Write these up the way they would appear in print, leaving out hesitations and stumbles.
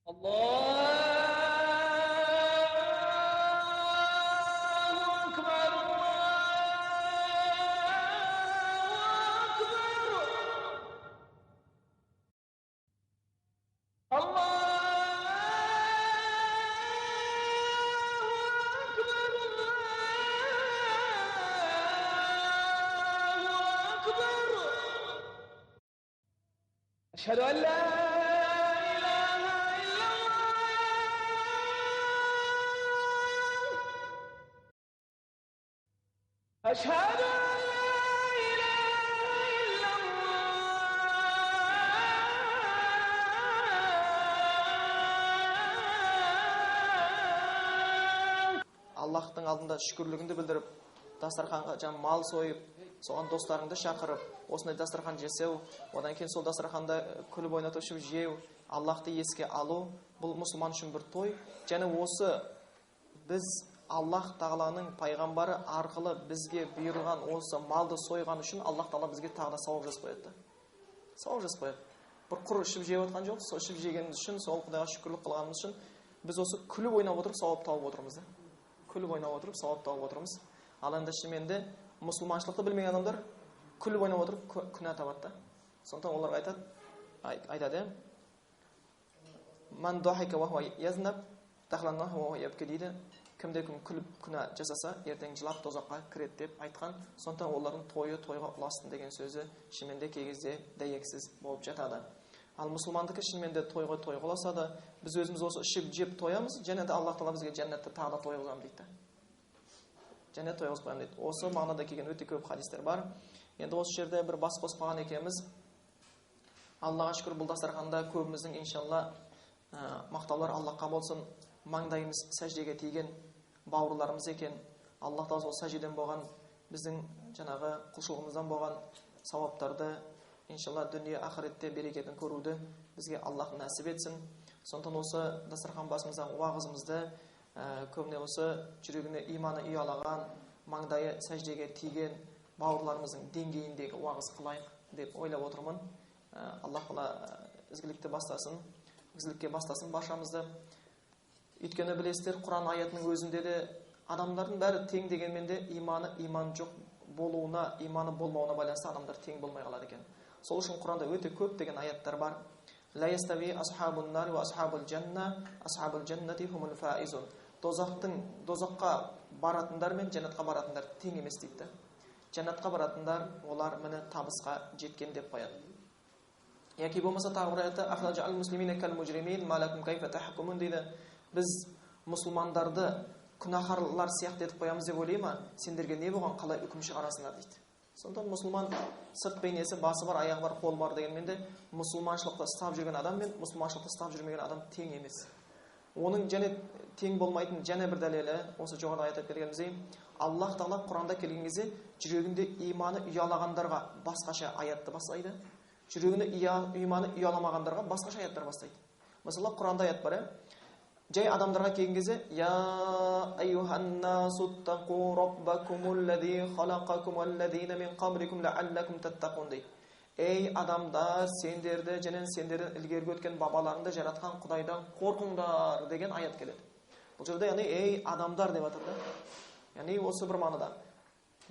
Allahu Akbar, Allahu Akbar. Allahu Akbar, Allahu Akbar. Ashhadu an la ilaha illallah. Ashhadu an la ilaha illallah. Аллахтың алдында шүкірлігіңді білдіріп, дастарханға жаңа мал сойып, соған достарыңды шақырып, осындай дастархан жасау, одан кейін сол дастарханда күліп ойнатып ішіп жеу, Аллахты еске алу, бұл мұсылман үшін бір той. Және осы біз Аллах тағаланың пайғамбары арқылы бізге бұйырған осы малды сойған үшін Аллах тағала бізге тағы да сауап жазып қояды. Сауап жазып қояды. Бір құр ішіп жеп отқан жоқ, сол ішіп жегеніміз үшін, сол Құдайға шүкірлік қылғанымыз үшін біз осы күліп ойнап отырып сауап тауып отырмыз да. Күліп ойнап отырып сауап тауып отырмыз. Ал енді шынымен де мұсылманшылықты білмеген адамдар күліп ойнап отырып күнә табады да. Сондықтан оларға айтады, айтады, Ман дахика ва хуа язнаб, дахала ан-нар ва хуа ябки дейді. Кімде кім күліп күнә жасаса, ертең жылап тозаққа кіреді деп айтқан. Сондықтан олардың тойы тойға ұлассын деген сөзі шынымен де кей кезде дәйексіз болып жатады. Ал мұсылмандікі шынымен де тойға тойға ұласады. Біз өзіміз осы ішіп жеп тоямыз, және де Аллах тағала бізге жәннатта тағы да тойғызамын дейді. Жәннат тойғызып қоямын дейді. Осы мағынада келген өте көп хадистер бар. Енді осы жерде бір бас қоспаған екенбіз. Аллаға шүкір, бұл дастарханда көбіміздің иншалла мақтаулар Аллахқа болсын, маңдайымыз сәждеге тиген бауырларымыз екен. Аллах тағала сол сәждеден болған біздің жаңағы құлшылығымыздан болған сауаптарды иншалла дүние ақыретте берекетін көруді бізге Аллах нәсіп етсін. Сондықтан осы дастархан басымыздан уағызымызды көбіне осы жүрегіне иманы ұялаған, маңдайы сәждеге тиген бауырларымыздың деңгейіндегі уағыз қылайық деп ойлап отырмын. Аллах тағала ізгілікті бастасын, ізгілікке бастасын баршамызды. Өйткені білесіздер, Құран аятының өзінде де адамдардың бәрі тең дегенмен де иманы иман жоқ болуына, иманы болмауына байланысты адамдар тең болмай қалады екен. Сол үшін Құранда өте көп деген аяттар бар. Ла ястави асхабун нар ва асхабул жанна, асхабул жаннати хумул фаизун. Дозаққа баратындар мен жәннатқа баратындар тең емес дейді. Жәннатқа баратындар олар міне табысқа жеткен деп қояды. Яки болмаса тағы бір аятта ахраджа ал-муслимина кал мужримин ма лакум кайфа тахкумун дейді. Біз мұсылмандарды күнәһарлар сияқты етіп қоямыз деп ойлай ма? Сендерге не болған, қалай үкім шығарасыңдар дейді. Сондықтан мұсылман сырт бейнесі, басы бар, аяғы бар, қолы бар дегенмен де мұсылманшылықты ұстап жүрген адам мен мұсылманшылықты ұстап жүрмеген адам тең емес. Оның және тең болмайтын және бір дәлелі, осы жоғарыда айтып бергеніміздей, Аллах тағала Құранда келген кезде жүрегінде иманы ұялағандарға басқаша аятты бастайды, жүрегінде иманы ұяламағандарға басқаша аяттар бастайды. Мысалы, Құранда аят бар, жай адамдарға келген кезде «Я айюханнасуттақу раббакумуллади халақакум валладина мин қабликум лааллакум таттақун» дейді. Ей адамдар, сендерді және сендерден ілгергі өткен бабаларыңды жаратқан Құдайдан қорқыңдар деген аят келеді. Бұл жерде яғни ей адамдар деп жатыр да. Яғни осы бір мағынада.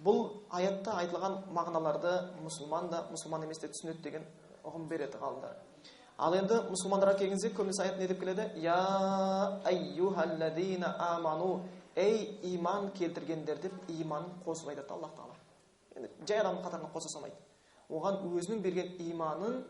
Бұл аятта айтылған мағыналарды мұсылман да, мұсылман емес те түсінеді деген ұғым береді ғалымдар. Ал енді мұсылмандарға келген кезде көбінесе аят не деп келеді? Я айюхаллазина аману, ей иман келтіргендер деп иманын қосып айтады Аллах тағала. Енді жай адамның қатарына қоса салмайды. Оған өзінің берген иманын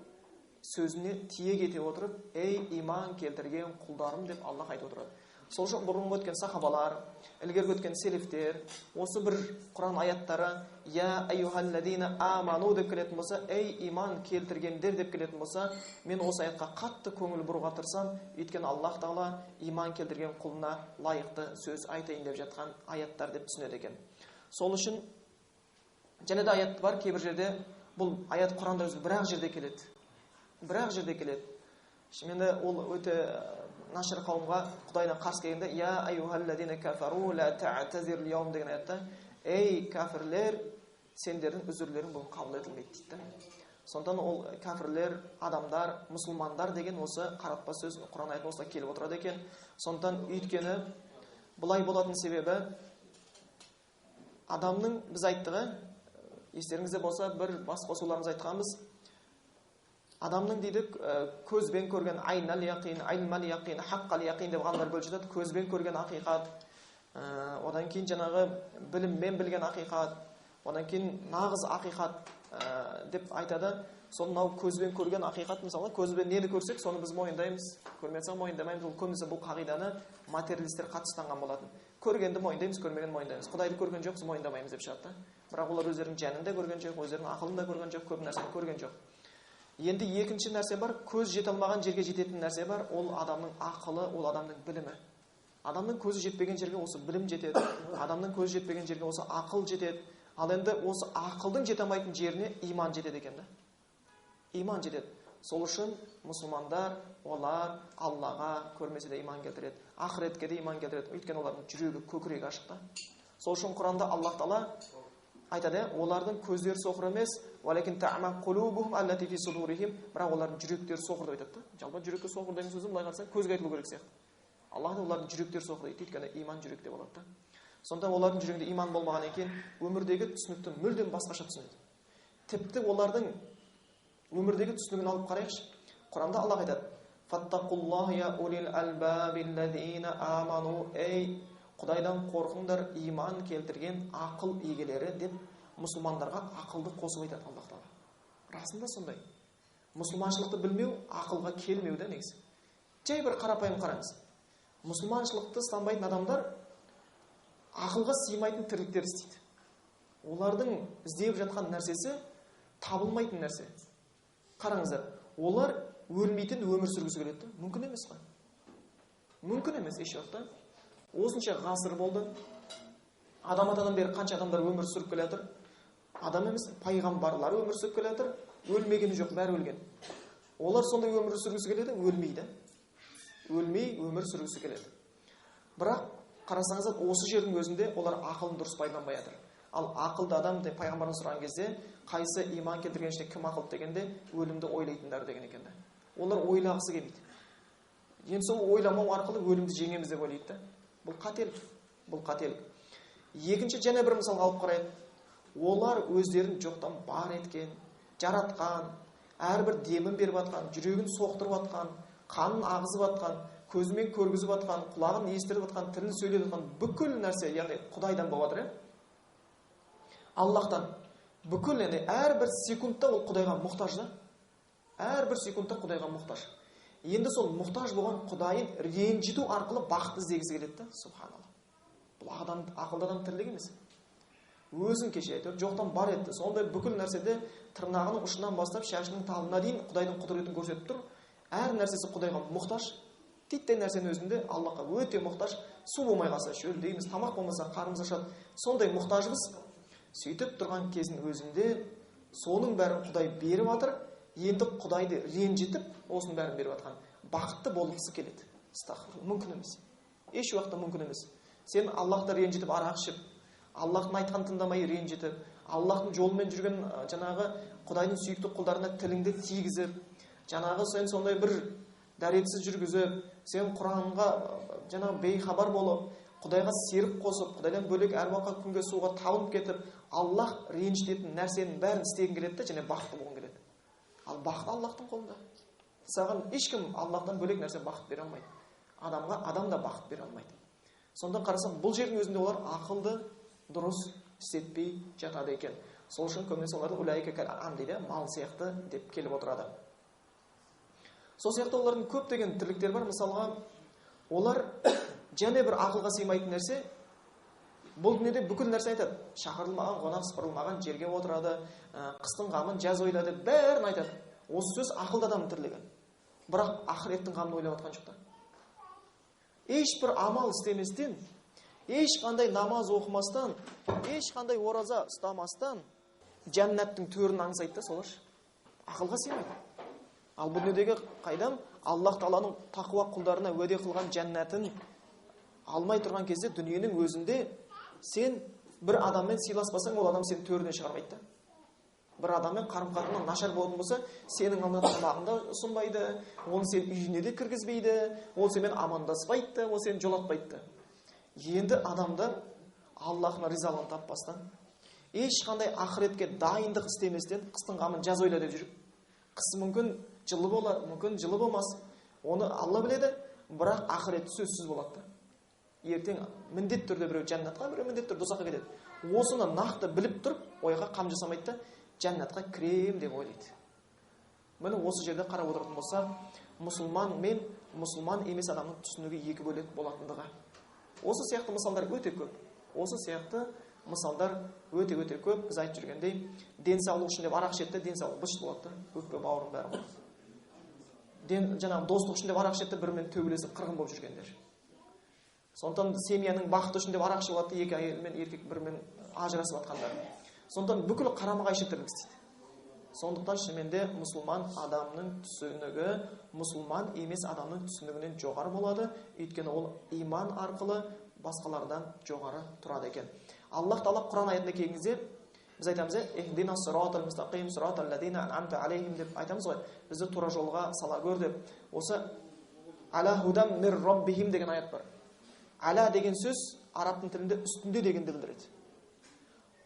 сөзіне тиек ете отырып, ей иман келтірген құлдарым деп Аллах айтып отырады. Сол үшін бұрынғы өткен сахабалар, ілгергі өткен селефтер, осы бір Құран аяттары «Я айюхаллазина аману» деп келетін болса, ей иман келтіргендер деп келетін болса, мен осы аятқа қатты көңіл бұруға тырысам, өйткені Аллах тағала иман келтірген құлына лайықты сөз айтайын деп жатқан аяттар деп түсінеді екен. Сол үшін және де аят бар кейбір жерде, бұл аят Құранда өзі бір-ақ жерде келеді. Бір-ақ жерде келеді. Шынымен де ол өте нашар қауымға Құдайына қарсы келгенде «Я айюхаллазина кафару ла та'тазир льяум» деген аятта, ей кәфірлер, сендердің үзірлерің бүгін қабыл етілмейді дейді. Сондықтан ол кәпірлер, адамдар, мұсылмандар деген осы қаратпа сөз Құран аятында осылай келіп отырады екен. Сондықтан өйткені бұлай болатын себебі адамның, біз айттық, естеріңізде болса, бір бас қосуларымыз айтқанбыз. Адамның дейді көзбен көрген айнал яқин, айлмал яқин, хаққал яқин деп ғалымдар бөліп жатады. Көзбен көрген ақиқат, одан кейін жаңағы біліммен білген ақиқат, одан кейін нағыз ақиқат деп айтады. Сол мынау көзбен көрген ақиқат, мысалы, көзбен нені көрсек, соны біз мойындаймыз, көрмесек мойындамаймыз. Ол көбінесе бұл қағиданы материалистер қатты ұстанған болатын. Көргенді мойындаймыз, көрмегенді мойындаймыз. Құдайды көрген жоқпыз, мойындамаймыз деп шығады да. Бірақ олар өздерінің жанын да көрген жоқ, өздерінің ақылын да көрген жоқ, көп нәрсені көрген жоқ. Енді екінші нәрсе бар, көз жете алмаған жерге жететін нәрсе бар, ол адамның ақылы, ол адамның білімі. Адамның көзі жетпеген жерге осы білім жетеді, адамның көзі жетпеген жерге осы ақыл жетеді. Ал енді осы ақылдың жете алмайтын жеріне иман жетеді екен да. Иман жетеді. Сол үшін мұсылмандар, олар Аллаға көрмесе де иман келтіреді, ақыретке де иман келтіреді. Өйткені олардың жүрегі, көкірегі ашық та. Сол үшін Құранда Аллах тағала айтады, олардың көздері соқыр емес, уалакин та'ма қулубухум аллати фи судурихим, бірақ олардың жүректері соқыр деп айтады да. Жалпы жүрекке соқыр деген сөзі былай қарасаң көзге айтылу керек сияқты. Аллах олардың жүректері соқыр дейді, өйткені иман жүректе болады да. Сонда олардың жүрегінде иман болмаған екен, өмірдегі түсінікті мүлдем басқаша түсінеді. Тіпті олардың өмірдегі түсінігін алып қарайықшы. Құранда Аллах айтады: «Фаттақуллаха я улил албабиллазина аману», ей Құдайдан қорқыңдар, иман келтірген ақыл иелері деп мұсылмандарға ақылды қосып айтады Аллах тағала. Расында сондай. Мұсылманшылықты білмеу ақылға келмеу да негізі. Жай бір қарапайым қараңыз. Мұсылманшылықты ұстанбайтын адамдар ақылға сыймайтын тірліктер істейді. Олардың іздеп жатқан нәрсесі табылмайтын нәрсе. Қараңыздар, олар өлмейтін өмір сүргісі келеді. Мүмкін емес қой. Мүмкін емес еш уақытта. Осынша ғасыр болды. Адам атадан бері қанша адамдар өмір сүріп келе жатыр. Адам емес, пайғамбарлар өмір сүріп келе жатыр. Өлмегені жоқ, бәрі өлген. Олар сондай өмір сүргісі келеді, өлмейді. Өлмей өмір сүргісі келеді. Бірақ қарасаңыздар, осы жердің өзінде олар ақылын дұрыс пайдаланбай жатыр. Ал ақылды адам деп пайғамбардан сұраған кезде, қайсы иман келтірген ішінде кім ақылды дегенде, өлімді ойлайтындар деген екен да. Олар ойлағысы келмейді. Енді сол ойламау арқылы өлімді жеңеміз деп ойлайды да. Бұл қателік. Бұл қателік. Екінші және бір мысалға алып қарайық. Олар өздерін жоқтан бар еткен, жаратқан, әрбір демін беріп атқан, жүрегін соқтырып атқан, қанын ағызып атқан, көзімен көргізіп атқан, құлағын естіріп атқан, тілін сөйлетіп атқан бүкіл нәрсе, яғни Құдайдан болып жатыр, Аллахтан. Бүкіл, яғни әрбір секундта ол Құдайға мұқтаж да. Әрбір секундта Құдайға мұқтаж. Енді сол мұқтаж болған Құдайын ренжіту арқылы бақыт іздегісі келеді да. Субханалла. Бұл адам, ақылды адам тірлік емес. Өзін кеше әйтеуір жоқтан бар етті. Сондай бүкіл нәрседе тырнағының ұшынан бастап шашының талына дейін Құдайдың құдіретін көрсетіп тұр. Әр нәрсесі Құдайға мұқтаж. Титтей нәрсенің өзінде Аллахқа өте мұқтаж. Су болмай қалса шөлдейміз, тамақ болмаса қарнымыз ашады. Сондай мұқтажбыз. Сөйтіп тұрған кездің өзінде соның бәрін Құдай беріп жатыр. Енді Құдайды ренжітіп, осының бәрін беріп жатқан. Бақытты болғысы келеді. Астағфирулла, мүмкін емес. Еш уақытта мүмкін емес. Сен Аллахты ренжітіп арақ ішіп, Аллахтың айтқанын тыңдамай ренжітіп, Аллахтың жолымен жүрген жаңағы Құдайдың сүйікті құлдарына тіліңді тигізіп, жаңағы сен сондай бір дәретсіз жүргізіп, сен Құранға жаңағы бейхабар болып, Құдайға серік қосып, Құдайдан бөлек әр уақытқа күнге суға табынып кетіп, Аллах ренжітетін нәрсенің бәрін істегің келеді де, және бақытты болғың келеді. Ал бақыт Аллахтың қолында. Саған ешкім Аллахтан бөлек нәрсе бақыт бере алмайды. Адамға адам да бақыт бере алмайды. Сонда қарасам, бұл жердің өзінде олар ақылды дұрыс істетпей жатады екен. Сол үшін көбінесе оларды улайка кәл анъам дейді, мал сияқты деп келіп отырады. Сол сияқты олардың көптеген тірліктері бар. Мысалға, олар және бір ақылға сыймайтын нәрсе, бұл дүниеде бүкіл нәрсе айтады. Шақырылмаған қонақ сыпырылмаған жерге отырады, қыстың қамын жаз ойлады, бәрін айтады. Осы сөз ақылды адамның тірлігі. Бірақ ақыреттің қамын ойлап жатқан жоқ та. Ешбір амал істеместен, ешқандай намаз оқымастан, ешқандай ораза ұстамастан жәннаттың төрін аңсайды да солар. Ақылға сыймайды. Ал бұл дүниедегі қайдам Аллах тағаланың тақуа құлдарына уәде қылған жәннатын алмай тұрған кезде дүниенің өзінде сен бір адаммен сыйласпасаң, ол адам сені төрінен шығармайды да. Бір адаммен қарым-қатынас нашар болатын болса, сенің алдыңа тамағын да ұсынбайды, оны сен үйіне де кіргізбейді, ол сенімен амандаспайды да, ол сені жолатпайды да. Енді адамдар Аллахның ризалығын таппастан, ешқандай ақыретке дайындық істеместен, қыстың қамын жаз ойла деп жүріп, қыс мүмкін жылы болар, мүмкін жылы болмас, оны Алла біледі, бірақ ақырет сөзсіз болады да. Ертең міндетті түрде біреу жәннатқа, біреу міндетті түрде дозаққа кетеді. Осыны нақты біліп тұрып, ойға қам жасамайды да, жәннатқа кірем деп ойлайды. Міне осы жерде қарап отыратын болсақ, мұсылман мен мұсылман емес адамның түсінігі екі бөлек болатындығы. Осы сияқты мысалдар өте көп. Осы сияқты мысалдар өте-өте көп. Біз айтып жүргендей, денсаулық үшін деп арақ ішеді, денсаулық быт болады да, өкпе бауырын бәрі болады. Жаңағы достық үшін деп арақ ішеді, бірімен төбелесіп қырғын болып жүргендер. Сондықтан семьяның бақыты үшін деп арақ ішіп алады, екі әйел мен еркек бірімен ажырасып жатқандар. Сондықтан бүкіл қарама-қайшы тірлік істейді. Сондықтан шынымен де мұсылман адамның түсінігі мұсылман емес адамның түсінігінен жоғары болады, өйткені ол иман арқылы басқалардан жоғары тұрады екен. Аллах тағала Құран аятына келген кезде біз айтамыз, ихдина сиратал мустақим сиратал ладина ан'амта алейхим деп айтамыз ғой. Бізді тура жолға сала көр деп. Осы ала худам мир раббихим деген аят бар. Ала деген сөз арабтың тілінде үстінде дегенді білдіреді.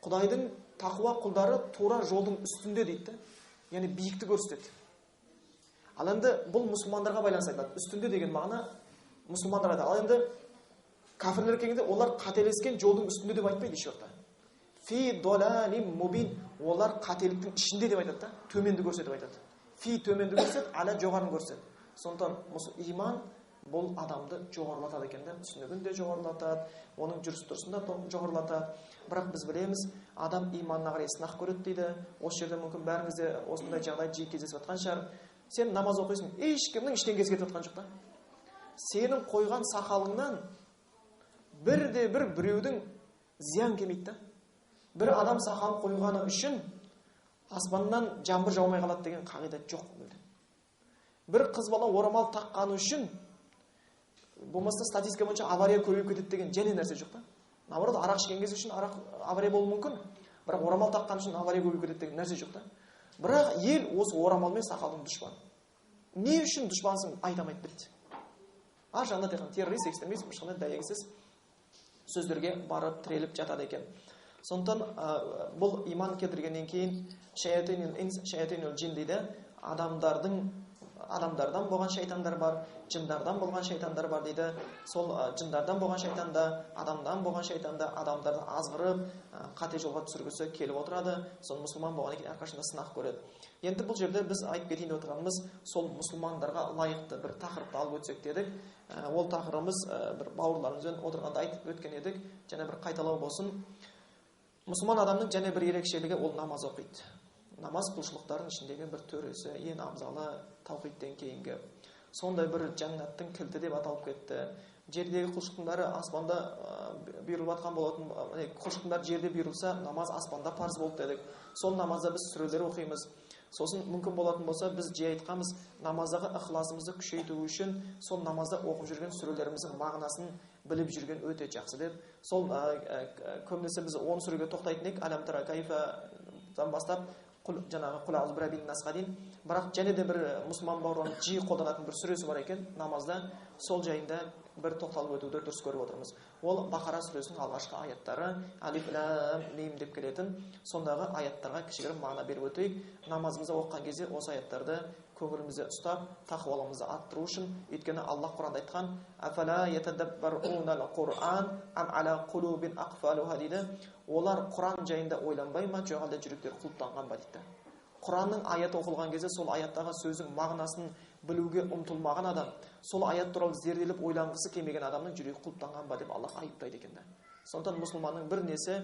Құдайдың тақуа құлдары тура жолдың үстінде дейді, яғни биікті көрсетеді. Ал енді бұл мұсылмандарға байланысты айтылады. Үстінде деген мағына мұсылмандар айтады. Ал енді кәпірлер келгенде олар қателескен жолдың үстінде деп айтпайды еш уақытта. Фи долалим мубин, олар қателіктің ішінде деп айтады да, төменді көрсетіп айтады. Фи төменді көрсетеді, ала жоғарыны көрсетеді. Сондықтан иман бұл адамды жоғарылатады екен да, түсінігін де жоғарылатады, оның жүріс тұрысын да жоғарылатады. Бірақ біз білеміз, адам иманына қарай сынақ көреді дейді. Осы жерде мүмкін бәріңіз де осындай жағдай жиі кездесіп жатқан шығар. Сен намаз оқисың, ешкімнің ештеңесі кетіп жатқан жоқ та. Сенің қойған сақалыңнан бірде бір біреудің зиян келмейді да. Бір адам сақал қойғаны үшін аспаннан жаңбыр жаумай қалады деген қағида жоқ мүлде. Бір қыз бала орамал таққаны үшін болмаса статистика бойынша авария көбейіп кетеді деген және нәрсе жоқ та. Наоборот, арақ ішкен кез үшін арақ авария болуы мүмкін, бірақ орамал таққан үшін авария көбейіп кетеді деген нәрсе жоқ та. Бірақ ел осы орамал мен сақалдың дұшпаны. Не үшін дұшпансың айта алмайды бітті. Ар жағында тек қана террорист, экстремист, ешқандай дәйексіз сөздерге барып тіреліп жатады екен. Сондықтан бұл иман келтіргеннен кейін шаятинул инс, шаятинул жин дейді, адамдардан болған шайтандар бар, жындардан болған шайтандар бар дейді. Сол жындардан болған шайтанда, адамдан болған шайтанда адамдарды азғырып, қате жолға түсіргісі келіп отырады. Сол мұсылман болғаннан кейін әрқашанда сынақ көреді. Енді бұл жерде біз айтып кетейін деп отырғанымыз, сол мұсылмандарға лайықты бір тақырыпты алып өтсек дедік. Ол тақырыбымыз бір бауырларымызбен отырғанда айтып өткен едік, және бір қайталау болсын. Мұсылман адамның және бір ерекшелігі ол намаз оқиды. Намаз құлшылықтардың ішіндегі бір төресі, ең абзалы таухидтен кейінгі. Сондай бір жәннаттың кілті деп аталып кетті. Жердегі құлшылықтың бәрі аспанда бұйырылып жатқан болатын, құлшылықтың бәрі жерде бұйырылса, намаз аспанда парыз болды дедік. Сол намазда біз сүрелер оқимыз. Сосын мүмкін болатын болса, біз жиі айтқанбыз, намаздағы ықыласымызды күшейту үшін сол намазда оқып жүрген сүрелеріміздің мағынасын біліп жүрген өте жақсы деп. Сол көбінесе біз 10 сүреге тоқтайтын едік, Алам тара кайфадан бастап жаңағы құл ауыз бір насқа дейін. Бірақ және де бір мұсылман бауырларының жиі қолданатын бір сүресі бар екен намазда, сол жайында бір тоқталып өтуді дұрыс көріп отырмыз. Ол Бақара сүресінің алғашқы аяттары, алиф лам мим деп келетін, сондағы аяттарға кішігірім мағына беріп өтейік. Намазымызда оқыған кезде осы аяттарды көңілімізде ұстап, тақуалығымызды арттыру үшін, өйткені Аллах Құранда айтқан, «Афала ятадаббарунал Құран ам ала қулубин ақфалуха» дейді. Олар Құран жайында ойланбай ма, жоқ әлде жүректері құлыптанған ба дейді. Құранның аяты оқылған кезде сол аяттағы сөздің мағынасын білуге ұмтылмаған адам, сол аят туралы зерделеп ойланғысы келмеген адамның жүрегі құлыптанған ба деп Аллах айыптайды екен да. Сондықтан мұсылманның бір несі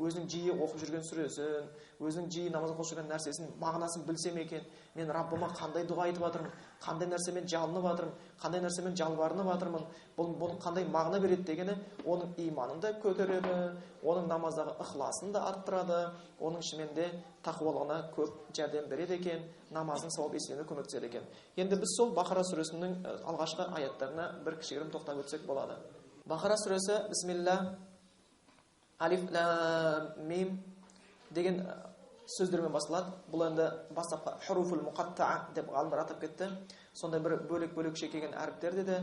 өзінің жиі оқып жүрген сүресін, өзінің жиі намаз оқып жүрген нәрсесін, мағынасын білсем екен, мен Раббыма қандай дұға айтып жатырмын, қандай нәрсемен жалынып жатырмын, қандай нәрсемен жалбарынып жатырмын, бұл қандай мағына береді дегені оның иманын да көтереді, оның намаздағы ықыласын да арттырады, оның шынымен де тақуалығына көп жәрдем береді екен, намазының сауап еселеуіне көмектеседі екен. Енді біз сол Бақара сүресінің алғашқы аяттарына бір кішігірім тоқтап өтсек болады. Бақара сүресі бисмилля алиф лам мим деген сөздермен басталады. Бұл енді бастапқы хуруфул муқаттаа деп ғалымдар атап кетті. Сондай бір бөлек-бөлекше келген әріптер деді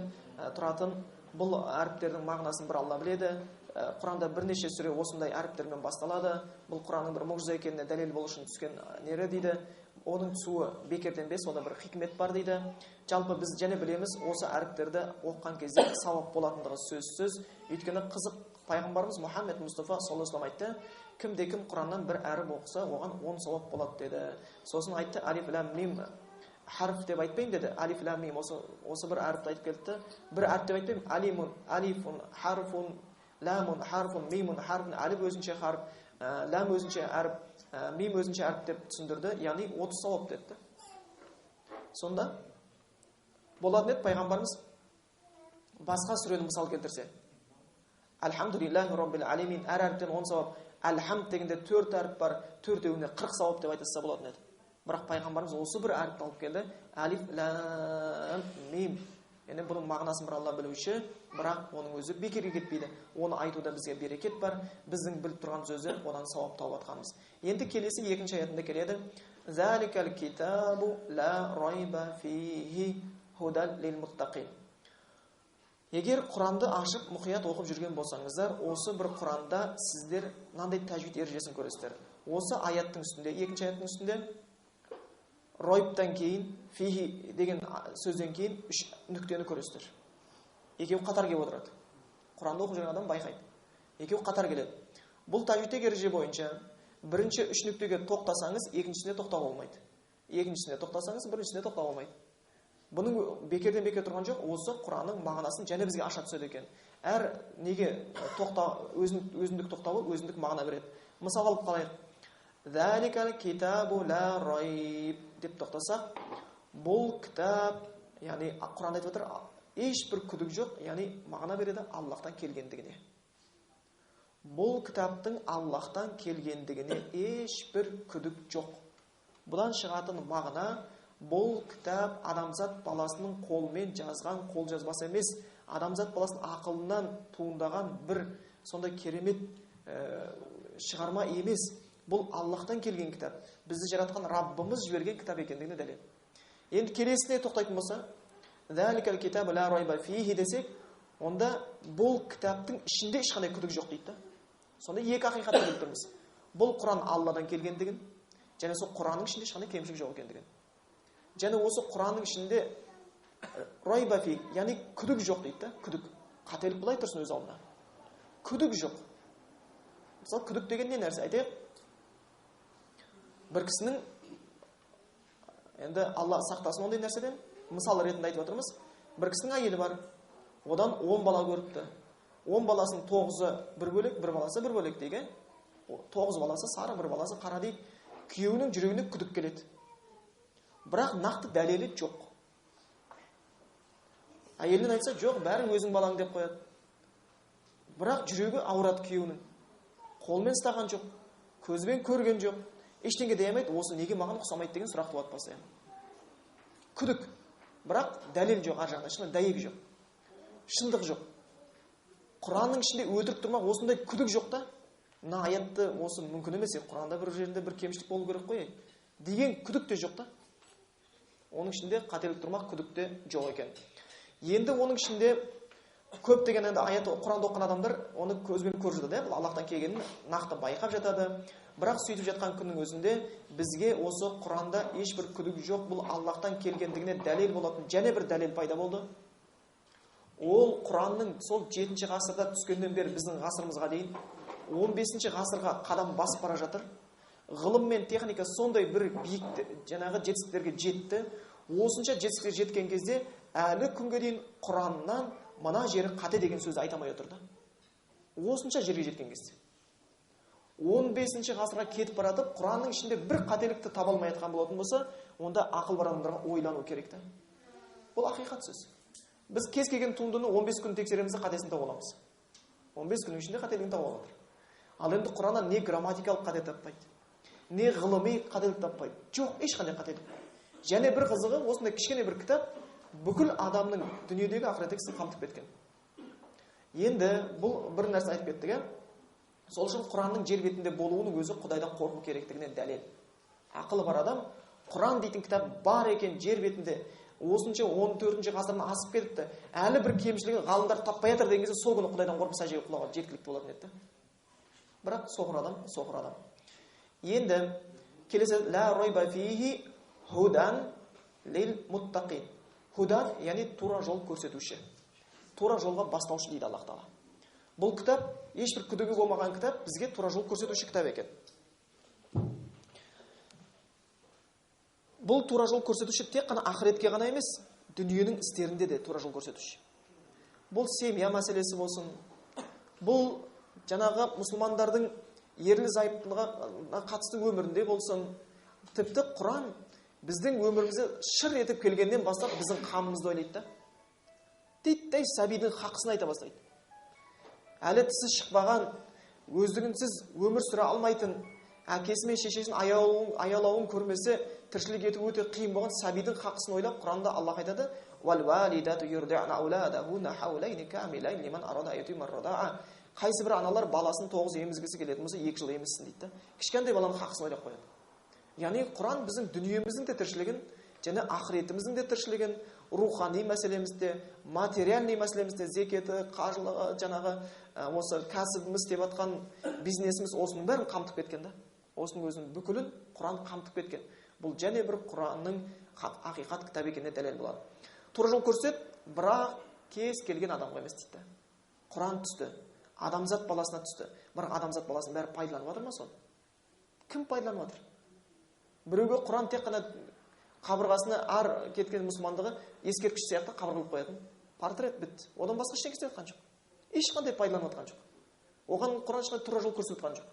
тұратын. Бұл әріптердің мағынасын бір Алла біледі. Құранда бірнеше сүре осындай әріптермен басталады. Бұл Құранның бір мұғжиза екеніне дәлел болу үшін түскен нері дейді. Оның түсуі бекерден емес, онда бір хикмет бар дейді. Жалпы біз және білеміз, осы әріптерді оқыған кезде сауап болатындығы сөзсіз. Өйткені қызық, пайғамбарымыз Мұхаммед Мұстафа саллаллаху алейхи вассалам айтты, кімде кім Құраннан бір әріп оқыса, оған 10 сауап болады деді. Сосын айтты, алиф лам мим харф деп айтпаймын деді. Алиф лам мим осы бір әріпті айтып келді. Бір әріп деп айтпаймын, алимун, алифун, харфун, ламун, харфун, мимун, харфун, алиф өзінше харф, лам өзінше әріп, мим өзінше әріп деп түсіндірді. Яғни 30 сауап деді. Сонда болатын еді пайғамбарымыз басқа сүрені мысал келтірсе. Альхамдулиллахи роббил алямин, әр әріптен 10 сауап. Альхамд дегенде 4 әріп бар, төртеуіне 40 сауап деп айтса болатын еді. Бірақ пайғамбарымыз осы бір әріпті алып келді. Алиф, лам, мим. Яғни бұның мағынасын бір Алла білуші, бірақ оның өзі бекерге кетпейді. Оны айтуда бізге берекет бар, біздің біліп тұрған сөзі, одан сауап тауып жатқанымыз. Енді келесі екінші аятында келеді. Заликал китабу ла райба фихи худал лил муттақин. Егер Құранды ашып мұқият оқып жүрген болсаңыздар, осы бір Құранда сіздер мынандай тәжвид ережесін көресіздер. Осы аяттың үстінде, екінші аяттың үстінде ройбтан кейін, фихи деген сөзден кейін үш нүктені көресіздер. Екеуі қатар келіп отырады. Құранды оқып жүрген адам байқайды. Екеуі қатар келеді. Бұл тәжвидтегі ереже бойынша бірінші үш нүктеге тоқтасаңыз, екіншісіне тоқтауға болмайды. Екіншісіне тоқтасаңыз, біріншісіне тоқтауға болмайды. Бұның бекерден бекер тұрған жоқ, осы Құранның мағынасын және бізге аша түседі екен. Әр неге тоқта, өзіндік тоқтауы, өзіндік мағына береді. Мысал алып қалайық. Заликал китабу ла райб деп тоқтасақ, бұл кітап, яғни Құран айтып отыр, ешбір күдік жоқ, яғни мағына береді Аллахтан келгендігіне. Бұл кітаптың Аллахтан келгендігіне ешбір күдік жоқ. Бұдан шығатын мағына, бұл кітап адамзат баласының қолымен жазған қолжазбасы емес, адамзат баласының ақылынан туындаған бір сондай керемет шығарма емес. Бұл Аллахтан келген кітап, бізді жаратқан Раббымыз жіберген кітап екендігіне дәлел. Енді келесіне тоқтайтын болса, «Заликал китабу ла райба фихи» десек, онда бұл кітаптың ішінде ешқандай күдік жоқ дейді. Сонда екі ақиқатты біліп тұрмыз. Бұл Құран Алладан келгендігін, және сол Құранның ішінде ешқандай кемшілік жоқ екендігін. Және осы Құранның ішінде райба фи, яғни күдік жоқ дейді, күдік. Қателік былай тұрсын өз алдына. Күдік жоқ. Мысалы, күдік деген не нәрсе? Айтайық. Бір кісінің, енді Алла сақтасын ондай нәрседен, мысал ретінде айтып отырмыз, бір кісінің әйелі бар, одан 10 бала көріпті. 10 баласының 9-ы бір бөлек, бір баласы бір бөлек дейік, 9 баласы сары, бір баласы қара дейді. Күйеуінің жүрегіне күдік келеді. Бірақ нақты дәлелі жоқ. Әйелінен айтса, жоқ, бәрі өзің балаң деп қояды. Бірақ жүрегі ауырады күйеуінің. Қолмен ұстаған жоқ, көзбен көрген жоқ. Ештеңе дей алмайды, осы неге маған ұқсамайды деген сұрақ туады постоянно. Күдік. Бірақ дәлел жоқ ар жағында, шынында дәйек жоқ. Шындық жоқ. Құранның ішінде өтірік тұрмақ осындай күдік жоқ та. Мына аятты осы мүмкін емес, Құранда бір жерінде бір кемшілік болу керек қой деген күдік те жоқ та. Оның ішінде қателік тұрмақ күдік те жоқ екен. Енді оның ішінде көптеген енді аят Құранды оқыған адамдар оны көзбен көріп жатады, бұл Аллахтан келгенін нақты байқап жатады. Бірақ сөйтіп жатқан күннің өзінде бізге осы Құранда ешбір күдік жоқ, бұл Аллахтан келгендігіне дәлел болатын және бір дәлел пайда болды. Ол Құранның сол 7 ғасырда түскеннен бері біздің ғасырымызға дейін 15 ғасырға қадам басып бара жатыр. Ғылым мен техника сондай бір биік жаңағы жетістіктерге жетті. Осынша жетістікке жеткен кезде әлі күнге дейін Құраннан мына жері қате деген сөзді айта алмай отырды. Осынша жерге жеткен кезде 15 ғасырға кетіп баратып, Құранның ішінде бір қателікті таба алмай жатқан болатын болса, онда ақыл бар адамдарға ойлану керек та. Бұл ақиқат сөз. Біз кез келген туындыны 15 күн тексереміз де қатесін тауып аламыз. 15 күннің ішінде қателігін тауып алады. Ал енді Құраннан не грамматикалық қате таппайды, не ғылыми қателік таппайды. Жоқ, ешқандай қателік. Және бір қызығы, осындай кішкене бір кітап бүкіл адамның дүниедегі ақыреттегі ісін қамтып кеткен. Енді бұл бір нәрсе айтып кеттік, ә? Сол үшін Құранның жер бетінде болуының өзі Құдайдан қорқу керектігіне дәлел. Ақылы бар адам Құран дейтін кітап бар екен жер бетінде, осынша 14-ші ғасырдан асып кетіпті, әлі бір кемшілігін ғалымдар таппай жатыр деген кезде сол күні Құдайдан қорқып сәждеге құлауға жеткілікті болатын еді. Бірақ соқыр адам, соқыр адам. Енді келесі ла райба фихи худан лил муттақин. Худан, яғни тура жол көрсетуші, тура жолға бастаушы дейді Аллах тағала. Бұл кітап ешбір күдігі болмаған кітап, бізге тура жол көрсетуші кітап екен. Бұл тура жол көрсетуші тек қана ақыретке ғана емес, дүниенің істерінде де тура жол көрсетуші. Бұл семья мәселесі болсын, бұл жаңағы мұсылмандардың ерлі зайыптылығына қатысты өмірінде болсын, тіпті Құран біздің өмірімізді шыр етіп келгеннен бастап біздің қамымызды ойлайды да. Титтей сәбидің хақысын айта бастайды. Әлі тісі шықпаған, өздігінсіз өмір сүре алмайтын, әкесі мен шешесін аялауын көрмесе, тіршілік ету өте қиын болған сәбидің хақысын ойлап, Құранда Аллах айтады: Қайсы бір аналар баласын 9 емізгісі келетін болса, 2 жыл емізсін дейді. Кішкентай баланың хақысын ойлап қояды. Яғни Құран біздің дүниеміздің де тіршілігін, және ақыретіміздің де тіршілігін, рухани мәселемізде, материальный мәселемізде, зекеті, қажылығы, жаңағы осы кәсібіміз деп атқан бизнесіміз, осының бәрін қамтып кеткен да. Осының өзінің бүкілін Құран қамтып кеткен. Бұл және бір Құранның ақиқат кітабы екеніне дәлел болады. Тура жол көрсет, бірақ кез келген адамға емес дейді. Құран түсті, адамзат баласына түсті. Бірақ адамзат баласының бәрі пайдаланып жатыр ма соны? Кім пайдаланып жатыр? Біреуге Құран тек қана қабырғасына ар кеткен мұсылмандығы ескерткіш сияқты қабыр қылып қоятын портрет бітті. Одан басқа ештеңе істеп жатқан жоқ. Ешқандай пайдаланып жатқан жоқ. Оған Құран ешқандай тура жол көрсетіп жатқан жоқ.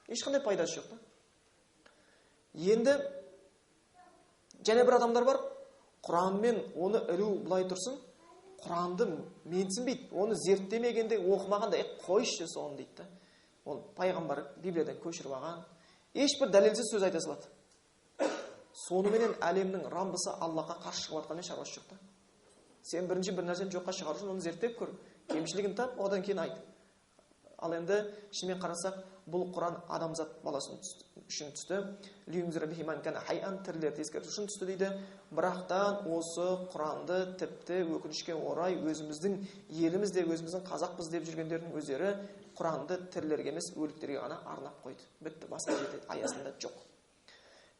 Ешқандай пайдасы жоқ та. Енді және бір адамдар бар, Құранмен оны ілу былай тұрсын, Құранды менсінбейді, оны зерттемегенде, оқымағанда, қойшы соны дейді да. Ол пайғамбар Библиядан көшіріп алған, ешбір дәлелсіз сөз айта салады. Соныменен әлемнің Раббысы Аллаһқа қарсы шығып жатқанмен шаруасы жоқ та. Сен бірінші бір нәрсені жоққа шығару үшін оны зерттеп көр, кемшілігін тап, одан кейін айт. Ал енді шынымен қарасақ, бұл Құран адамзат баласы үшін түсті. Тірілерді ескерту үшін түсті дейді. Бірақтан осы Құранды тіпті өкінішке орай өзіміздің елімізде, өзіміздің қазақпыз деп жүргендердің өздері Құранды тірілерге емес, өліктерге ғана арнап қойды. Бітті, басқа жерде аясында жоқ.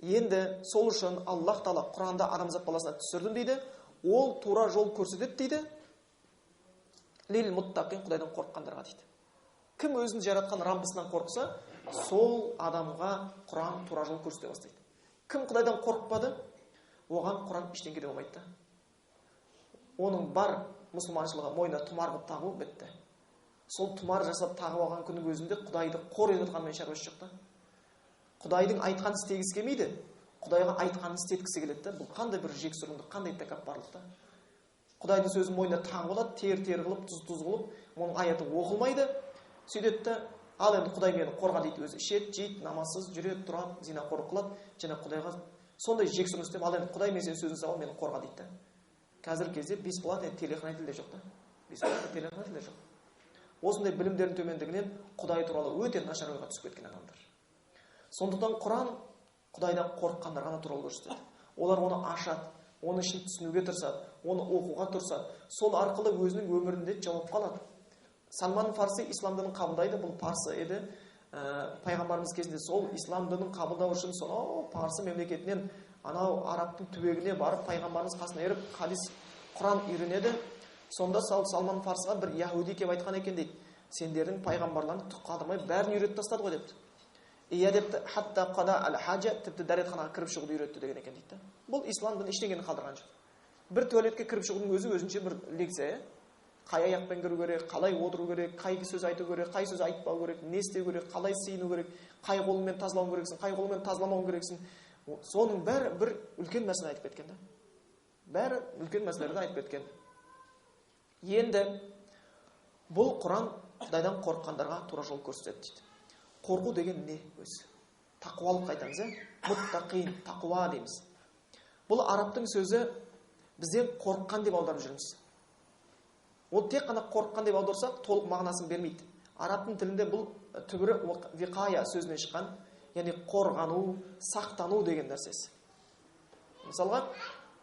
Енді сол үшін Аллах тағала Құранды адамзат баласына түсірдім дейді. Ол тура жол көрсетеді дейді. Лил муттақин, Құдайдан қорыққандарға дейді. Кім өзін жаратқан Раббысынан қорықса, сол адамға Құран тура жол көрсете бастайды. Кім Құдайдан қорықпады, оған Құран ештеңе де болмайды да. Оның бар мұсылманшылығы мойнына тұмар қылып тағу бітті. Сол тұмар жасап тағып алған күннің өзінде Құдайды қор етіп жатқанмен шаруасы жоқ та. Құдайдың айтқанын істегісі келмейді, Құдайға айтқанын істеткісі келеді да. Бұл қандай бір жексұрындық, қандай тәкаппарлық та. Құдайдың сөзін мойнына тағып алады, тер-тер қылып, тұз-тұз қылып, оның аяты оқылмайды. Сөйтеді да, ал енді Құдай мені қорға дейді, өзі ішеді, жейді, намазсыз жүреді, тұрады, зинақорлық қылады, және Құдайға сондай жексұрын істеп, ал енді Құдай мен сенің сөзіңді сауал, мені қорға дейді да. Қазіргі кезде бесплатный телехранитель де жоқ та. Бесплатный телехранитель де жоқ. Осындай білімдердің төмендігінен Құдай туралы өте нашар ойға түсіп кеткен адамдар. Сондықтан Құран Құдайдан қорыққандар ғана туралы көрсетеді. Олар оны ашады, оны ішін түсінуге тырысады, оны оқуға тырысады. Сол арқылы өзінің өмірінде жауапқа алады. Салман Фарси ислам дінін қабылдайды, бұл парсы еді. Пайғамбарымыз кезінде сол ислам дінін қабылдау үшін сонау парсы мемлекетінен анау арабтың түбегіне барып пайғамбарымыз қасына еріп хадис, Құран үйренеді. Сонда Салман Фарсыға бір яһуди келіп айтқан екен дейді. Сендердің пайғамбарларың түк қалдырмай бәрін үйретіп тастады ғой депті. Иә депті, хатта қада әл-хажа, тіпті дәретханаға кіріп шығуды үйретті деген екен дейді. Бұл ислам діні ештеңені қалдырған жоқ. Бір туалетке кіріп шығудың өзі өзінше бір лекция. Қай аяқпен кіру керек, қалай отыру керек, қай сөз айту керек, қай сөз айтпау керек, не істеу керек, қалай сыйыну керек, қай қолыңмен тазалау керексің, қай қолыңмен тазаламау керексің. Соның бәрі бір үлкен мәселе айтып кеткен да. Бәрі үлкен мәселелерді айтып кеткен. Енді бұл Құран Құдайдан қорыққандарға тура жол көрсетеді дейді. Қорқу деген не өзі? Тақуалық айтамыз, мұттақин, тақуа дейміз. Бұл арабтың сөзі бізден қорыққан деп аударып жүрміз. Ол тек қана қорыққан деп аударсақ, толық мағынасын бермейді. Арабтың тілінде бұл түбірі виқая сөзінен шыққан, яғни қорғану, сақтану деген нәрсесі. Мысалға,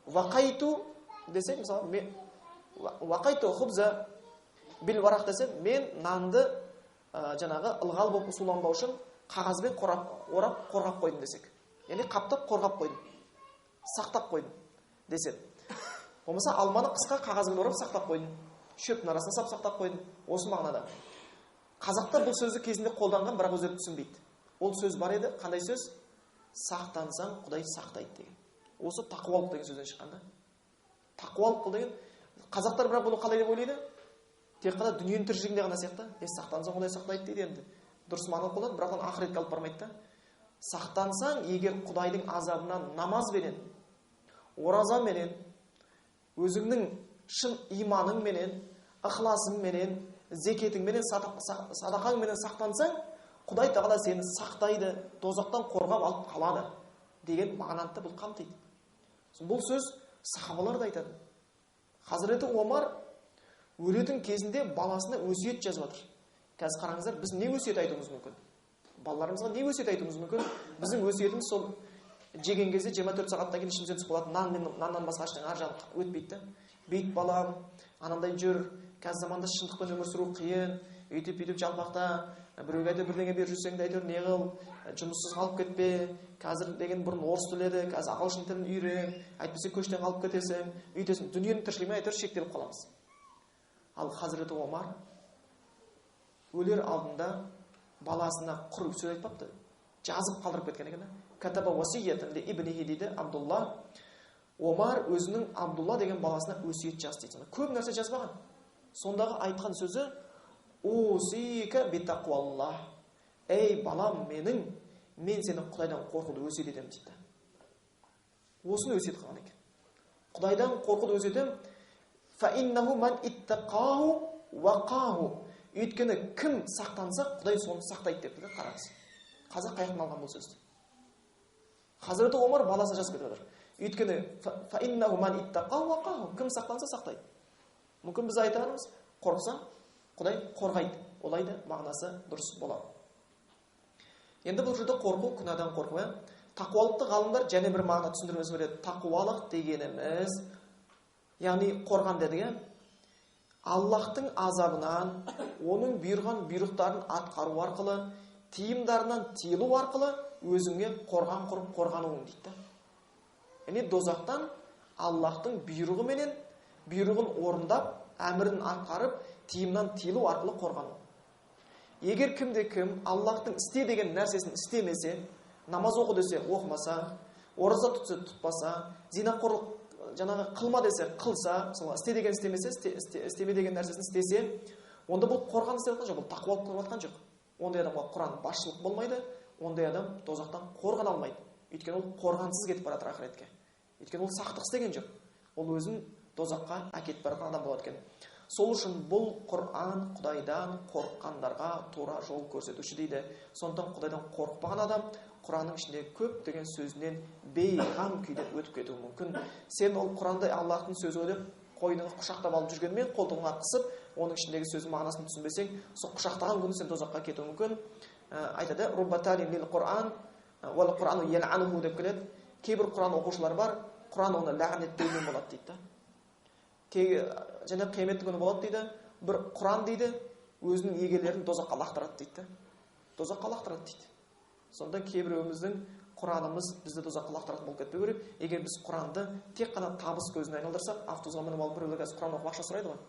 вақайту десек, мысалы, вақайту хубза бил варақ десе, мен нанды жаңағы ылғал болып суланбау үшін қағазбен орап қорғап қойдым десек. Яғни қаптап қорғап қойдым, сақтап қойдым десек. Болмаса алманы қысқа қағазбен орап сақтап қойдым, шөптің арасына сап сақтап қойдым. Осы мағынада. Қазақтар бұл сөзді кезінде қолданған, бірақ өздері түсінбейді. Ол сөз бар еді, қандай сөз? Сақтансаң, Құдай сақтайды деген. Осы тақуалық деген сөзден шыққан да. Тақуалық қыл деген. Қазақтар бірақ бұны қалай деп ойлайды? Тек қана дүниенің тіршілігінде ғана сияқты. Сақтансаң, Құдай сақтайды дейді енді. Дұрыс мағына қолданады, бірақ оны ақыретке алып бармайды да. Сақтансаң, егер Құдайдың азабынан намазбенен, оразаменен, өзіңнің шын иманыңменен, ықыласыңменен, зекетіңменен, садақаңменен сақтансаң, Құдай тағала сені сақтайды, тозақтан қорғап алып қалады деген мағынаны бұл қамтиды. Бұл сөз сахабалар да айтады. Хазіреті Омар өлетін кезінде баласына өсиет жазып жатыр. Қазір қараңыздар, біз не өсиет айтуымыз мүмкін? Балаларымызға не өсиет айтуымыз мүмкін? Біздің өсиетіміз сол жеген кезде 24 сағаттан кейін ішімізден түсіп қалатын нан мен наннан басқа ештеңе ар жағын өтпейді да. Бүйт балам, анандай жүр, қазір заманда шындықпен өмір сүру қиын, өйтіп бүйтіп жалпақта, біреуге әйтеуір бірдеңе беріп жүрсең де әйтеуір не қыл, жұмыссыз қалып кетпе, қазір деген бұрын орыс тілі еді, қазір ағылшын тілін үйрен, әйтпесе көштен қалып кетесің, өйтесің, дүниенің тіршілігімен әйтеуір шектеліп қаламыз. Ал Хазіреті Омар өлер алдында баласына құр сөз айтпапты, жазып қалдырып кеткен екен. Катаба васиятан ли ибнихи дейді Абдулла. Омар өзінің Абдулла деген баласына өсиет жазды дейді. Көп нәрсе жазбаған. Сондағы айтқан сөзі усика битақуаллах. Ей балам менің, мен сені Құдайдан қорқуды өсиет етемін дейді. Осыны өсиет қылған екен. Құдайдан қорқуды өсиет етемін. Фа иннаху ман иттақаху вақаху. Өйткені кім сақтанса, Құдай соны сақтайды депті. Қараңыз. Қазақ қаяқтан алған бұл сөзді? Хазіреті Омар баласына жазып кетіп жатыр. Өйткені фа иннаху ман иттақаху вақаху. Кім сақтанса сақтайды. Мүмкін біз айтармыз, қорықсаң, Құдай қорғайды. Олай да мағынасы дұрыс болады. Енді бұл жерде қорқу, күнәдан қорқу. Тақуалықты ғалымдар және бір мағына түсіндірмесі береді. Тақуалық дегеніміз, яғни қорған дедік, Аллахтың азабынан, оның бұйырған бұйрықтарын атқару арқылы, тыйымдарынан тыйылу арқылы өзіңе қорған құрып қорғануың дейді. Яғни дозақтан Аллахтың бұйрығыменен, бұйрығын орындап, әмірін атқарып, тыйымнан тыйылу арқылы қорғану. Егер кімде кім Аллахтың істе деген нәрсесін істемесе, намаз оқы десе оқымаса, ораза тұтса тұтпаса, зинақорлық жаңағы қылма десе қылса, мысалы істе деген істемесе, істеме деген нәрсесін істесе, онда бұл қорған істеп жатқан жоқ, бұл тақуалық қылып жатқан жоқ. Ондай адамға Құран басшылық болмайды, ондай адам тозақтан қорғана алмайды. Өйткені ол қорғансыз кетіп бара жатыр ақыретке. Өйткені ол сақтық істеген жоқ. Ол өзін тозаққа әкетіп бара жатқан адам болады екен. Сол үшін бұл Құран Құдайдан қорыққандарға тура жол көрсетуші дейді. Сондықтан Құдайдан қорықпаған адам Құранның ішінде көптеген сөзінен бейғам күйден өтіп кетуі мүмкін. Сен ол Құранды Аллахтың сөзі деп қойныңа құшақтап алып жүргенмен, қолтығыңа қысып, оның ішіндегі сөздің мағынасын түсінбесең, сол құшақтаған күні сен тозаққа кетуі мүмкін. Айтады, руббаталин лил Құран, уал Құрану ял'ануху деп келеді. Кейбір Құран оқушылар бар, Құран оны лағнеттеумен болады дейді. Және қияметтің күні болады дейді. Бір Құран дейді, өзінің егелерін тозаққа лақтырады дейді. Тозаққа лақтырады дейді. Сонда кейбіреуіміздің Құранымыз бізді тозаққа лақтыратын болып кетпеу керек. Егер біз Құранды тек қана табыс көзіне айналдырсақ, автобусқа мініп алып біреулер қазір Құран оқып ақша сұрайды ғой.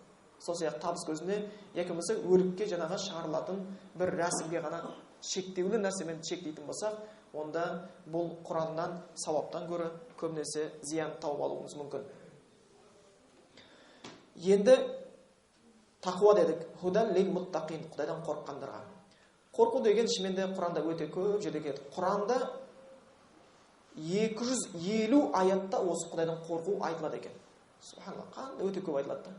Сол сияқты табыс көзіне, яки болмаса өлікке жаңағы шығарылатын бір рәсімге ғана шектеулі нәрсемен шектейтін болсақ, онда бұл Құраннан сауаптан гөрі көбінесе зиян тауып алуымыз мүмкін. Енді тақуа дедік, худан лил муттақин, Құдайдан қорыққандарға. Қорқу деген шынымен де Құранда өте көп жерде келеді. Құранда 250 аятта осы Құдайдан қорқу айтылады екен. Субханаллах, қандай өте көп айтылады да.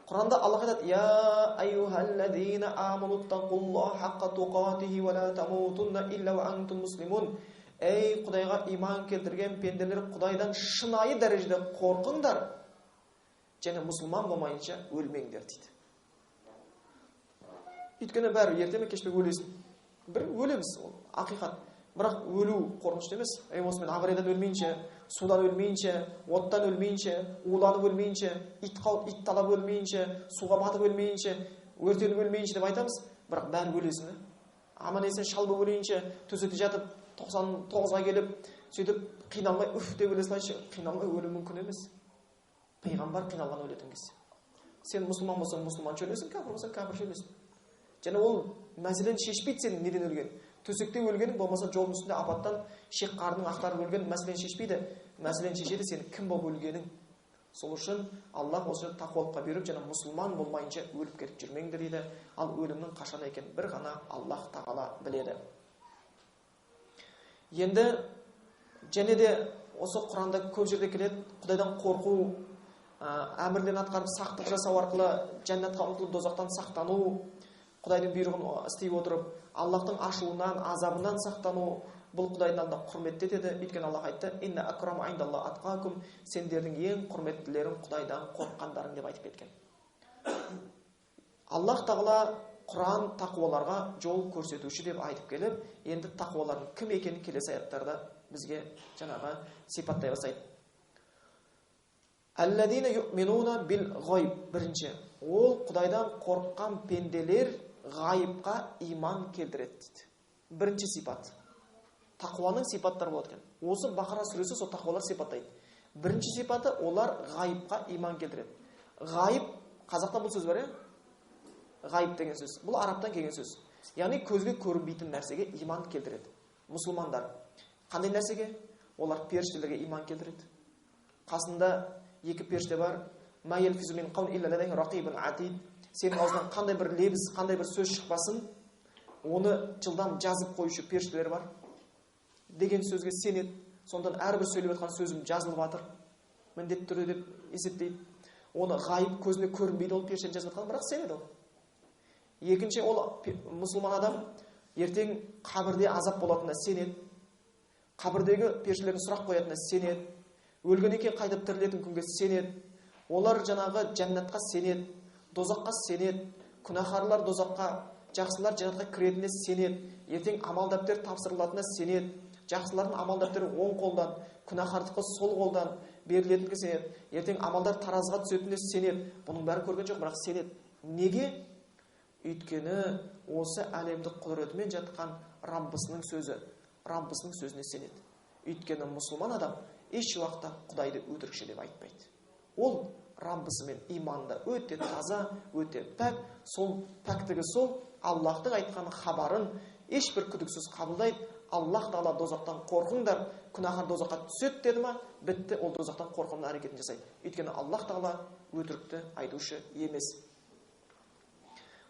Құранда Аллах айтады: "Я айюхаллазина амануттақуллаха хаққа туқатихи ва ла тамутунна илля ва антум муслимун." Ей Құдайға иман келтірген пенделер, Құдайдан шынайы дәрежеде қорқыңдар және мұсылман болмайынша өлмеңдер дейді. Өйткені бәрі ерте ме кеш пе өлесің. Бір өлеміз, ол ақиқат. Бірақ өлу қорқынышты емес. Ей, осы мен авариядан өлмейінше, судан өлмейінше, оттан өлмейінше, уланып өлмейінше, ит талап өлмейінше, суға батып өлмейінше, өртеніп өлмейінше деп айтамыз. Бірақ бәрі өлесің. Аман есен шал болып өлейінше, төсекте жатып 99-ға келіп, сөйтіп қиналмай үф деп өле салайыншы, қиналмай өлу мүмкін емес. Пайғамбар қиналған өлетін кезде. Сен мұсылман болсаң, мұсылманша өлесің, кәпір болсаң, кәпірше өлесің. Және ол мәселені шешпейді сен неден өлген. Төсекте өлгенің болмаса жолдың үстінде апаттан шек қарның ақтарып өлген мәселені шешпейді. Мәселені шешеді сен кім болып өлгенің. Сол үшін Аллах осы тақуалыққа бұйырып, және мұсылман болмайынша өліп кетіп жүрмеңдер дейді. Ал өлімнің қашан екенін бір ғана Аллах тағала біледі. Енді және де осы Құранда көп жерде келеді, Құдайдан қорқу, әмірлерін атқарып сақтық жасау арқылы жәннатқа ұмтылып дозақтан сақтану, Құдайдың бұйрығын істей отырып, Аллахтың ашуынан, азабынан сақтану, бұл Құдайдың алдында құрметті етеді. Өйткені Аллах айтты: «Инна акрама индалла атқакум», сендердің ең құрметтілерің Құдайдан қорыққандарың деп айтып кеткен. Аллах тағала Құран тақуаларға жол көрсетуші деп айтып келіп, енді тақуалардың кім екенін келесі аяттарда бізге жаңағы сипаттай бастайды. Аллазина юъминуна бил ғайб. Бірінші, ол Құдайдан қорыққан пенделер ғайыпқа иман келтіреді дейді. Бірінші сипат. Тақуаның сипаттары болады екен. Осы Бақара сүресі сол тақуалар сипаттайды. Бірінші сипаты, олар ғайыпқа иман келтіреді. Ғайып, қазақта бұл сөз бар, иә? Ғайып деген сөз. Бұл арабтан келген сөз. Яғни көзге көрінбейтін нәрсеге иман келтіреді. Мұсылмандар қандай нәрсеге? Олар періштелерге иман келтіреді. Қасында екі періште бар. Ма елфизу мин қаулин илля ладайхи рақибун атид. Сенің аузынан қандай бір лебіз, қандай бір сөз шықпасын, оны жылдам жазып қоюшы періштелер бар деген сөзге сенеді. Сондықтан әрбір сөйлеп жатқан сөзім жазылып жатыр, міндетті түрде деп есептейді. Оны ғайып, көзіне көрінбейді ол періштенің жазып жатқаны, бірақ сенеді ол. Екінші, ол мұсылман адам ертең қабірде азап болатынына сенеді. Қабірдегі періштелердің сұрақ қоятынына сенеді. Өлгеннен кейін қайтып тірілетін күнге сенеді. Олар жаңағы жәннатқа сенеді, дозаққа сенеді. Күнәһарлар дозаққа, жақсылар жәннатқа кіретініне сенеді. Ертең амал дәптер тапсырылатынына сенеді. Жақсылардың амал дәптері оң қолдан, күнәһардікі сол қолдан берілетініне сенеді. Ертең амалдар таразыға түсетініне сенеді. Бұның бәрін көрген жоқ, бірақ сенеді. Неге? Өйткені осы әлемді құдіретімен жатқан Раббысының сөзі, Раббысының сөзіне сенеді. Өйткені мұсылман адам еш уақытта Құдайды өтірікші деп айтпайды. Ол Раббысымен иманда өте таза, өте пәк. Сол пәктігі сол Аллахтың айтқан хабарын ешбір күдіксіз қабылдайды. Аллах тағала дозақтан қорқыңдар, күнәһар дозаққа түседі деді ма, бітті, ол дозақтан қорқуның әрекетін жасайды. Өйткені Аллах тағала өтірікті айтушы емес.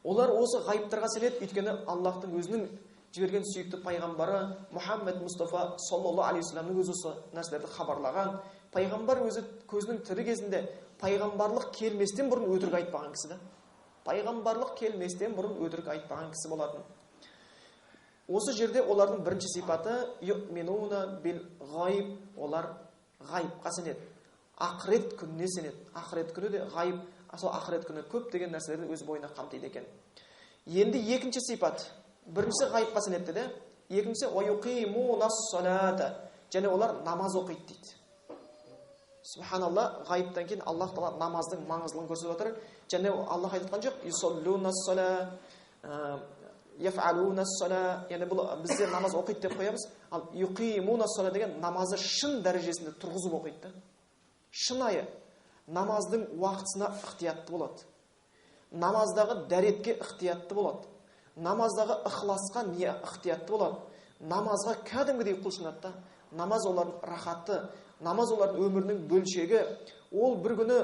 Олар осы ғайыптарға сенеді, өйткені Аллахтың өзінің жіберген сүйікті пайғамбары Мұхаммед Мұстафа саллаллаху алейхи уассаламның өзі осы нәрселерді хабарлаған. Пайғамбар өзі көзінің тірі кезінде пайғамбарлық келместен бұрын өтірік айтпаған кісі да. Пайғамбарлық келместен бұрын өтірік айтпаған кісі болатын. Осы жерде олардың бірінші сипаты юъминуна бил ғайб, олар ғайыпқа сенеді. Ақырет күніне сенеді. Ақырет күні де ғайып, сол ақырет күні көптеген нәрселерді өз бойына қамтиды екен. Енді екінші сипат. Біріншісі ғайыпқа сенеді деді. Екіншісі уаюқимунас-салата, және олар намаз оқиды дейді. Субханалла, ғайыптан кейін Аллах тағала намаздың маңыздылығын көрсетіп отыр. Және Аллах айтып жатқан жоқ, юсаллунас-сала, яфалунас-сала, яғни бұл бізде намаз оқиды деп қоямыз. Ал юқимунас-сала деген намазды шын дәрежесінде тұрғызып оқиды да. Шынайы намаздың уақытысына ықтиятты болады. Намаздағы дәретке ықтиятты болады. Намаздағы ықыласқа не ықтиятты болады. Намазға кәдімгідей құлшынады да. Намаз олардың рахаты, намаз олардың өмірінің бөлшегі. Ол бір күні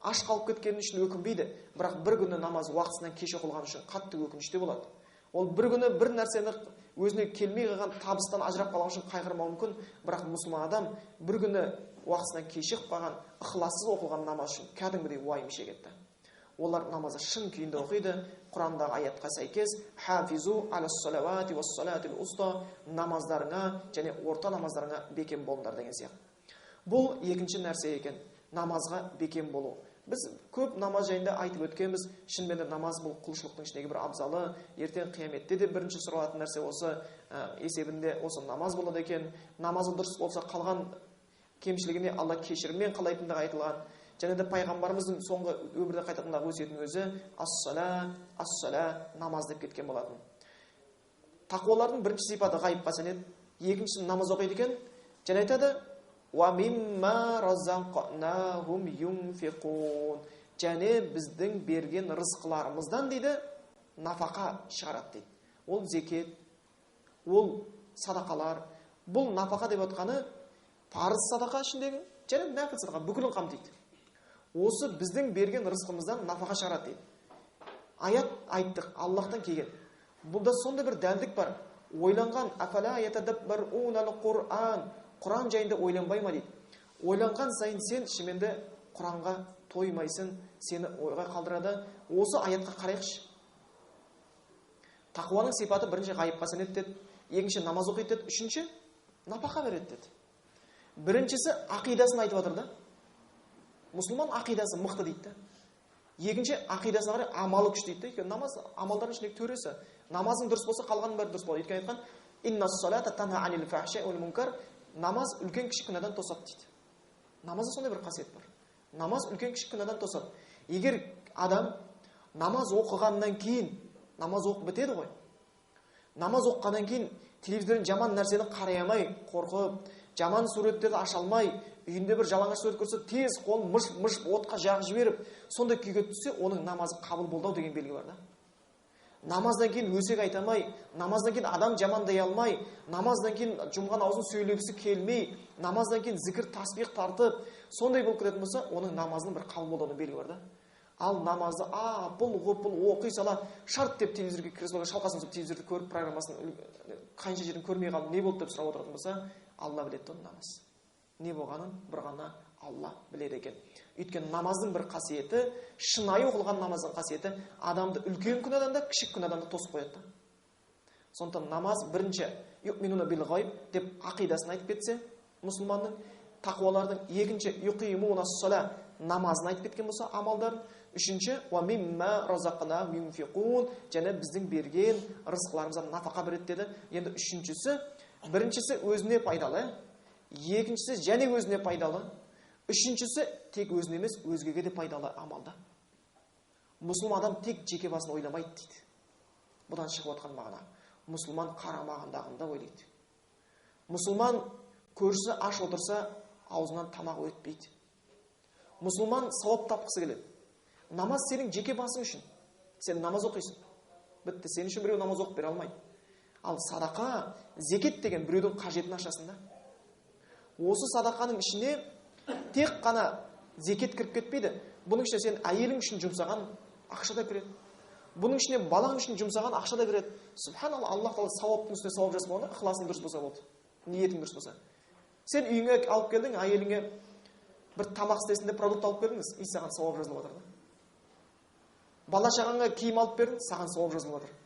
аш қалып кеткені үшін өкінбейді, бірақ бір күні намаз уақытысынан кеш оқылғаны үшін қатты өкініште болады. Ол бір күні бір нәрсені өзіне келмей қалған табыстан ажырап қалған үшін қайғырмауы мүмкін, бірақ мұсылман адам бір күні уақытысынан кешігіп қалған, ықылассыз оқылған намаз үшін кәдімгідей уайым шегеді. Олар намазды шын күйінде оқиды. Құрандағы аятқа сәйкес хафизу алас-салавати вас-салатил уста, намаздарыңа және орта намаздарыңа бекем болыңдар деген сияқты. Бұл екінші нәрсе екен, намазға бекем болу. Біз көп намаз жайында айтып өткенбіз. Шынымен де намаз бұл құлшылықтың ішіндегі бір абзалы. Ертең қияметте де бірінші сұралатын нәрсе осы, есебінде осы намаз болады екен. Намазы дұрыс болса қалған кемшілігіне Алла кешіріммен қалайтындығы айтылған. Және де пайғамбарымыздың соңғы өмірде қайтатындағы өсиетінің өзі ас-сала, ас-сала, намаз деп кеткен болатын. Тақуалардың бірінші сипаты ғайыпқа сенеді, екіншісі намаз оқиды екен. Және айтады уа мимма разақнахум юнфиқун, және біздің берген рызқыларымыздан дейді нафақа шығарады дейді. Ол зекет, ол садақалар. Бұл нафақа деп отқаны парыз садақа ішіндегі және нәпіл садақа бүкілін қамтиды. Осы біздің берген рызқымыздан нафақа шығарады дейді. Аят айттық, Аллахтан келген. Бұнда сондай бір дәлдік бар. Ойланған афала ятадаббарунал Құран, Құран жайында ойланбай ма дейді. Ойланған сайын сен шынымен де Құранға тоймайсың, сені ойға қалдырады. Осы аятқа қарайықшы. Тақуаның сипаты бірінші ғайыпқа сенеді деді, екінші намаз оқиды деді, үшінші напақа береді деді. Біріншісі ақидасын айтып жатыр да. Мұсылман ақидасы мықты дейді да. Екінші ақидасына қарай амалы күшті дейді. Өйткені намаз амалдардың ішіндегі төресі. Намазың дұрыс болса қалғанның бәрі дұрыс болады. Өйткені айтқан иннас-салата танха анил фахшаи уал мункар, намаз үлкен кішік күнәдан тосады дейді. Намазда сондай бір қасиет бар. Намаз үлкен кішік күнәдан тосады. Егер адам намаз оқығаннан кейін, намаз оқып бітеді ғой. Намаз оқығаннан кейін телевизордан жаман нәрсені қарай алмай, қорқып, жаман суреттерді аша алмай, үйінде бір жалаңаш сурет көрсе, тез қолын мыш-мыш отқа жағып жіберіп, сондай күйге түссе, оның намазы қабыл болды ау деген белгі бар да. Намаздан кейін өсек айта алмай, намаздан кейін адам жамандай алмай, намаздан кейін жұмған аузын сөйлегісі келмей, намаздан кейін зікір тасбих тартып, сондай болып кететін болса, оның намазының бір қабыл болуының белгі бар да. Ал намазды апыл-ғұпыл оқи сала шарт деп телевизорге креслоға шалқасын түсіп телевизорды көріп, программасын қанша жерін көрмей қалдым, не болды деп сұрап отыратын болса, Алла біледі оның намаз. Не болғанын бір ғана Алла біледі екен. Өйткені намаздың бір қасиеті, шынайы оқылған намаздың қасиеті адамды үлкен күнәдан да, кішік күнәдан да тосып қояды да. Сондықтан намаз бірінші юъминуна бил ғайб деп ақидасын айтып кетсе, мұсылманның, тақуалардың екінші юқимуна ссала намазын айтып кеткен болса амалдарын, үшінші уа мимма разақнахум юнфиқун, және біздің берген рызқыларымыздан нафақа береді деді. Енді үшіншісі, біріншісі өзіне пайдалы, екіншісі және өзіне пайдалы, үшіншісі тек өзіне емес, өзгеге де пайдалы амалда. Мұсылман адам тек жеке басын ойламайды дейді. Бұдан шығып отқан мағына, мұсылман қарамағындағында ойлайды. Мұсылман көршісі аш отырса, аузынан тамақ өтпейді. Мұсылман сауап тапқысы келеді. Намаз сенің жеке басың үшін. Сен намаз оқисың. Бітті, сен үшін біреу намаз оқып бере алмайды. Ал садақа, зекет деген біреудің қажетін ашасың да. Осы садақаның ішіне тек қана зекет кіріп кетпейді. Бұның ішіне сен әйелің үшін жұмсаған ақша да кіреді. Бұның ішіне балаң үшін жұмсаған ақша да кіреді. Субханалла, Аллах тағала сауаптың үстіне сауап жазып қойғанда, ықыласың дұрыс болса болды. Ниетің дұрыс болса. Сен үйіңе алып келдің, әйеліңе бір тамақ істесін деп продукт алып келдіңіз, и саған сауап жазылып жатыр да. Бала шағаңа киім алып бердің, саған сауап жазылып жатыр.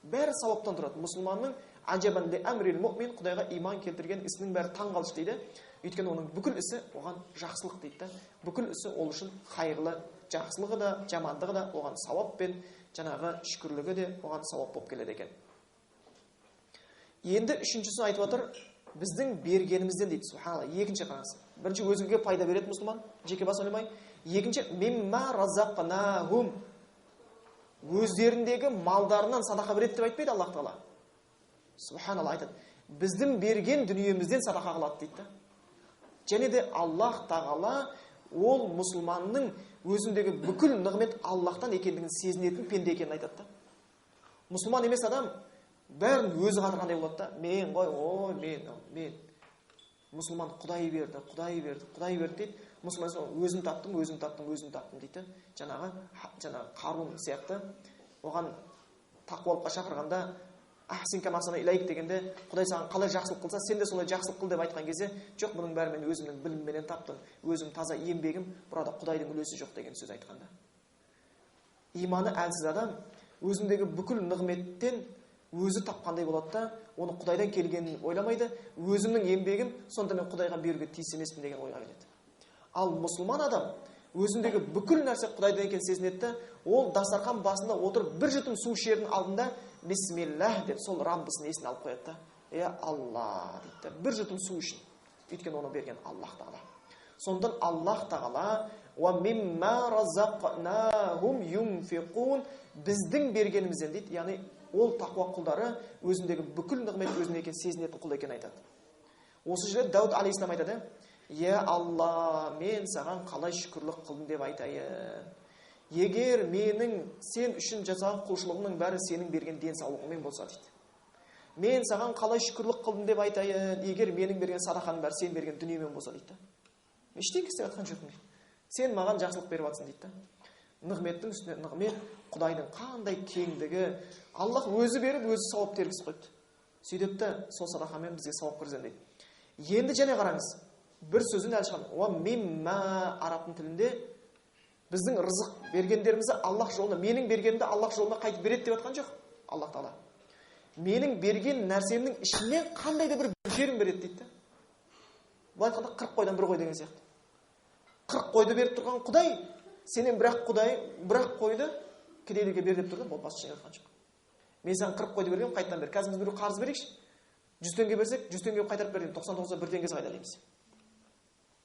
Бәрі сауаптан тұрады. Мұсылманның ажабан ли амрил муъмин, Құдайға иман келтірген ісінің бәрі таңғалыш дейді. Өйткені оның бүкіл ісі оған жақсылық дейді да. Бүкіл ісі ол үшін қайырлы, жақсылығы да, жамандығы да оған сауап пен жаңағы шүкірлігі де оған сауап болып келеді екен. Енді үшіншісін айтып отыр, біздің бергенімізден дейді. Субханалла, екінші қараңыз. Бірінші өзіңе пайда береді мұсылман, жеке бас ойламай. Екінші, мимма разақнахум, өздеріндегі малдарынан садақа береді деп айтпайды Аллах тағала. Субханалла айтады, біздің берген дүниемізден садақа қылады дейді да. Және де Аллах тағала ол мұсылманның өзіндегі бүкіл нығмет Аллахтан екендігін сезінетін пенде екенін айтады да. Мұсылман емес адам бәрін өзі қатырғандай болады да. Мен ғой, ой, мен. Мұсылман Құдай берді, Құдай берді, Құдай берді дейді. Мұсылман өзім таптым, өзім таптым, өзім таптым дейді. Жаңағы Қарун сияқты оған тақуалыққа шақырғанда ахсин кама ахсана илайк дегенде, Құдай саған қалай жақсылық қылса, сен де солай жақсылық қыл деп айтқан кезде, жоқ, бұның бәрін мен өзімнің білімімменен таптым, өзім таза еңбегім, burada Құдайдың үлесі жоқ деген сөз айтқанда. Иманы әлсіз адам өзіндегі бүкіл нығметтен өзі тапқандай болады да, оны Құдайдан келгенін ойламайды, өзімнің еңбегім, сонда мен Құдайға беруге тиіс емеспін деген ойға келеді. Ал мұсылман адам Өзіндегі бүкіл нәрсе Құдайдан екенін сезінеді де, ол дастархан басында отырып бір жұтым су ішердің алдында бисмиллах деп сол Раббысын есіне алып қояды да, е Алла дейді, бір жұтым су үшін. Өйткені оны берген Аллах Тағала. Сондықтан Аллах Тағала уа мимма разақнахум юнфиқун, біздің бергенімізден дейді, яғни ол тақуа құлдары өзіндегі бүкіл нығмет өзінде екенін сезінетін құл екенін айтады. Осы жерде Дауд алейхиссалам айтады: «Е Алла, мен саған қалай шүкірлік қылдым деп айтайын. Егер менің сен үшін жасаған құлшылығымның бәрі сенің берген денсаулығыңмен болса» дейді. Мен саған қалай шүкірлік қылдым деп айтайын, егер менің берген садақаның бәрі сен берген дүниемен болса дейді. Мен ештеңе істеп жатқан жоқпын дейді. Сен маған жақсылық беріп жатсың дейді. Нығметтің үстіне нығмет, Құдайдың қандай кеңдігі. Аллах өзі беріп, өзі сауап тергізіп қойыпты. Сөйтіп те сол садақамен бізге сауап кіргіземін дейді. Енді және қараңыз, бір сөзін әлі шығармын. Уа мимма арабтың тілінде біздің рызық бергендерімізді Аллах жолына, менің бергенімді Аллах жолына қайтып береді деп жатқан жоқ Аллах Тағала. Менің берген нәрсемнің ішінен қандай да бір бөлшегін береді дейді. Былай айтқанда 40 қойдан бір қой деген сияқты. 40 қойды беріп тұрған Құдай, сенен бір-ақ Құдай, бір-ақ қойды кедейлерге бер деп тұрды, бұл басқа ештеңе айтқан жоқ. Мен саған 40 қойды бергенмін, қайтадан бер. Қазір біз біреу қарыз берейікші. 100 теңге берсек, 100 теңге қайтарып бер дейміз, 99-да 1 теңгесі қайда дейміз.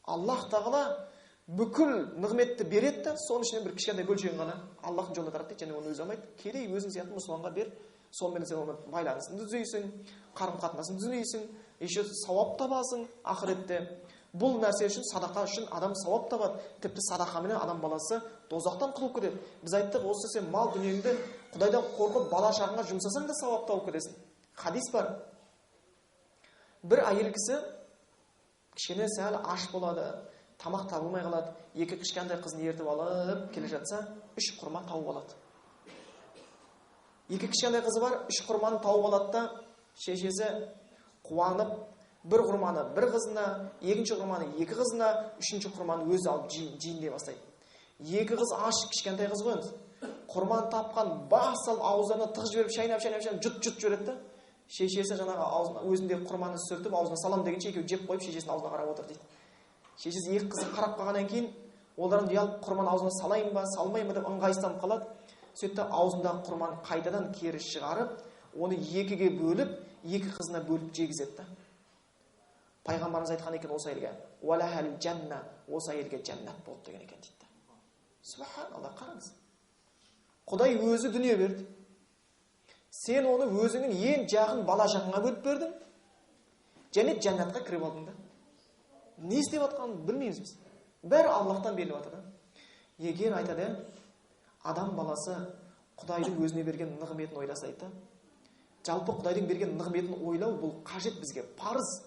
Аллах Тағала бүкіл нығметті береді де, соның ішінен бір кішкентай бөлшегін ғана Аллахтың жолына таратты дейді, және оны өзі алмайды. Кедей өзің сияқты мұсылманға бер, сонымен сен онымен байланысыңды түзейсің, қарым-қатынасыңды түзейсің, еще сауап табасың ақыретте. Бұл нәрсе үшін, садақа үшін адам сауап табады. Тіпті садақаменен адам баласы тозақтан құтылып кетеді. Біз айттық, осы сен мал дүниеңді Құдайдан қорқып бала шағаңа жұмсасаң да сауап тауып кетесің. Хадис бар. Бір әйел кісі кішкене сәл аш болады, тамақ табылмай қалады. Екі кішкентай қызын ертіп алып келе жатса, 3 құрма тауып алады. Екі кішкентай қызы бар, 3 құрманы тауып алады да, шешесі қуанып, бір құрманы бір қызына, екінші құрманы екі қызына, үшінші құрманы өзі алып жейін бастайды. Екі қыз аш, кішкентай қыз ғой енді. Құрманы тапқан бас салып ауыздарына тығып жіберіп, шайнап, шайнап, шайнап, жұт, жұт жібереді да. Шешесі жаңағы аузына, өзіндегі құрманы сүртіп аузына салам дегенше екеуі жеп қойып шешесінің аузына қарап отыр дейді. Шешесі екі қызы қарап қалғаннан кейін олардан ұялып құрманы аузына салайын ба, салмайын ба деп ыңғайсызданып қалады. Сөйтті аузындағы құрманы қайтадан кері шығарып, оны екіге бөліп, екі қызына бөліп жегізеді да. Пайғамбарымыз айтқан екен осы әйелге, «Уалахал жанна», осы әйелге жәннат болды деген екен дейді. Субханалла, қараңыз. Құдай өзі дүние берді. Сен оны өзіңнің ең жақын бала шағаңа бөліп бердің, және жәннатқа кіріп алдың да. Не істеп жатқанын білмейміз біз. Бәрі Аллахтан беріліп жатыр да. Егер айтады, адам баласы Құдайдың өзіне берген нығметін ойласа дейді. Жалпы Құдайдың берген нығметін ойлау бұл қажет бізге, парыз.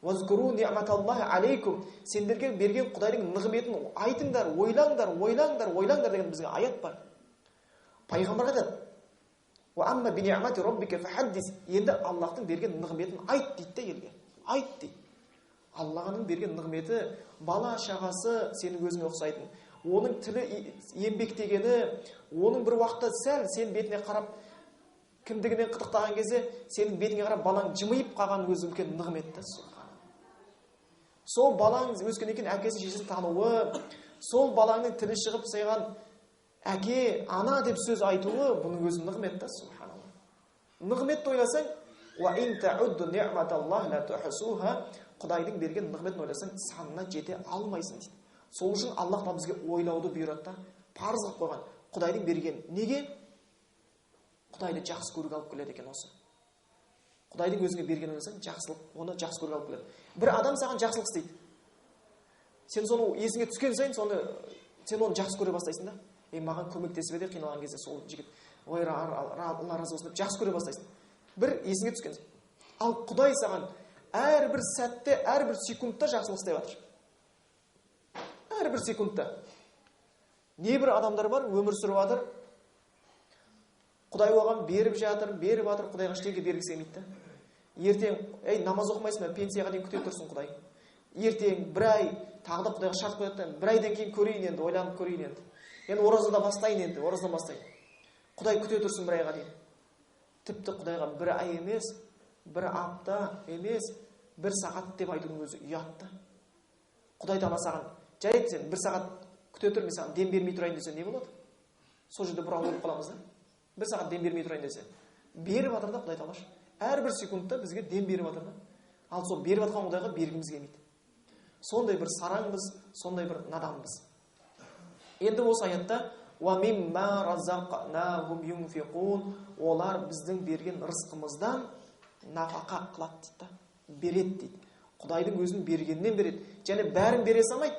Уазкуру ни'маталлахи алейкум. Сендерге берген Құдайдың нығметін айтыңдар, ойлаңдар, ойлаңдар, ойлаңдар деген бізге аят бар. Пайғамбар айтады: «Уа амма би ни'мати роббика фахаддис». Енді Аллахтың берген нығметін айт дейді де елге. Айт дейді. Аллахның берген нығметі бала шағасы сенің өзіңе ұқсайтын. Оның тілі еңбектегені, оның бір уақытта сәл сен бетіне қарап кіндігінен қытықтаған кезде сенің бетіңе қарап балаң жымиып қалған өзі үлкен нығмет та. Сол балаң өскеннен кейін әкесі шешесін тануы, сол балаңның тілі шығып саған әке, ана деп сөз айтуы, бұның өзі нығмет та, субханалла. Нығметті ойласаң, уа ин таудду ни'маталлах ла тухсуха, Құдайдың берген нығметін ойласаң, санына жете алмайсың дейді. Сол үшін Аллах та бізге ойлауды бұйырады да, парыз қылып қойған. Құдайдың берген неге? Құдайды жақсы көруге алып келеді екен осы. Құдайдың өзіңе бергенін ойласаң, жақсылық, оны жақсы көруге алып келеді. Бір адам саған жақсылық істейді. Сен соны есіңе түскен сайын соны сен оны жақсы көре бастайсың да. Ей, маған көмектесіп еді қиналған кезде сол жігіт. Ой, Алла разы болсын деп жақсы көре бастайсың. Бір есіңе түскен. Ал Құдай саған әрбір сәтте, әрбір секундта жақсылық істеп жатыр. Әрбір секундта. Небір адамдар бар, өмір сүріп жатыр. Құдай оған беріп жатыр, беріп жатыр, Құдайға ештеңе бергісі келмейді да. Ертең, ей, намаз оқымайсың ба, пенсияға дейін күте тұрсын Құдай. Ертең бір ай, тағы да Құдайға шарт қояды да, бір айдан кейін көрейін енді, ойланып көрейін енді. Енді оразада бастайын енді, оразадан бастайын. Құдай күте тұрсын бір айға дейін. Тіпті Құдайға бір ай емес, бір апта емес, бір сағат деп айтудың өзі ұят та. Құдай тағала саған Жарайды, сен бір сағат күте тұр, мен саған дем бермей тұрайын десе не болады? Сол жерде бұрап өліп қаламыз да. Бір сағат дем бермей тұрайын десе. Беріп жатыр да Құдай тағала. Әрбір секундта бізге дем беріп жатыр да. Ал сол беріп жатқан Құдайға бергіміз келмейді. Сондай бір сараңбыз, сондай бір наданбыз. Енді осы аятта олар біздің берген рызқымыздан нафақа қылады дейді, береді дейді. Құдайдың өзінің бергенінен береді. Және бәрін бере салмайды,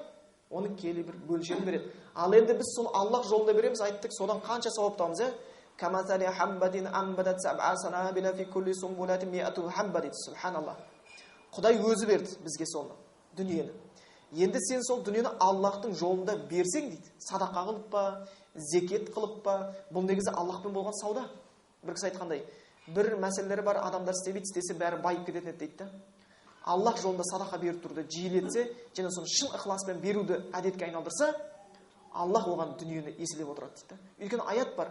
оның келі бір бөлшегін береді. Ал енді біз сол Аллах жолында береміз, айттық, содан қанша сауап табамыз, ә? Субханаллах. Құдай өзі берді бізге соны, дүниені. Енді сен сол дүниені Аллахтың жолында берсең дейді, садақа қылып па, зекет қылып па, бұл негізі Аллахпен болған сауда. Бір кісі айтқандай, бір мәселелері бар, адамдар істемейді, істесе бәрі байып кететін еді дейді. Аллах жолында садақа беріп тұруды жиілетсе, және соны шын ықыласпен беруді әдетке айналдырса, Аллах оған дүниені еселеп отырады дейді. Өйткені аят бар.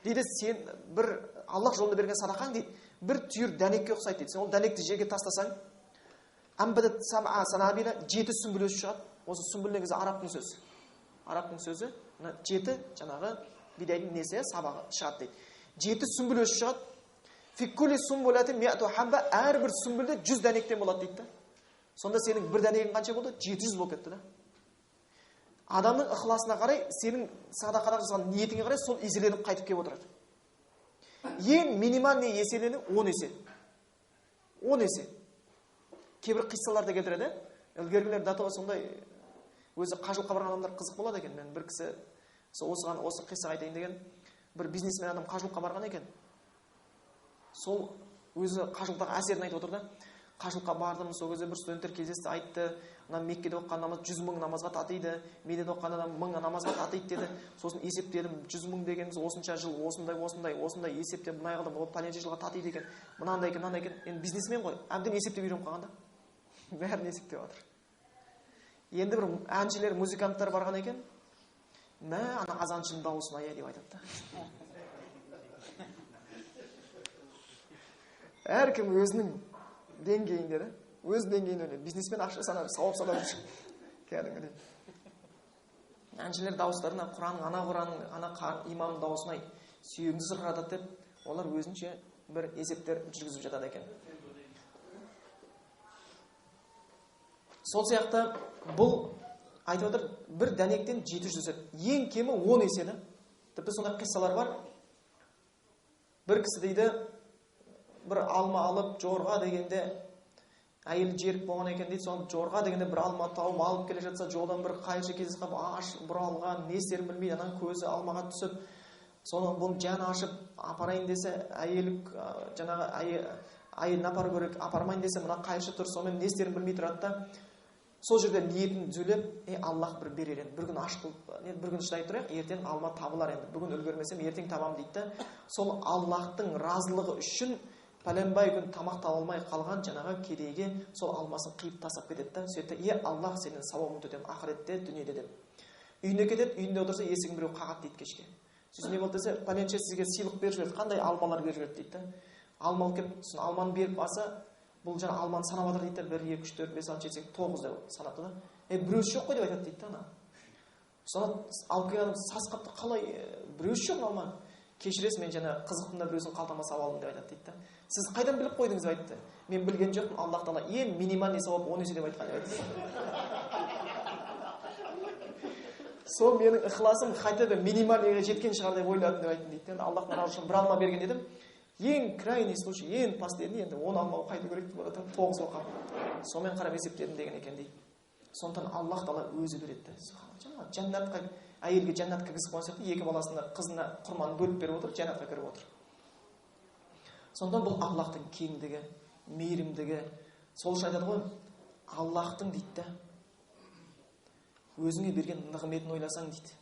Дейді, сен бір Аллах жолында берген садақаң дейді, бір түйір дәнекке ұқсайды дейді. Сен ол дәнекті жерге тастасаң, 7 сүмбіл өсіп шығады. Осы сүмбіл негізі арабтың сөзі. Арабтың сөзі, мына 7 жаңағы бидайдың несі, сабағы шығады дейді. 7 сүмбіл өсіп шығады. Әрбір сүмбілде 100 дәнектен болады дейді. Сонда сенің бір дәнегің қанша болды? 700 болып кетті да. Адамның ықыласына қарай, сенің садақаға жасаған ниетіңе қарай сол еселеніп қайтып келіп отырады. Ең минимальный еселену 10 есе. 10 есе. Кейбір қиссаларда келтіреді. Ілгергілер датова сондай өзі қажылыққа барған адамдар қызық болады екен. Мен бір кісі осыған осы қисса айтайын деген бір бизнесмен адам қажылыққа барған екен. Сол өзі қажылықтағы әсерін айтып отыр да. Қажылыққа бардым, сол кезде бір студенттер кездесті, айтты, мына Меккеде оқыған намаз 100 мың намазға татиды, Мединеде оқыған адам 1000 намазға татиды деді. Сосын есептедім, 100 мың дегеніміз осынша жыл, осындай, осындай, осындай есептеп, мына қылдым, ол пәленше жылға татиды екен, мынандай екен, мынандай екен. Енді бизнесмен ғой, әбден есептеп үйреніп қалған да. Бәрін есептеп жатыр. Енді бір әншілер, музыканттар барған екен. Мә, ана азаншының дауысын ай деп айтады да. Әркім өзінің деңгейінде, да? Өз деңгейінде ойлайды. Бизнесмен ақша санап, сауап санап жүр. Кәдімгідей. Әншілер дауыстарына Құранның, ана Құранның, ана имамның дауысына сүйегіңді сырқыратады деп, олар өзінше бір есептер жүргізіп жатады екен. Сол сияқты бұл айтып отыр, бір дәнектен 700 өседі. Ең кемі 10 есе, да? Тіпті сондай қиссалар бар. Бір кісі дейді, бір алма алып жорға дегенде әйелі жерік болған екен дейді. Соны жорға дегенде бір алма тауып алып келе жатса, жолдан бір қайыршы кездесіп қалып, аш бұралған, не істерін білмейді, ананың көзі алмаға түсіп, соны бұны жаны ашып апарайын десе, әйелі жаңағы әйелін апару керек, апармайын десе, мына қайыршы тұр, сонымен не істерін білмей тұрады да. Сол жерде ниетін түзелеп, Аллах бір берер енді, бір күн аш қылып, бір күн шыдай тұрайық, ертең алма табылар енді, бүгін үлгермесем ертең табам дейді да. Сол Аллахтың разылығы үшін пәленбай күн тамақ таба алмай қалған жаңағы кедейге сол алмасын қиып тастап кетеді да. Сөйтті, е Аллах, сенен сауабыңды өтемін ақыретте, дүниеде деп. Үйіне кетеді, үйінде отырса есігін біреу қағады дейді кешке. Сосын не болды десе, пәленше сізге сыйлық беріп жіберді, қандай алмалар беріп жіберді дейді да. Алма алып келіп, сосын алманы беріп алса, бұл жаңа алманы санап жатыр дейді да, 1, 2, 3, 4, 5, 6, 7, 8, 9 деп санапты да. Біреусі жоқ қой деп айтады дейді да ана. Соны алып келген адам сасып қалыпты, қалай біреусі жоқ алманы? Кешіресіз, мен жаңа қызықтым да біреусін қалтама салып алдым деп айтады дейді да. Сіз қайдан біліп қойдыңыз деп айтты. Мен білген жоқпын, Аллах тағала ең минимальный сауап 10 есе деп айтқан деп айтты. Сол менің ықыласым хотя бы минимальныйға жеткен шығар деп ойладым деп айттым дейді. Енді Аллахтың разылығы үшін бір алма берген едім. Ең крайний случай, ең последний, енді 10 алма қайда керек деп отырмын, 9 оқам. Сонымен қарап есептедім деген екен дейді. Сондықтан Аллах тағала өзі береді. Жаңа жәннатқа, әйелге жәннатқа кіргізіп қойған сияқты, екі баласына, қызына құрманы бөліп беріп отыр, жәннатқа кіріп отыр. Сондықтан бұл Аллахтың кеңдігі, мейірімдігі. Сол үшін айтады ғой, Аллахтың дейді да, өзіңе берген нығметін ойласаң дейді.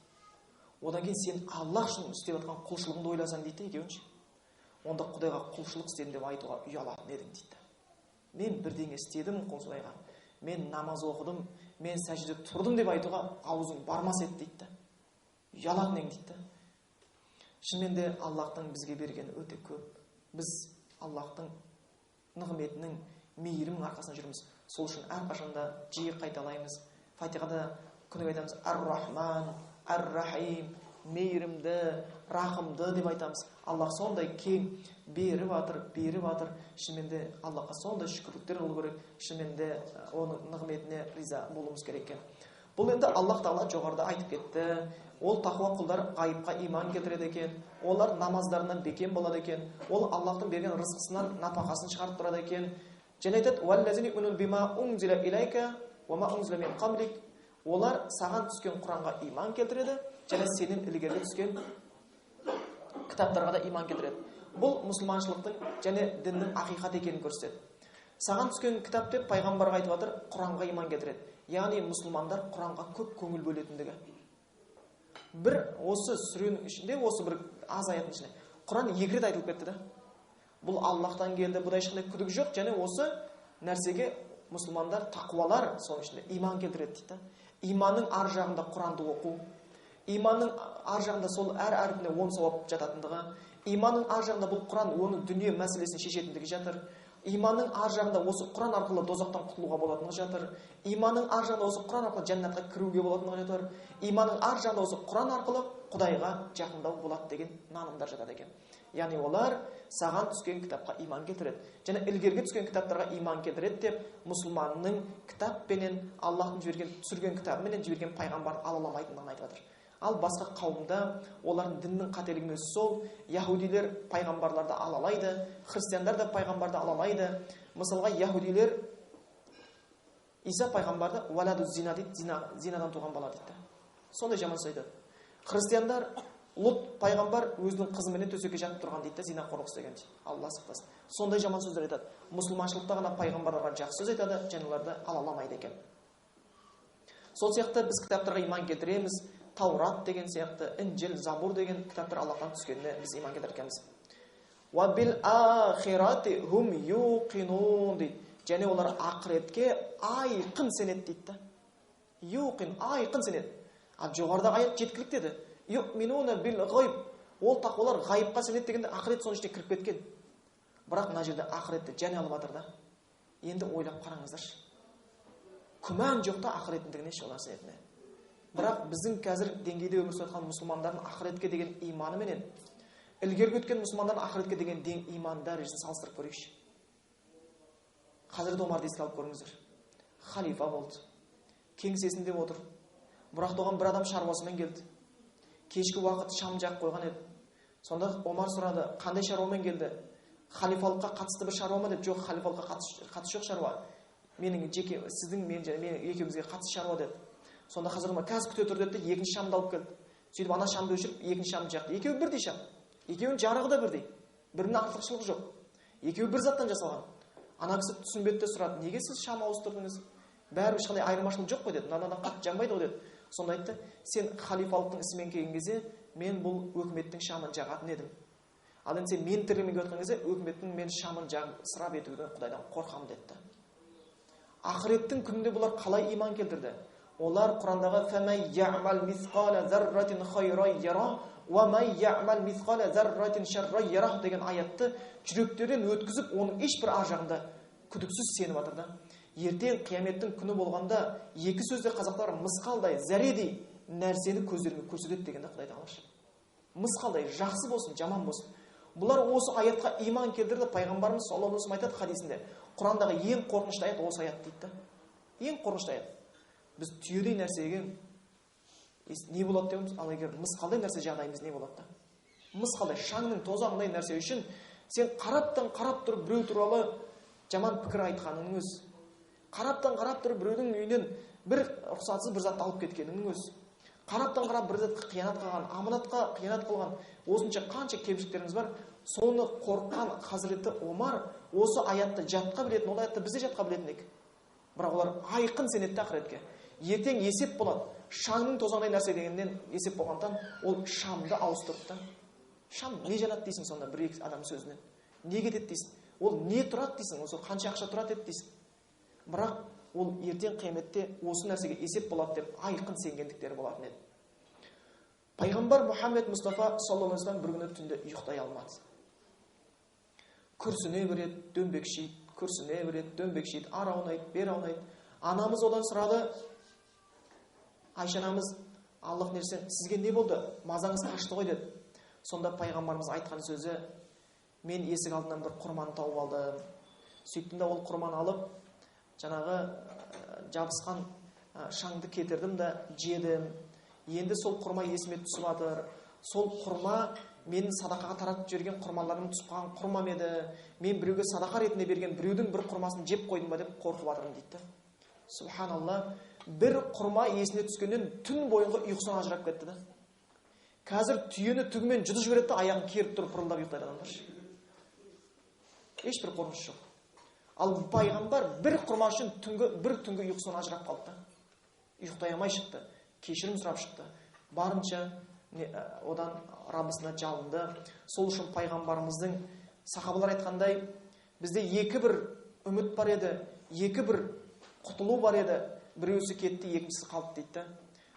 Одан кейін сен Аллах үшін істеп жатқан құлшылығыңды ойласаң дейді екеуінше. Онда Құдайға құлшылық істедім деп айтуға ұялатын едің дейді. Мен бірдеңе істедім Құдайға, мен намаз оқыдым, мен сәжде тұрдым деп айтуға аузың бармас еді дейді. Ұялатын едің дейді. Шынымен де Аллахтың бізге бергені өте көп. Біз Аллахтың нығметінің, Мейірімнің арқасында жүрміз. Сол үшін әрқашанда жиі қайталаймыз. Фатихада күніге айтамыз Ар-Рахман, Ар-Рахим, мейірімді, рахымды деп айтамыз. Аллах сондай кең беріп жатыр, беріп жатыр. Шынымен де Аллахқа сондай шүкірліктер қылу керек. Шынымен де оның нығметіне риза болуымыз керек екен. Бұл енді Аллах тағала жоғарыда айтып кетті. Ол тақуа құлдар ғайыпқа иман келтіреді екен. Олар намаздарынан бекем болады екен. Ол Аллахтың берген рызқысынан напақасын шығарып тұрады екен. Және айтады, «Уаллазина юъминуна бима унзила илайка уа ма унзила мин қаблик». Олар саған түскен Құранға иман келтіреді және сенен ілгері түскен кітаптарға да иман келтіреді. Бұл мұсылманшылықтың және діннің ақиқат екенін көрсетеді. Саған түскен кітап деп пайғамбарға айтып жатыр, Құранға иман келтіреді. Яғни мұсылмандар Құранға көп көңіл бөлетіндігі. Бір осы сүренің ішінде, осы бір аз аяттың ішінде Құран екі рет айтылып кетті да. Бұл Аллахтан келді, бұда ешқандай күдік жоқ, және осы нәрсеге мұсылмандар, тақуалар соның ішінде иман келтіреді дейді. Иманның ар жағында Құранды оқу, иманның ар жағында сол әр әрпіне 10 сауап жататындығы, иманның ар жағында бұл Құран оның дүние мәселесін шешетіндігі жатыр, иманның ар жағында осы Құран арқылы дозақтан құтылуға болатындығы жатыр, иманның ар жағында осы Құран арқылы жәннатқа кіруге болатындығы жатыр, иманның ар жағында осы Құран арқылы Құдайға жақындау болады деген нанымдар жатады екен. Яғни олар саған түскен кітапқа иман келтіреді және ілгергі түскен кітаптарға иман келтіреді деп мұсылманның кітаппенен Аллахтың жіберген, түсірген кітабыменен жіберген пайғамбарды алаламайтындығын айтып жатыр. Ал басқа қауымда олардың діннің қателігінің өзі сол, яһудилер пайғамбарларды алалайды, христиандар да пайғамбарды алалайды. Мысалға, яһудилер Иса пайғамбарды уаладу зина дейді, зинадан туған бала дейді. Сондай жаман сөз айтады. Христиандар Лұт пайғамбар өзінің қызыменен төсекке жатып тұрған дейді, зинақорлық істеген дейді. Алла сақтасын. Сондай жаман сөздер айтады. Мұсылманшылықта ғана пайғамбарларға жақсы сөз айтады, және оларды алаламайды екен. Сол сияқты біз кітаптарға иман келтіреміз. Таурат деген сияқты, Інжіл, Забур деген кітаптар Аллахтан түскеніне біз иман келтіргенбіз. Уа бил ахирати хум юқинун дейді. Және олар ақыретке айқын сенеді дейді. Юқин, айқын сенеді. Ал жоғарыдағы аят жеткілікті деді. Юъминуна бил ғайб. Ол тақуалар ғайыпқа сенеді дегенде ақырет соның ішіне кіріп кеткен. Бірақ мына жерде ақыретті және алып жатыр да. Енді ойлап қараңыздаршы. Күмән жоқ та ақыреттігіне еш олар сенетіні. Бірақ біздің қазір деңгейде өмір сүріп жатқан мұсылмандардың ақыретке деген иманыменен ілгергі өткен мұсылмандардың ақыретке деген иман дәрежесін салыстырып көрейікші. Хазірет Омарды еске алып көріңіздер. Халифа болды. Кеңсесінде отыр. Бірақ оған бір адам шаруасымен келді. Кешкі уақыт шам жағып қойған еді. Сонда Омар сұрады, қандай шаруамен келді? Халифалыққа қатысты бір шаруа ма деп? Жоқ, халифалыққа қатысы жоқ шаруа. Менің жеке, сіздің мен және менің екеумізге қатысты шаруа деді. Сонда Хазірет Омар қазір күте тұр деді, екінші шамды алып келді. Сөйтіп ана шамды өшіріп, екінші шамды жақты. Екеуі бірдей шам. Екеуінің жарығы да бірдей. Бірінің артықшылығы жоқ. Екеуі бір заттан жасалған. Ана кісі түсінбеді де сұрады, неге сіз шам ауыстырдыңыз? Бәрібір ешқандай айырмашылық жоқ қой деді. Мынадан қатты жанбайды ғой деді. Сонда айтты, сен халифалықтың ісімен келген кезде мен бұл өкіметтің шамын жағатын едім. Ал енді сен мен тірлігімен келіп жатқан кезде өкіметтің мен шамын жағып ысырап етуден Құдайдан қорқамын деді. Ақыреттің күнінде бұлар қалай иман келтірді? Олар Құрандағы «Фәмәй я'мал мисқала зарратин хайран яра, уа май я'мал мисқала зарратин шарран яра» деген аятты жүректерінен өткізіп, оның ешбір ар жағында күдіксіз сеніп жатыр да. Ертең қияметтің күні болғанда екі сөзде қазақтар мысқалдай, зәредей нәрсені көздеріңе көрсетеді дегенде Құдай тағала. Мысқалдай, жақсы болсын, жаман болсын. Бұлар осы аятқа иман келтірді. Пайғамбарымыз саллаллаху алейхи вассалам айтады хадисінде, Құрандағы ең қорқынышты аят осы аят дейді да. Ең қорқынышты аят. Біз түйедей нәрсеге не болады дейміз, ал егер мысқалдай нәрсе жағдайымыз не болады да? Мысқалдай, шаңның тозаңындай нәрсе үшін сен қараптан қарап тұрып біреу туралы жаман пікір айтқаныңның өзі, қараптан қарап тұрып біреудің үйінен бір рұқсатсыз бір затты алып кеткеніңнің өзі, қараптан қарап бір затқа қиянат қылған, аманатқа қиянат қылған, осынша қанша кемшіліктеріміз бар, соны қорыққан Хазіреті Омар осы аятты жатқа білетін, ол аятты біз де жатқа білетін едік. Бірақ олар айқын сенеді ақыретке. Ертең есеп болады. Шаңның тозаңдай нәрсе дегеннен есеп болғандықтан ол шамды ауыстырды да. Шам не жанады дейсің сонда бір екі адам сөзінен? Не кетеді дейсің? Ол не тұрады дейсің? Осы қанша ақша тұрады еді дейсің? Бірақ ол ертең қияметте осы нәрсеге есеп болады деп айқын сенгендіктері болатын еді. Пайғамбар Мұхаммед Мұстафа саллаллаху алейхи вассалам бір күні түнде ұйықтай алмады. Күрсіне береді, дөңбекшиді, Күрсіне береді, дөңбекшиді, ары аунайды, бері аунайды. Анамыз одан сұрады, Айша анамыз, Аллах нерсен, сізге не болды? Мазаңыз қашты ғой деді. Сонда пайғамбарымыз айтқан сөзі, мен есік алдынан бір құрманы тауып алдым. Сөйттім де ол құрманы алып, жаңағы жабысқан шаңды кетірдім да жедім. Енді сол құрма есіме түсіп жатыр. Сол құрма менің садақаға таратып жіберген құрмаларым түсіп қалған құрмам еді. Мен біреуге садақа ретінде берген біреудің бір құрмасын жеп қойдым ба деп қорқып жатырмын дейді. Субханалла, бір құрма есіне түскеннен түн бойынғы ұйқысынан ажырап кетті да. Қазір түйені түгімен жұтып жібереді де, аяғын керіп тұрып пырылдап ұйықтайды адамдар. Ешбір қорқыныш жоқ. Ал пайғамбар бір құрма үшін бір түнгі ұйқысынан ажырап қалды да. Ұйықтай алмай шықты, кешірім сұрап шықты. Барынша одан Раббысына жалынды. Сол үшін пайғамбарымыздың сахабалар айтқандай, бізде екі бір үміт бар еді, екі бір құтылу бар еді. Біреусі кетті, екіншісі қалды дейді.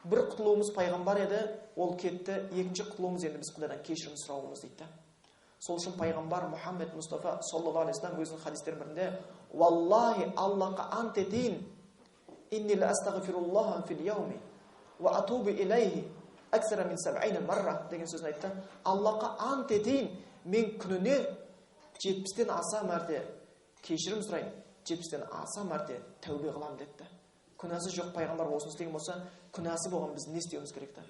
Бір құтылуымыз пайғамбар еді, ол кетті. Екінші құтылуымыз енді біз Құдайдан кешірім сұрауымыз дейді. Сол үшін пайғамбар Мұхаммед Мұстафа саллаллаху алейхи вассалам өзінің хадистерінің бірінде, «Валлахи, Аллахқа ант етейін, инни ла астағфируллаха фил яуми ва атубу илайхи аксара мин саб'ина марра» деген сөзін айтты. Аллахқа ант етейін, мен күніне 70-тен аса мәрте кешірім сұрайын, 70-тен аса мәрте тәубе қыламын депті. Күнәсі жоқ пайғамбар осыны істеген болса, күнәсі болған біз не істеуіміз керек та?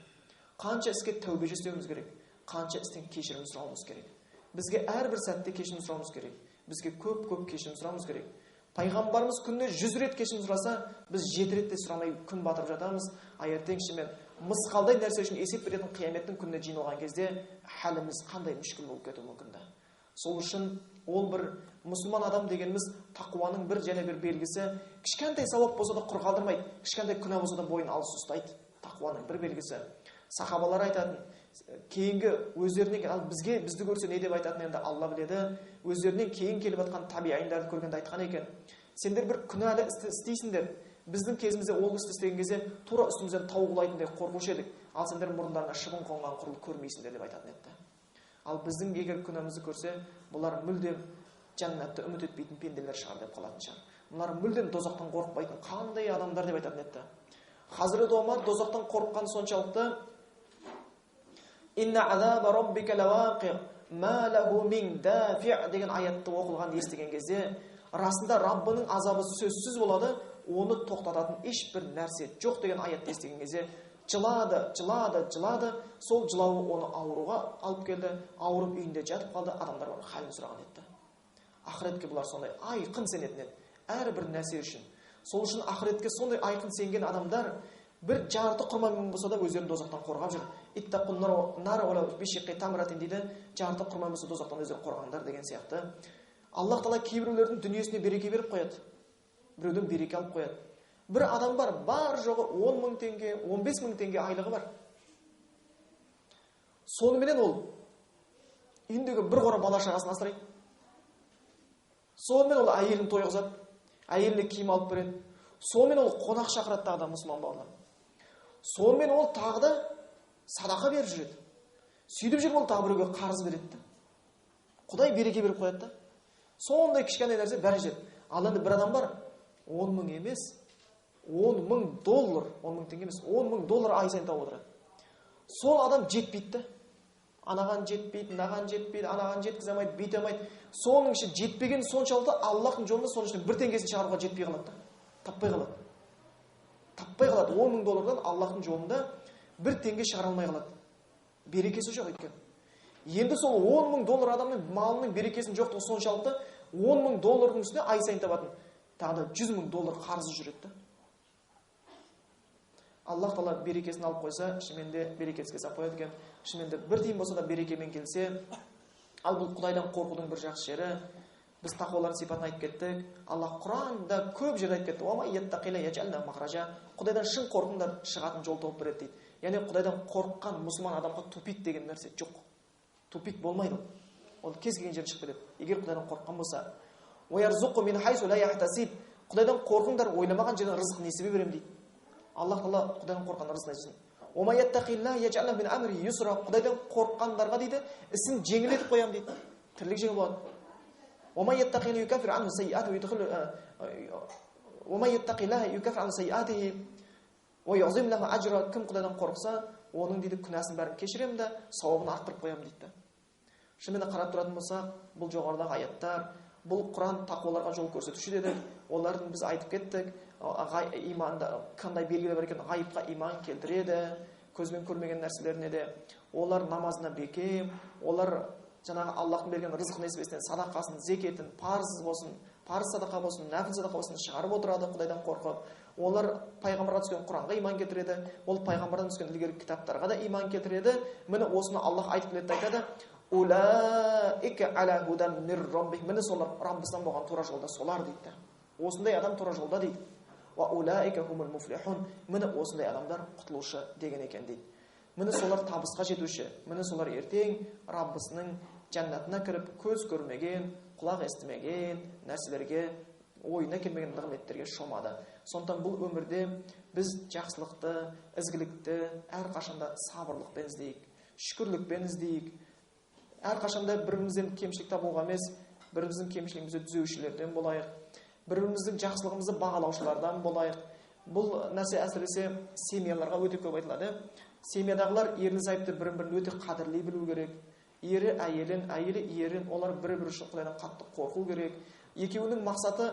Қанша іске тәубе жасауымыз керек, қанша істен кешірім сұрауымыз керек. Бізге әрбір сәтте кешірім сұрауымыз керек. Бізге көп-көп кешірім сұрауымыз керек. Пайғамбарымыз күніне 100 рет кешірім сұраса, біз 7 рет те сұрамай күн батырып жатамыз. А ертең шынымен мысқалдай нәрсе үшін есеп беретін қияметтің күніне жиналған кезде халіміз қандай мүшкіл болып кетуі мүмкін да. Сол үшін ол бір мұсылман адам дегеніміз тақуаның бір және бір белгісі, кішкентай сауап болса да құр қалдырмайды, кішкентай күнә болса да бойын алыс ұстайды. Тақуаның бір белгісі. Сахабалар айтатын, кейінгі өздерінен, ал бізге, бізді көрсе не деп айтатын енді Алла біледі, өздерінен кейін келіп жатқан табиғиндарды көргенде айтқан екен, сендер бір күнәлі істі істейсіңдер, біздің кезімізде ол істі істеген кезде тура үстімізден тау құлайтындай қорқушы едік, ал сендер мұрындарына шыбын қонған құрлы көрмейсіңдер деп айтатын еді. Ал біздің егер күнәмізді көрсе, бұлар мүлдем жәннатты үміт етпейтін пенделер шығар деп қалатын шығар. Бұлар мүлдем тозақтан қорықпайтын қандай адамдар деп айтатын еді. Хазірет Омар тозақтан қорыққан соншалықты, «Инна азаба раббика лавақи, ма лаху мин дафи» деген аятты оқылған естіген кезде, расында Раббының азабы сөзсіз болады, оны тоқтататын ешбір нәрсе жоқ деген аятты естіген кезде жылады, жылады, жылады. Сол жылауы оны ауруға алып келді, ауырып үйінде жатып қалды, адамдар оның халін сұраған еді. Ақыретке бұлар сондай айқын сенетін еді, әрбір нәрсе үшін. Сол үшін ақыретке сондай айқын сенген адамдар бір жарты құрмамен болса да өздерін тозақтан қорғап жүр. Иттақун нар уа бишиқи тамратин дейді, жарты құрмамен болса тозақтан өздерін қорғаңдар деген сияқты. Аллах тағала кейбіреулердің дүниесіне береке беріп қояды, біреуден береке алып қояды. Бір адам бар, бар жоғы 10 мың теңге, 15 мың теңге айлығы бар. Соныменен ол үйіндегі бір қора бала шағасын асырайды. Сонымен ол әйелін тойғызады, әйеліне киім алып береді. Сонымен ол қонақ шақырады тағы да мұсылман бауырлар. Сонымен ол тағы да садақа беріп жүреді. Сөйтіп жүріп ол тағы біреуге қарыз береді. Құдай береке беріп қояды да. Сондай кішкентай нәрсе бәрі жетеді. Ал енді бір адам бар, 10 мың емес, 10 мың доллар, 10 мың теңге емес, 10 мың доллар ай сайын тауып отырады. Сол адам жетпейді да. Анаған жетпейді, мынаған жетпейді, анаған жеткізе алмайды, бүйте алмайды. Соның іші жетпеген соншалықты Аллахтың жолында соның ішінен бір теңгесін шығаруға жетпей қалады да. Таппай қалады. Таппай қалады. 10 мың доллардан Аллахтың жолында бір теңге шығара алмай қалады. Берекесі жоқ өйткені. Енді сол 10 мың доллар адамның малының берекесінің жоқтығы соншалықты 10 мың доллардың үстіне ай сайын табатын тағы да 100 мың доллар қарызы жүреді да. Аллах тағала берекесін алып қойса, шынымен де берекеске салып қояды екен. Шынымен де бір тиын болса да берекемен келсе, ал бұл Құдайдан қорқудың бір жақсы жері, біз тақуалардың сипатын айтып кеттік. Аллах Құранда көп жерде айтып кетті. Уа ма яттақилла яж'ал лаху махража. Құдайдан шын қорқыңдар, шығатын жол тауып береді дейді. Яғни Құдайдан қорыққан мұсылман адамға тупик деген нәрсе жоқ. Тупик болмайды. Ол кез келген жерден шығып кетеді. Егер Құдайдан қорыққан болса, уа ярзуқу мин хайсу ла яхтасиб. Құдайдан қорқыңдар, ойламаған жерден рызық несібе беремін дейді. Аллах тағала Құдайдан қорыққан рызық несібесін. Уа ма яттақилла яж'ал лаху мин амри юсра. Құдайдан қорыққандарға дейді, ісін жеңілдетіп қоямын дейді. Тірлік жеңіл болады. Кім Құдайдан қорықса, оның дейді күнәсін бәрін кешіремін да, сауабын арттырып қоямын дейді. Шынымен қарап тұратын болсақ, бұл жоғарыдағы аяттар, бұл Құран тақуаларға жол көрсетуші дедік, олардың біз айтып кеттік, иманда қандай белгілер бар екен, ғайыпқа иман келтіреді, көзбен көрмеген нәрселеріне де, олар намазына бекем, олар жаңағы Аллахтың берген рызық несібесінен садақасын, зекетін, парыз болсын, парыз садақа болсын, нәпіл садақа болсын шығарып отырады Құдайдан қорқып. Олар пайғамбарға түскен Құранға иман келтіреді, ол пайғамбардан түскен ілгергі кітаптарға да иман келтіреді. Міне осыны Аллах айтып келеді, айтады: «Улаика аля худан мир раббих». Міне солар Раббысынан болған тура жолда солар дейді. Осындай адам тура жолда дейді. Уа улаика хумул муфлихун. Міне осындай адамдар құтылушы деген екен дейді. Міне солар табысқа жетуші, міне солар ертең Раббысының жәннатына кіріп, көз көрмеген, құлақ естімеген нәрселерге, ойына келмеген нығметтерге шомады. Сондықтан бұл өмірде біз жақсылықты, ізгілікті әрқашанда сабырлықпен іздейік, шүкірлікпен іздейік. Әрқашанда бір-бірімізден кемшілік табуға емес, бір-біріміздің кемшілігімізді түзеушілерден болайық, бір-біріміздің жақсылығымызды бағалаушылардан болайық. Бұл нәрсе әсіресе семьяларға өте көп айтылады. Семьядағылар ерлі зайыпты бірін-бірін өте қадірлей білу керек. Ері әйелін, әйелі ерін, олар бір-бірі үшін Құдайдан қатты қорқу керек. Екеуінің мақсаты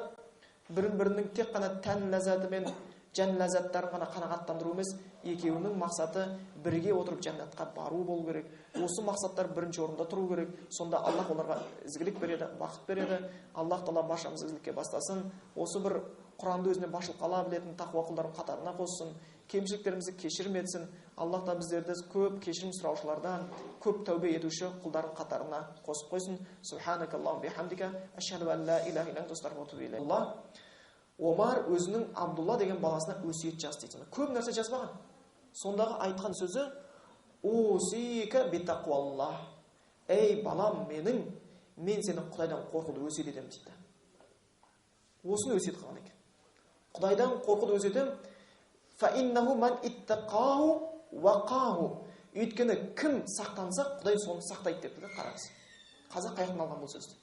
бірін-бірінің тек қана тән ләззаты мен жан ләззаттарын ғана қанағаттандыру емес, екеуінің мақсаты бірге отырып жәннатқа бару болу керек. Осы мақсаттар бірінші орында тұру керек. Сонда Аллах оларға ізгілік береді, бақыт береді. Аллах тағала баршамызды ізгілікке бастасын. Осы бір Құранды өзіне басшылыққа ала білетін тақуа құлдардың қатарына қоссын, кемшіліктерімізді кешірім етсін. Аллах та біздерді көп кешірім сұраушылардан, көп тәубе етуші құлдардың қатарына қосып қойсын. Субханакаллахумма бихамдика, ашхаду ан ла илаха илля анта, астағфирука ва атубу илейк. Аллах Омар өзінің Абдулла деген баласына өсиет жазды дейді. Көп нәрсе жазбаған. Сондағы айтқан сөзі: «Усика битақуаллах». Ей балам менің, мен сені Құдайдан қорқуды өсиет етемін дейді. Осыны өсиет қылған екен. Құдайдан қорқуды өсиет етемін. Фа иннаху ман иттақаху вақаху. Өйткені кім сақтанса, Құдай соны сақтайды депті де, қараңыз. Қазақ қаяқтан алған бұл сөзді?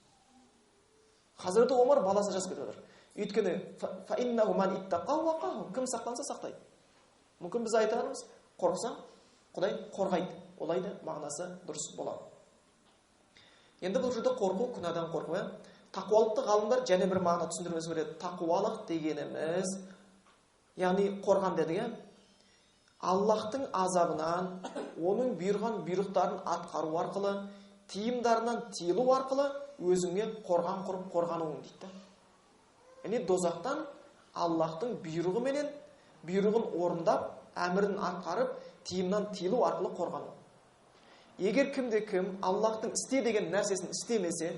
Хазіреті Омар баласына жазып кетіп жатыр. Өйткені фа иннаху ман иттақаху вақаху. Кім сақтанса сақтайды. Мүмкін біз айтармыз, қорықсаң, Құдай қорғайды. Олай да мағынасы дұрыс болады. Енді бұл жерде қорқу, күнәдан қорқу. Тақуалықты ғалымдар және бір мағына түсіндірмесі береді. Тақуалық дегеніміз, яғни қорған дедік, Аллахтың азабынан, оның бұйырған бұйрықтарын атқару арқылы, тыйымдарынан тыйылу арқылы өзіңе қорған құрып қорғануың дейді. Яғни дозақтан Аллахтың бұйрығыменен, бұйрығын орындап, әмірін атқарып, тыйымнан тыйылу арқылы қорғану. Егер кімде кім Аллахтың істе деген нәрсесін істемесе,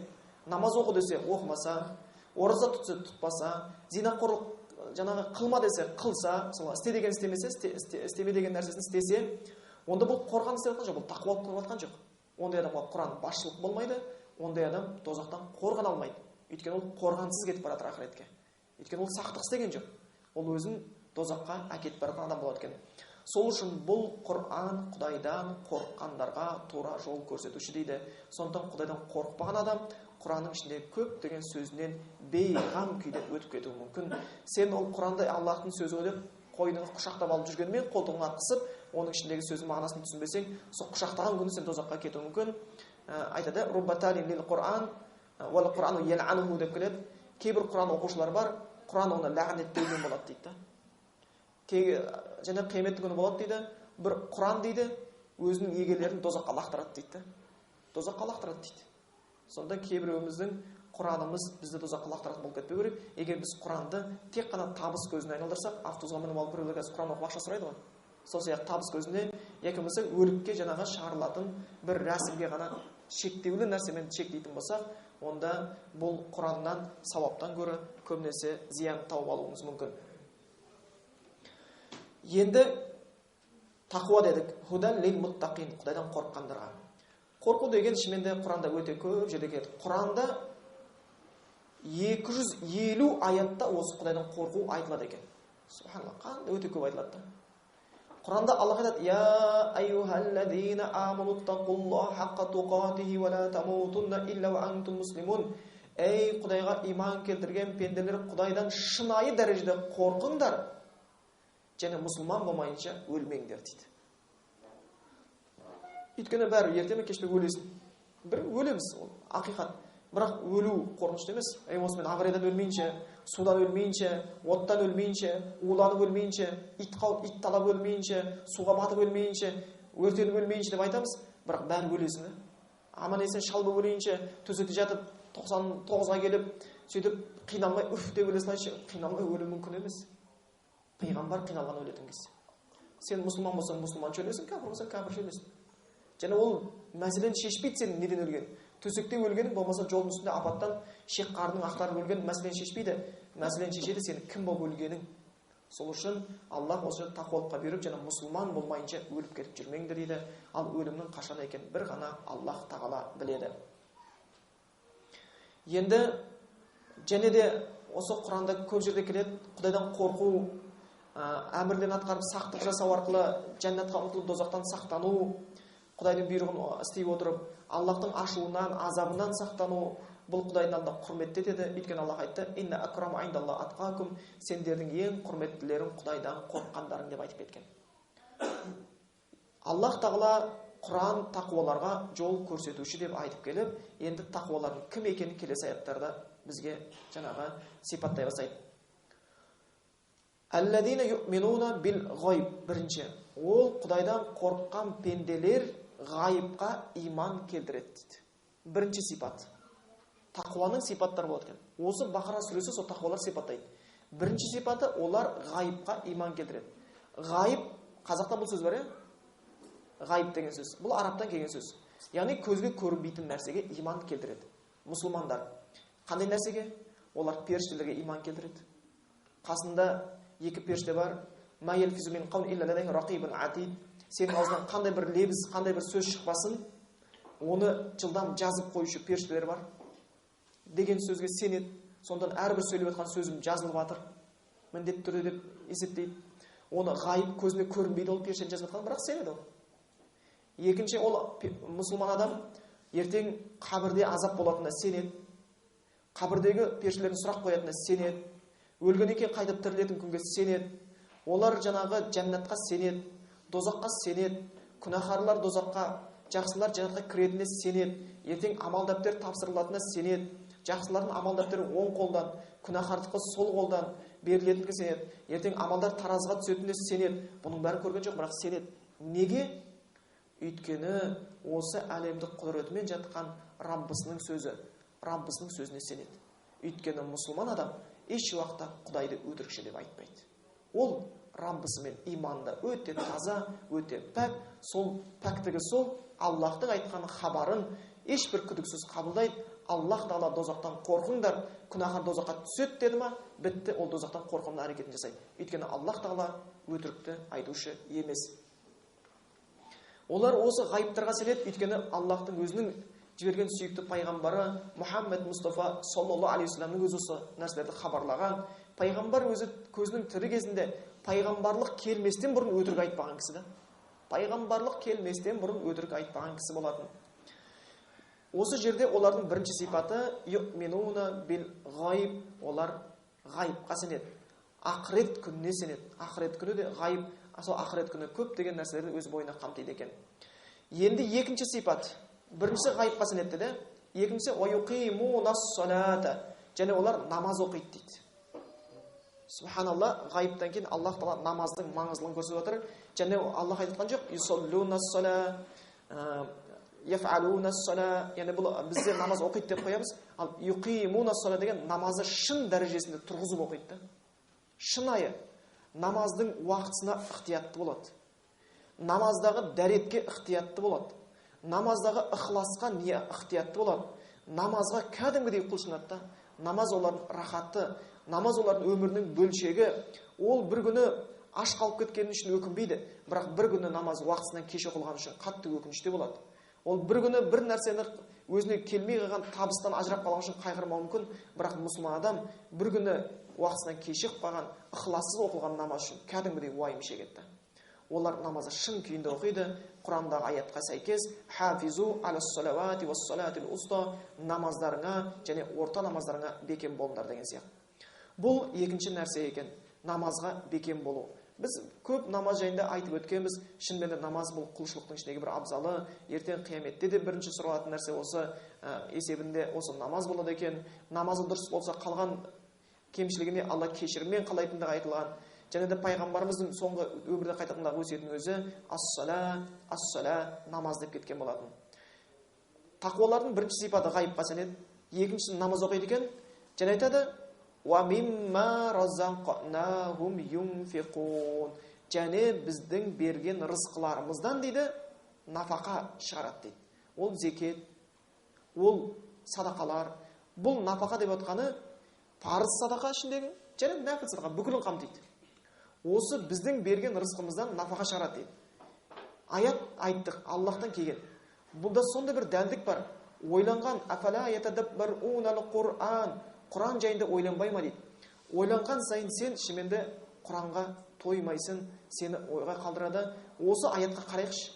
намаз оқы десе оқымаса, ораза тұтса тұтпаса, зинақорлық жаңағы қылма десе қылса, мысалға істе деген істемесе, істеме деген нәрсесін істесе, онда бұл қорған істеп жатқан жоқ, бұл тақуалық қылып жатқан жоқ. Ондай адамға Құран басшылық болмайды, ондай адам тозақтан қорғана алмайды. Өйткені ол қорғансыз кетіп бара жатыр ақыретке. Өйткені ол сақтық істеген жоқ. Ол өзін тозаққа әкетіп бара жатқан адам болады екен. Сол үшін бұл Құран Құдайдан қорыққандарға тура жол көрсетуші дейді. Сондықтан Құдайдан қорықпаған адам Құранның ішінде көптеген сөзінен бейғам күйде өтіп кетуі мүмкін. Сен ол Құранды Аллахтың сөзі деп қойныңа құшақтап алып жүргенмен, қолтығыңа қысып, оның ішіндегі сөздің мағынасын түсінбесең, сол құшақтаған күні сен тозаққа кетуі мүмкін. Айтады, рубба талин лил Құран, уал Құрану ял'ануху деп келеді. Кейбір Құран оқушылар бар, Құран оны лағнеттеумен болады дейді. Және қияметтің күні болады дейді. Бір Құран дейді, өзінің егелерін тозаққа лақтырады дейді. Тозаққа лақтырады дейді. Сонда кейбіреуіміздің Құранымыз бізді тозаққа лақтыратын болып кетпеу керек. Егер біз Құранды тек қана табыс көзіне айналдырсақ, автобусқа мініп алып біреулер қазір Құран оқып ақша сұрайды ғой. Сол сияқты табыс көзіне, яки болмаса өлікке жаңағы шығарылатын бір рәсімге ғана шектеулі нәрсемен шектейтін болсақ, онда бұл Құраннан сауаптан гөрі көбінесе зиян тауып алуымыз мүмкін. Енді тақуа дедік, худан лил муттақин, Құдайдан қорыққандарға. Қорқу деген шынымен де Құранда өте көп жерде келеді. Құранда 250 аятта осы Құдайдан қорқу айтылады екен. Субханаллах, қандай өте көп айтылады. Құранда Аллах айтады: «Я айюхаллазина аману тақуллаха хаққа туқатихи ва ла тамутунна илля ва антум муслимун». Ей, Құдайға иман келтірген пенделер, Құдайдан шынайы дәрежеде қорқыңдар және мұсылман болмайынша өлмеңдер дейді. Өйткені бәрі ерте ме кеш пе өлесің. Бір өлеміз, ол ақиқат. Бірақ өлу қорқынышты емес. Ей, осы мен авариядан өлмейінше, судан өлмейінше, оттан өлмейінше, уланып өлмейінше, ит қауып, ит талап өлмейінше, суға батып өлмейінше, өртеніп өлмейінше деп айтамыз. Бірақ бәрі өлесің. Аман есен шал болып өлейінше, төсекте жатып 99-ға келіп, сөйтіп қиналмай үф деп өле салайыншы, қиналмай өлу мүмкін емес. Пайғамбар қиналған өлетін кезде. Сен мұсылман болсаң, мұсылманша өлесің, кәпір болсаң, кәпірше өлесің. Және ол мәселені шешпейді сен неден өлген. Төсекте өлгенің болмаса жолдың үстінде апаттан шек қарның ақтарып өлген мәселені шешпейді. Мәселені шешеді сен кім болып өлгенің. Сол үшін Аллах осы тақуалыққа бұйырып, және мұсылман болмайынша өліп кетіп жүрмеңдер дейді. Ал өлімнің қашан екенін бір ғана Аллах тағала біледі. Енді және де осы Құранда көп жерде келеді, Құдайдан қорқу, әмірлерін атқарып сақтық жасау арқылы жәннатқа ұмтылып дозақтан сақтану, Құдайдың бұйрығын істей отырып, Аллахтың ашуынан, азабынан сақтану, бұл Құдайдың алдында құрметті етеді. Өйткені Аллах айтты: «Инна акрама индалла атқакум», сендердің ең құрметтілерің Құдайдан қорыққандарың деп айтып кеткен. Аллах тағала Құран тақуаларға жол көрсетуші деп айтып келіп, енді тақуалардың кім екенін келесі аяттарда бізге жаңағы сипаттай бастайды. Аллазина юъминуна бил ғайб. Бірінші, ол Құдайдан қорыққан пенделер ғайыпқа иман келтіреді дейді. Бірінші сипат. Тақуаның сипаттары болады екен. Осы Бақара сүресі сол тақуалар сипаттайды. Бірінші сипаты, олар ғайыпқа иман келтіреді. Ғайып, қазақта бұл сөз бар, Ғайып деген сөз. Бұл арабтан келген сөз. Яғни көзге көрінбейтін нәрсеге иман келтіреді. Мұсылмандар қандай нәрсеге? Олар періштелерге иман келтіреді. Қасында екі періште бар. Ма ялфизу мин қаулин илля ладайхи рақибун атид. Сенің аузынан қандай бір лебіз, қандай бір сөз шықпасын, оны жылдам жазып қоюшы періштелер бар деген сөзге сенеді. Сондықтан әрбір сөйлеп жатқан сөзім жазылып жатыр, міндетті түрде деп есептейді. Оны ғайып, көзіне көрінбейді ол періштенің жазып жатқаны, бірақ сенеді ол. Екінші, ол мұсылман адам ертең қабірде азап болатынына сенеді. Қабірдегі періштелердің сұрақ қоятынына сенеді. Өлгеннен кейін қайтып тірілетін күнге сенеді. Олар жаңағы жәннатқа сенеді, дозаққа сенеді, күнәһарлар дозаққа, жақсылар жәннатқа кіретініне сенеді. Ертең амал дәптер тапсырылатынына сенеді. Жақсылардың амал дәптері оң қолдан, күнәһардікі сол қолдан берілетініне сенеді. Ертең амалдар таразыға түсетініне сенеді. Бұның бәрін көрген жоқ, бірақ сенеді. Неге? Өйткені осы әлемді құдіретімен жатқан Раббысының сөзі, Раббысының сөзіне сенеді. Өйткені мұсылман адам еш уақытта Құдайды өтірікші деп айтпайды. Ол Раббысымен иманда өте таза, өте пәк. Сол пәктігі сол Аллахтың айтқан хабарын ешбір күдіксіз қабылдайды. Аллах тағала дозақтан қорқыңдар, күнәһар дозаққа түседі деді ма, бітті, ол дозақтан қорқуның әрекетін жасайды. Өйткені Аллах тағала өтірікті айтушы емес. Олар осы ғайыптарға сенеді, өйткені Аллахтың өзінің жіберген сүйікті пайғамбары Мұхаммед Мұстафа саллаллаху алейхи уассаламның өзі осы нәрселерді хабарлаған. Пайғамбар өзі көзінің тірі кезінде пайғамбарлық келместен бұрын өтірік айтпаған кісі да. Пайғамбарлық келместен бұрын өтірік айтпаған кісі болатын. Осы жерде олардың бірінші сипаты юъминуна бил ғайб, олар ғайыпқа сенеді. Ақырет күніне сенеді. Ақырет күні де ғайып, сол ақырет күні көптеген нәрселерді өз бойына қамтиды екен. Енді екінші сипат. Біріншісі ғайыпқа сенеді деді. Екіншісі уаюқимунас-салата, және олар намаз оқиды дейді. Субханалла, ғайыптан кейін Аллах тағала намаздың маңыздылығын көрсетіп отыр. Және Аллах айтып жатқан жоқ, юсаллунас-сала, яфалунас-сала, яғни бұл бізде намаз оқиды деп қоямыз. Ал юқимунас-сала деген намазды шын дәрежесінде тұрғызып оқиды да. Шынайы намаздың уақытысына ықтиятты болады. Намаздағы дәретке ықтиятты болады. Намаздағы ықыласқа не ықтиятты болады. Намазға кәдімгідей құлшынады да. Намаз олардың рахаты, намаз олардың өмірінің бөлшегі. Ол бір күні аш қалып кеткені үшін өкінбейді, бірақ бір күні намаз уақытысынан кеш оқылғаны үшін қатты өкініште болады. Ол бір күні бір нәрсені өзіне келмей қалған табыстан ажырап қалған үшін қайғырмауы мүмкін, бірақ мұсылман адам бір күні уақытысынан кешігіп қалған, ықылассыз оқылған намаз үшін кәдімгідей уайым шегеді. Олар намазды шын күйінде оқиды. Құрандағы аятқа сәйкес, хафизу алас-салавати вас-салатил уста, намаздарыңа және орта намаздарыңа бекем болыңдар деген сияқты. Бұл екінші нәрсе екен, намазға бекем болу. Біз көп намаз жайында айтып өткенбіз. Шынымен де намаз бұл құлшылықтың ішіндегі бір абзалы. Ертең қияметте де бірінші сұралатын нәрсе осы, есебінде осы намаз болады екен. Намазы дұрыс болса, қалған кемшілігіне Алла кешіріммен қалайтындығы айтылған. Және де пайғамбарымыздың соңғы өмірде қайтатындағы өсиетінің өзі ас-сала, ас-сала, намаз деп кеткен болатын. Тақуалардың бірінші сипаты ғайыпқа сенеді, екіншісі намаз оқиды екен. Және айтады, уа мимма разақнахум юнфиқун, және біздің берген рызқыларымыздан дейді нафақа шығарады дейді. Ол зекет, ол садақалар. Бұл нафақа деп отқаны парыз садақа ішіндегі және нәпіл садақа бүкілін қамтиды. Осы біздің берген рызқымыздан нафақа шығарады дейді. Аят айттық, Аллахтан келген. Бұлда сондай бір дәлдік бар. Ойланған, афала ятадаббарунал Құран, Құран жайында ойланбай ма дейді. Ойланған сайын сен шынымен де Құранға тоймайсың, сені ойға қалдырады. Осы аятқа қарайықшы.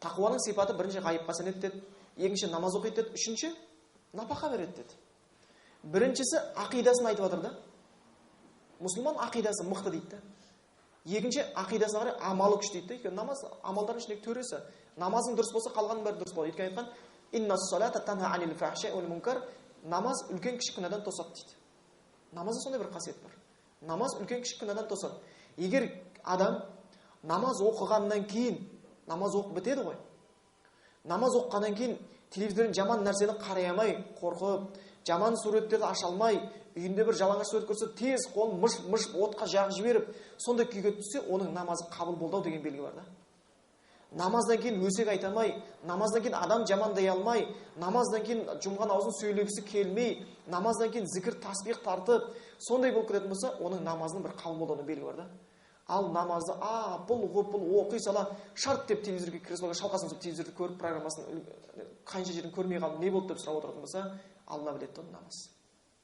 Тақуаның сипаты бірінші ғайыпқа сенеді деді, екінші намаз оқиды деді, үшінші нафақа береді деді. Біріншісі ақидасын айтып жатыр да. Мұсылман ақидасы мықты дейді да. Екінші ақидасына қарай амалы күшті дейді. Өйткені намаз амалдардың ішіндегі төресі. Намазың дұрыс болса, қалғанның бәрі дұрыс болады. Өйткені айтқан иннас-салата танха анил фахшаи уал мункар, намаз үлкен кішік күнәдан тосады дейді. Намазда сондай бір қасиет бар. Намаз үлкен кішік күнәдан тосады. Егер адам намаз оқығаннан кейін, намаз оқып бітеді ғой. Намаз оқығаннан кейін телевизордан жаман нәрсені қарай алмай, қорқып, жаман суреттерді аша алмай, үйінде бір жалаңаш сурет көрсе, тез қолын мыш-мыш отқа жағып жіберіп, сондай күйге түссе, оның намазы қабыл болды ау деген белгі бар да. Намаздан кейін өсек айта алмай, намаздан кейін адам жамандай алмай, намаздан кейін жұмған аузын сөйлегісі келмей, намаздан кейін зікір тасбих тартып, сондай болып кететін болса, оның намазының бір қабыл болуының белгі бар да. Ал намазды апыл ғұпыл оқи сала шарт деп телевизорге креслоға шалқасын түсіп телевизорды көріп, программасын қанша жерін көрмей қалдым, не болды деп сұрап отыратын болса, Алла біледі оның намаз.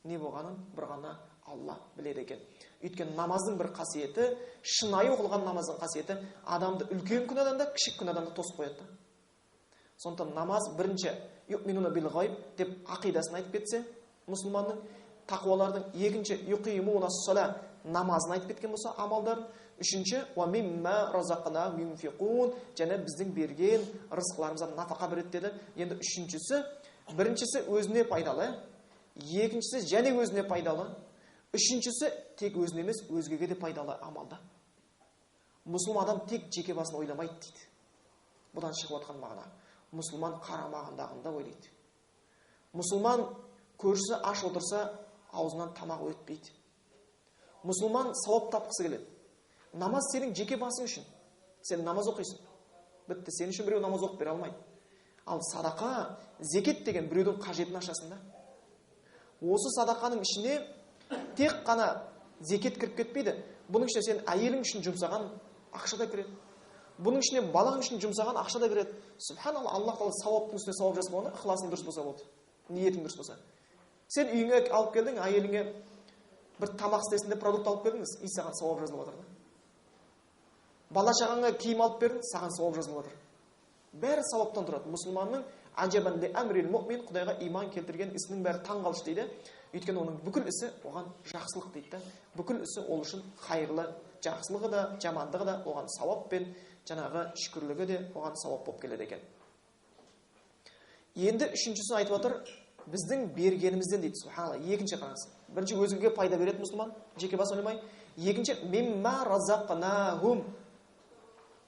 Не болғанын бір ғана Алла біледі екен. Өйткені намаздың бір қасиеті, шынайы оқылған намаздың қасиеті адамды үлкен күнәдан да, кішік күнәдан да тосып қояды. Сондықтан намаз бірінші юъминуна бил ғайб деп ақидасын айтып кетсе, мұсылманның, тақуалардың, екінші юқимуна ссала намазын айтып кеткен болса, амалдарын, үшінші уа мимма разақнахум юнфиқун, және біздің берген рызқыларымыздан нафақа береді деді. Енді үшіншісі, біріншісі өзіне пайдалы, екіншісі және өзіне пайдалы, үшіншісі тек өзіне емес, өзгеге де пайдалы амалда. Мұсылман адам тек жеке басын ойламайды дейді. Бұдан шығып отқан мағына, мұсылман қарамағындағында ойлайды. Мұсылман көршісі аш отырса, аузынан тамақ өтпейді. Мұсылман сауап тапқысы келеді. Намаз сенің жеке басың үшін. Сен намаз оқисың. Бітті, сен үшін біреу намаз оқып бере алмайды. Ал садақа, зекет деген біреудің қажетін ашасың да. Осы садақаның ішіне тек қана зекет кіріп кетпейді. Бұның ішіне сен әйелің үшін жұмсаған ақша да кіреді. Бұның ішіне балаң үшін жұмсаған ақша да кіреді. Субханалла, Аллах тағала сауаптың үстіне сауап жазып қойған, ықыласың дұрыс болса болды, ниетің дұрыс болса. Сен үйіңе алып келдің, әйеліңе бір тамақ істесін деп продукт алып келдіңіз, и саған сауап жазылып жатыр. Бала шағаңа киім алып бердің, саған сауап жазылып жатыр. Бәрі сауаптан тұрады. Мұсылманның ажабан ли амрил муъмин, Құдайға иман келтірген ісінің бәрі таңғалыш дейді. Өйткені оның бүкіл ісі оған жақсылық дейді да. Бүкіл ісі ол үшін қайырлы, жақсылығы да, жамандығы да оған сауап пен жаңағы шүкірлігі де оған сауап болып келеді екен. Енді үшіншісін айтып отыр, біздің бергенімізден дейді. Субханалла. Екінші қараңыз. Бірінші өзіңге пайда береді мұсылман, жеке бас ойламай. Екінші мимма разақнахум,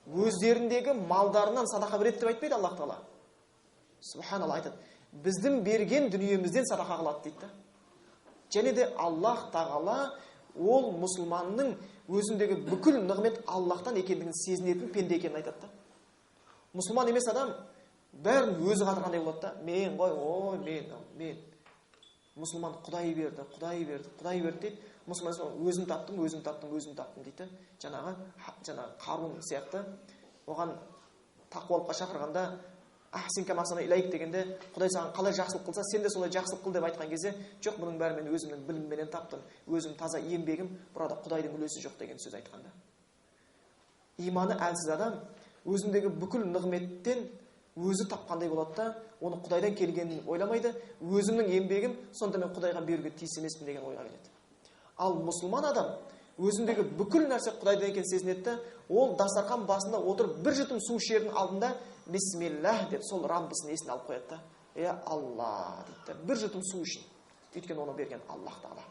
өздеріндегі малдарынан садақа береді деп айтпайды Аллах тағала. Субханалла айтады, біздің берген дүниемізден садақа қылады дейді. Және де Аллах тағала ол мұсылманның өзіндегі бүкіл нығмет Аллахтан екендігін сезінетін пенде екенін айтады да. Мұсылман емес адам бәрін өзі қатырғандай болады да. Мен ғой, ой, мен. Мұсылман Құдай берді, Құдай берді, Құдай берді дейді. Мұсылман өзім таптым, өзім таптым, өзім таптым дейді. Жаңағы Қарун сияқты оған тақуалыққа шақырғанда ахсин кама ахсана илайк дегенде, Құдай саған қалай жақсылық қылса, сен де солай жақсылық қыл деп айтқан кезде, жоқ, бұның бәрін мен өзімнің білімменен таптым, өзім таза еңбегім, burada Құдайдың үлесі жоқ деген сөз айтқанда. Иманы әлсіз адам өзіндегі бүкіл нығметтен өзі тапқандай болады да, оны Құдайдан келгенін ойламайды, өзімнің еңбегім, сонда мен Құдайға беруге тиіс емеспін деген ойға келеді. Ал мұсылман адам өзіндегі бүкіл нәрсе Құдайдан екенін сезінеді де, ол дастархан басында отырып бір жұтым су ішердің алдында бисмиллах деп сол Раббысын есіне алып қояды да, е Алла дейді, бір жұтым су үшін. Өйткені оны берген Аллах Тағала.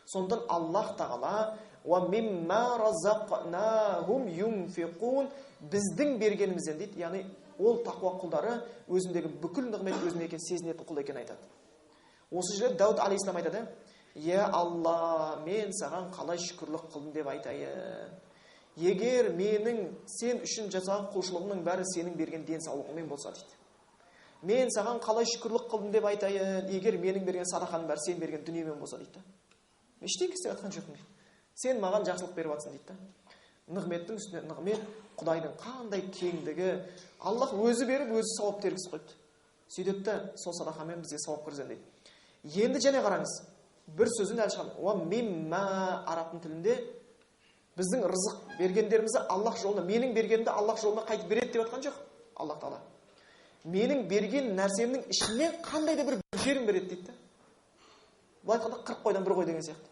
Сондықтан Аллах Тағала уа мимма разақнахум юнфиқун, біздің бергенімізден дейді, яғни ол тақуа құлдары өзіндегі бүкіл нығмет өзіне екенін сезінетін құл екенін айтады. Осы жерде Дауд алейхиссалам айтады: «Е Алла, мен саған қалай шүкірлік қылдым деп айтайын. Егер менің сен үшін жасаған құлшылығымның бәрі сенің берген денсаулығыңмен болса» дейді. Мен саған қалай шүкірлік қылдым деп айтайын, егер менің берген садақаның бәрі сен берген дүниемен болса дейді. Мен ештеңе істеп жатқан жоқпын дейді. Сен маған жақсылық беріп жатсың дейді. Нығметтің үстіне нығмет, Құдайдың қандай кеңдігі. Аллах өзі беріп, өзі сауап тергізіп қойыпты. Сөйтеді де, сол садақамен бізге сауап кіргіземін дейді. Енді және қараңыз, бір сөзін әлі шығармын. Уа мимма арабтың тілінде біздің рызық бергендерімізді Аллах жолына, менің бергенімді Аллах жолына қайтып береді деп жатқан жоқ Аллах Тағала. Менің берген нәрсемнің ішінен қандай да бір жерін береді дейді. Былай айтқанда 40 қойдан бір қой деген сияқты.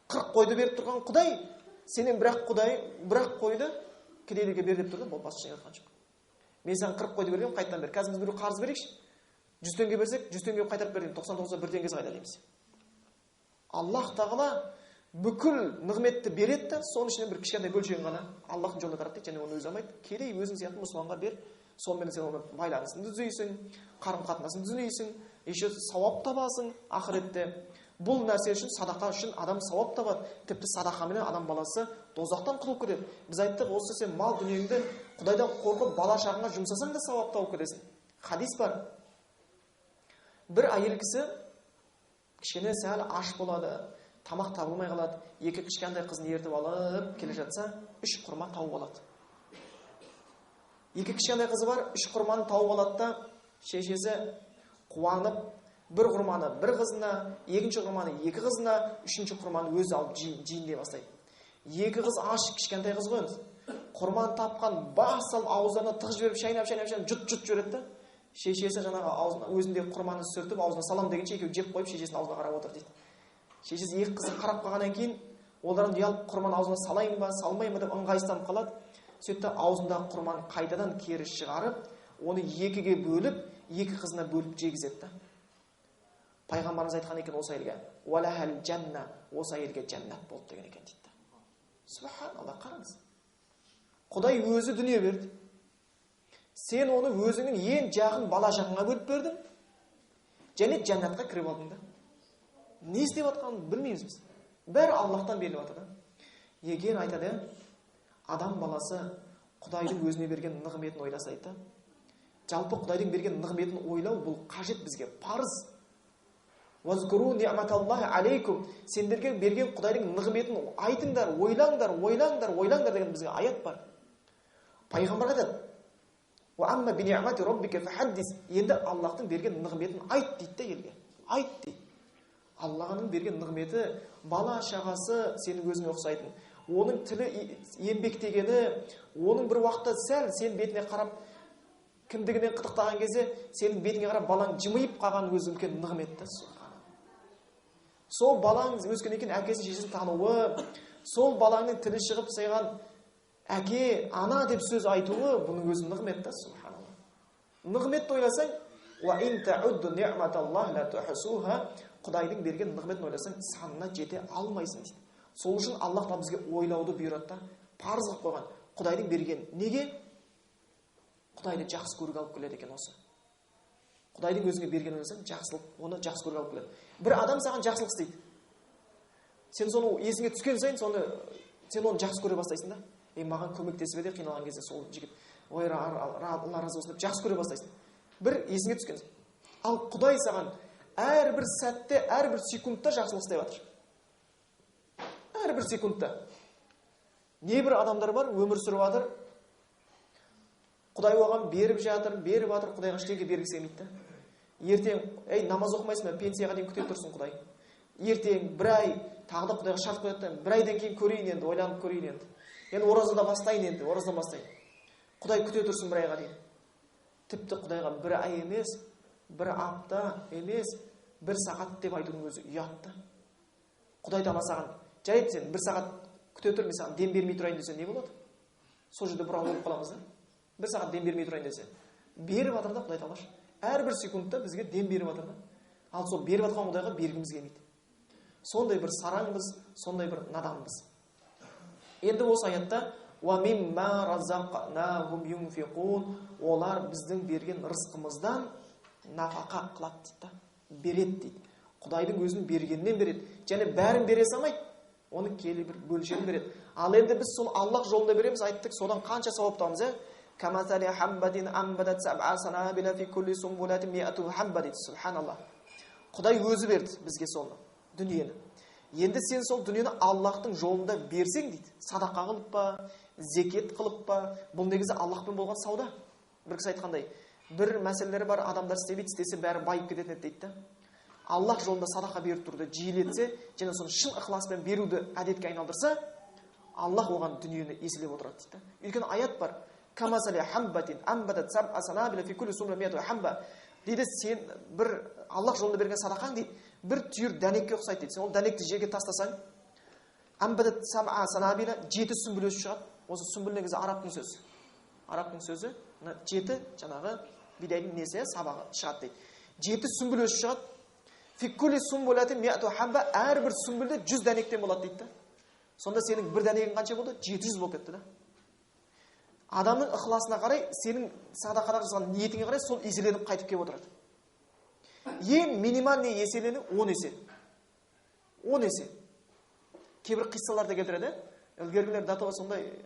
40 қойды беріп тұрған Құдай сенен бірақ Құдай, бірақ қойды кедейлерге бер деп тұрды, бұл басқа ештеңе айтқан жоқ. Мен саған 40 қойды бергенмін, қайтадан бер. Қазір біз біреу қарыз берейікші. 100 теңге берсек, 100 теңге қайтарып бер деймін, 99-да 1 теңгесі қайда дейміз. Аллах Тағала бүкіл нығметті береді де, соның ішінен бір кішкентай бөлшегін ғана Аллахтың жолына таратады дейді, және оны өзі алмайды. Кедей өзің сияқты мұсылманға бер, сонымен сен оны байланысын түзейсің, қарым-қатынасын түзейсің, еще сауап табасың ақыретте. Бұл нәрсе үшін, садақа үшін адам сауап табады. Тіпті садақаменен адам баласы тозақтан құтылып кетеді. Біз айттық, осы сен мал дүниеңді Құдайдан қорқып бала шағаңа жұмсасаң да сауап тауып кетесің. Хадис бар. Бір әйел кісі кішкене сәл аш болады, тамақ табылмай қалады. Екі кішкентай қызын ертіп алып келе жатса, 3 құрма тауып алады. Екі кішкентай қызы бар, 3 құрманы тауып алады да, шешесі қуанып, бір құрманы бір қызына, екінші құрманы екі қызына, үшінші құрманы өзі алып жейін бастайды. Екі қыз аш, кішкентай қыз ғой енді. Құрманы тапқан бас салып ауыздарына тығып жіберіп, шайнап, шайнап, шайнап, жұт жұт жібереді да. Шешесі жаңағы аузына, өзіндегі құрманы сүртіп аузына салам дегенше екеуі жеп қойып шешесінің аузына қарап отыр дейді. Шешесі екі қызы қарап қалғаннан кейін олардан ұялып құрманы аузына салайын ба, салмайын ба деп ыңғайсызданып қалады. Сөйтті аузындағы құрманы қайтадан кері шығарып, оны екіге бөліп, екі қызына бөліп жегізеді да. Пайғамбарымыз айтқан екен осы әйелге, «Уалахал жанна», осы әйелге жәннат болды деген екен дейді. Субханалла, қараңыз. Құдай өзі дүние берді. Сен оны өзіңнің ең жақын бала шағаңа бөліп бердің, және жәннатқа кіріп алдың да. Не істеп жатқанын білмейміз біз. Бәрі Аллахтан беріліп жатыр да. Егер айтады, адам баласы Құдайдың өзіне берген нығметін ойласа дейді. Жалпы Құдайдың берген нығметін ойлау бұл қажет бізге, парыз. Уазкуру ни'маталлахи алейкум. Сендерге берген Құдайдың нығметін айтыңдар, ойлаңдар, ойлаңдар, ойлаңдар деген бізге аят бар. Пайғамбар айтады: «Уа амма би ни'мати роббика фахаддис». Енді Аллахтың берген нығметін айт дейді де елге. Айт дейді. Аллахның берген нығметі бала шағасы сенің өзіңе ұқсайтын. Оның тілі еңбектегені, оның бір уақытта сәл сен бетіне қарап кіндігінен қытықтаған кезде сенің бетіңе қарап балаң жымиып қалған өзі үлкен нығмет та. Сол балаң өскеннен кейін әкесін шешесін тануы, сол балаңның тілі шығып саған әке, ана деп сөз айтуы, бұның өзі нығмет та, субханалла. Нығметті ойласаң, уа ин таудду ни'маталлахи ла тухсуха, Құдайдың берген нығметін ойласаң, санына жете алмайсың дейді. Сол үшін Аллах та бізге ойлауды бұйырады да, парыз қылып қойған. Құдайдың берген неге? Құдайды жақсы көруге алып келеді екен осы. Құдайдың өзіңе бергенін ойласаң, жақсылық, оны жақсы көруге алып келеді. Бір адам саған жақсылық істейді. Сен соны есіңе түскен сайын соны сен оны жақсы көре бастайсың да. Ей, маған көмектесіп еді қиналған кезде сол жігіт. Ой, Алла разы болсын деп жақсы көре бастайсың. Бір есіңе түскен. Ал Құдай саған әрбір сәтте, әрбір секундта жақсылық істеп жатыр. Әрбір секундта. Небір адамдар бар, өмір сүріп жатыр. Құдай оған беріп жатыр, беріп жатыр, Құдайға ештеңе бергісі келмейді да. Ертең, ей, намаз оқымайсың ба, пенсияға дейін күте тұрсын Құдай. Ертең бір ай, тағы да Құдайға шарт қояды да, бір айдан кейін көрейін енді, ойланып көрейін енді. Енді оразада бастайын, енді оразадан бастайын. Құдай күте тұрсын бір айға дейін. Тіпті Құдайға бір ай емес, бір апта емес, бір сағат деп айтудың өзі ұят та. Құдай тағала саған, жарайды сен бір сағат күте тұр, мен саған дем бермей тұрайын десе не болады? Сол жерде бұрау болып қаламыз да. Бір сағат дем бермей тұрайын десе. Беріп жатыр да Құдай тағала. Әрбір секундта бізге дем беріп жатыр да. Ал сол беріп жатқан Құдайға бергіміз келмейді. Сондай бір сараңбыз, сондай бір наданбыз. Енді осы аятта олар біздің берген рызқымыздан нафақа қылады дейді, береді дейді. Құдайдың өзінің бергенінен береді. Және бәрін бере салмайды, оның келі бір бөлшегін береді. Ал енді біз сол Аллах жолында береміз, айттық, содан қанша сауап табамыз, ә? Субханаллах. Құдай өзі берді бізге соны, дүниені. Енді сен сол дүниені Аллахтың жолында берсең дейді, садақа қылып па, зекет қылып па, бұл негізі Аллахпен болған сауда. Бір кісі айтқандай, бір мәселелері бар, адамдар істемейді, істесе бәрі байып кететін еді дейді да. Аллах жолында садақа беріп тұруды жиілетсе, және соны шын ықыласпен беруді әдетке айналдырса, Аллах оған дүниені еселеп отырады дейді. Өйткені аят бар. Дейді, сен бір Аллах жолында берген садақаң дейді, бір түйір дәнекке ұқсайды дейді. Сен ол дәнекті жерге тастасаң, жеті сүмбіл өсіп шығады. Осы сүмбіл негізі арабтың сөзі. Арабтың сөзі, мына жеті жаңағы бидайдың несі, сабағы шығады дейді. Жеті сүмбіл өсіп шығады. Әрбір сүмбілде 100 дәнектен болады дейді. Сонда сенің бір дәнегің қанша болды? 700 болып кетті да. Адамның ықыласына қарай, сенің садақаға жасаған ниетіңе қарай сол еселеніп қайтып келіп отырады. Ең минимальный еселену 10 есе. 10 есе. Кейбір қиссаларда келтіреді. Ілгергілер датова сондай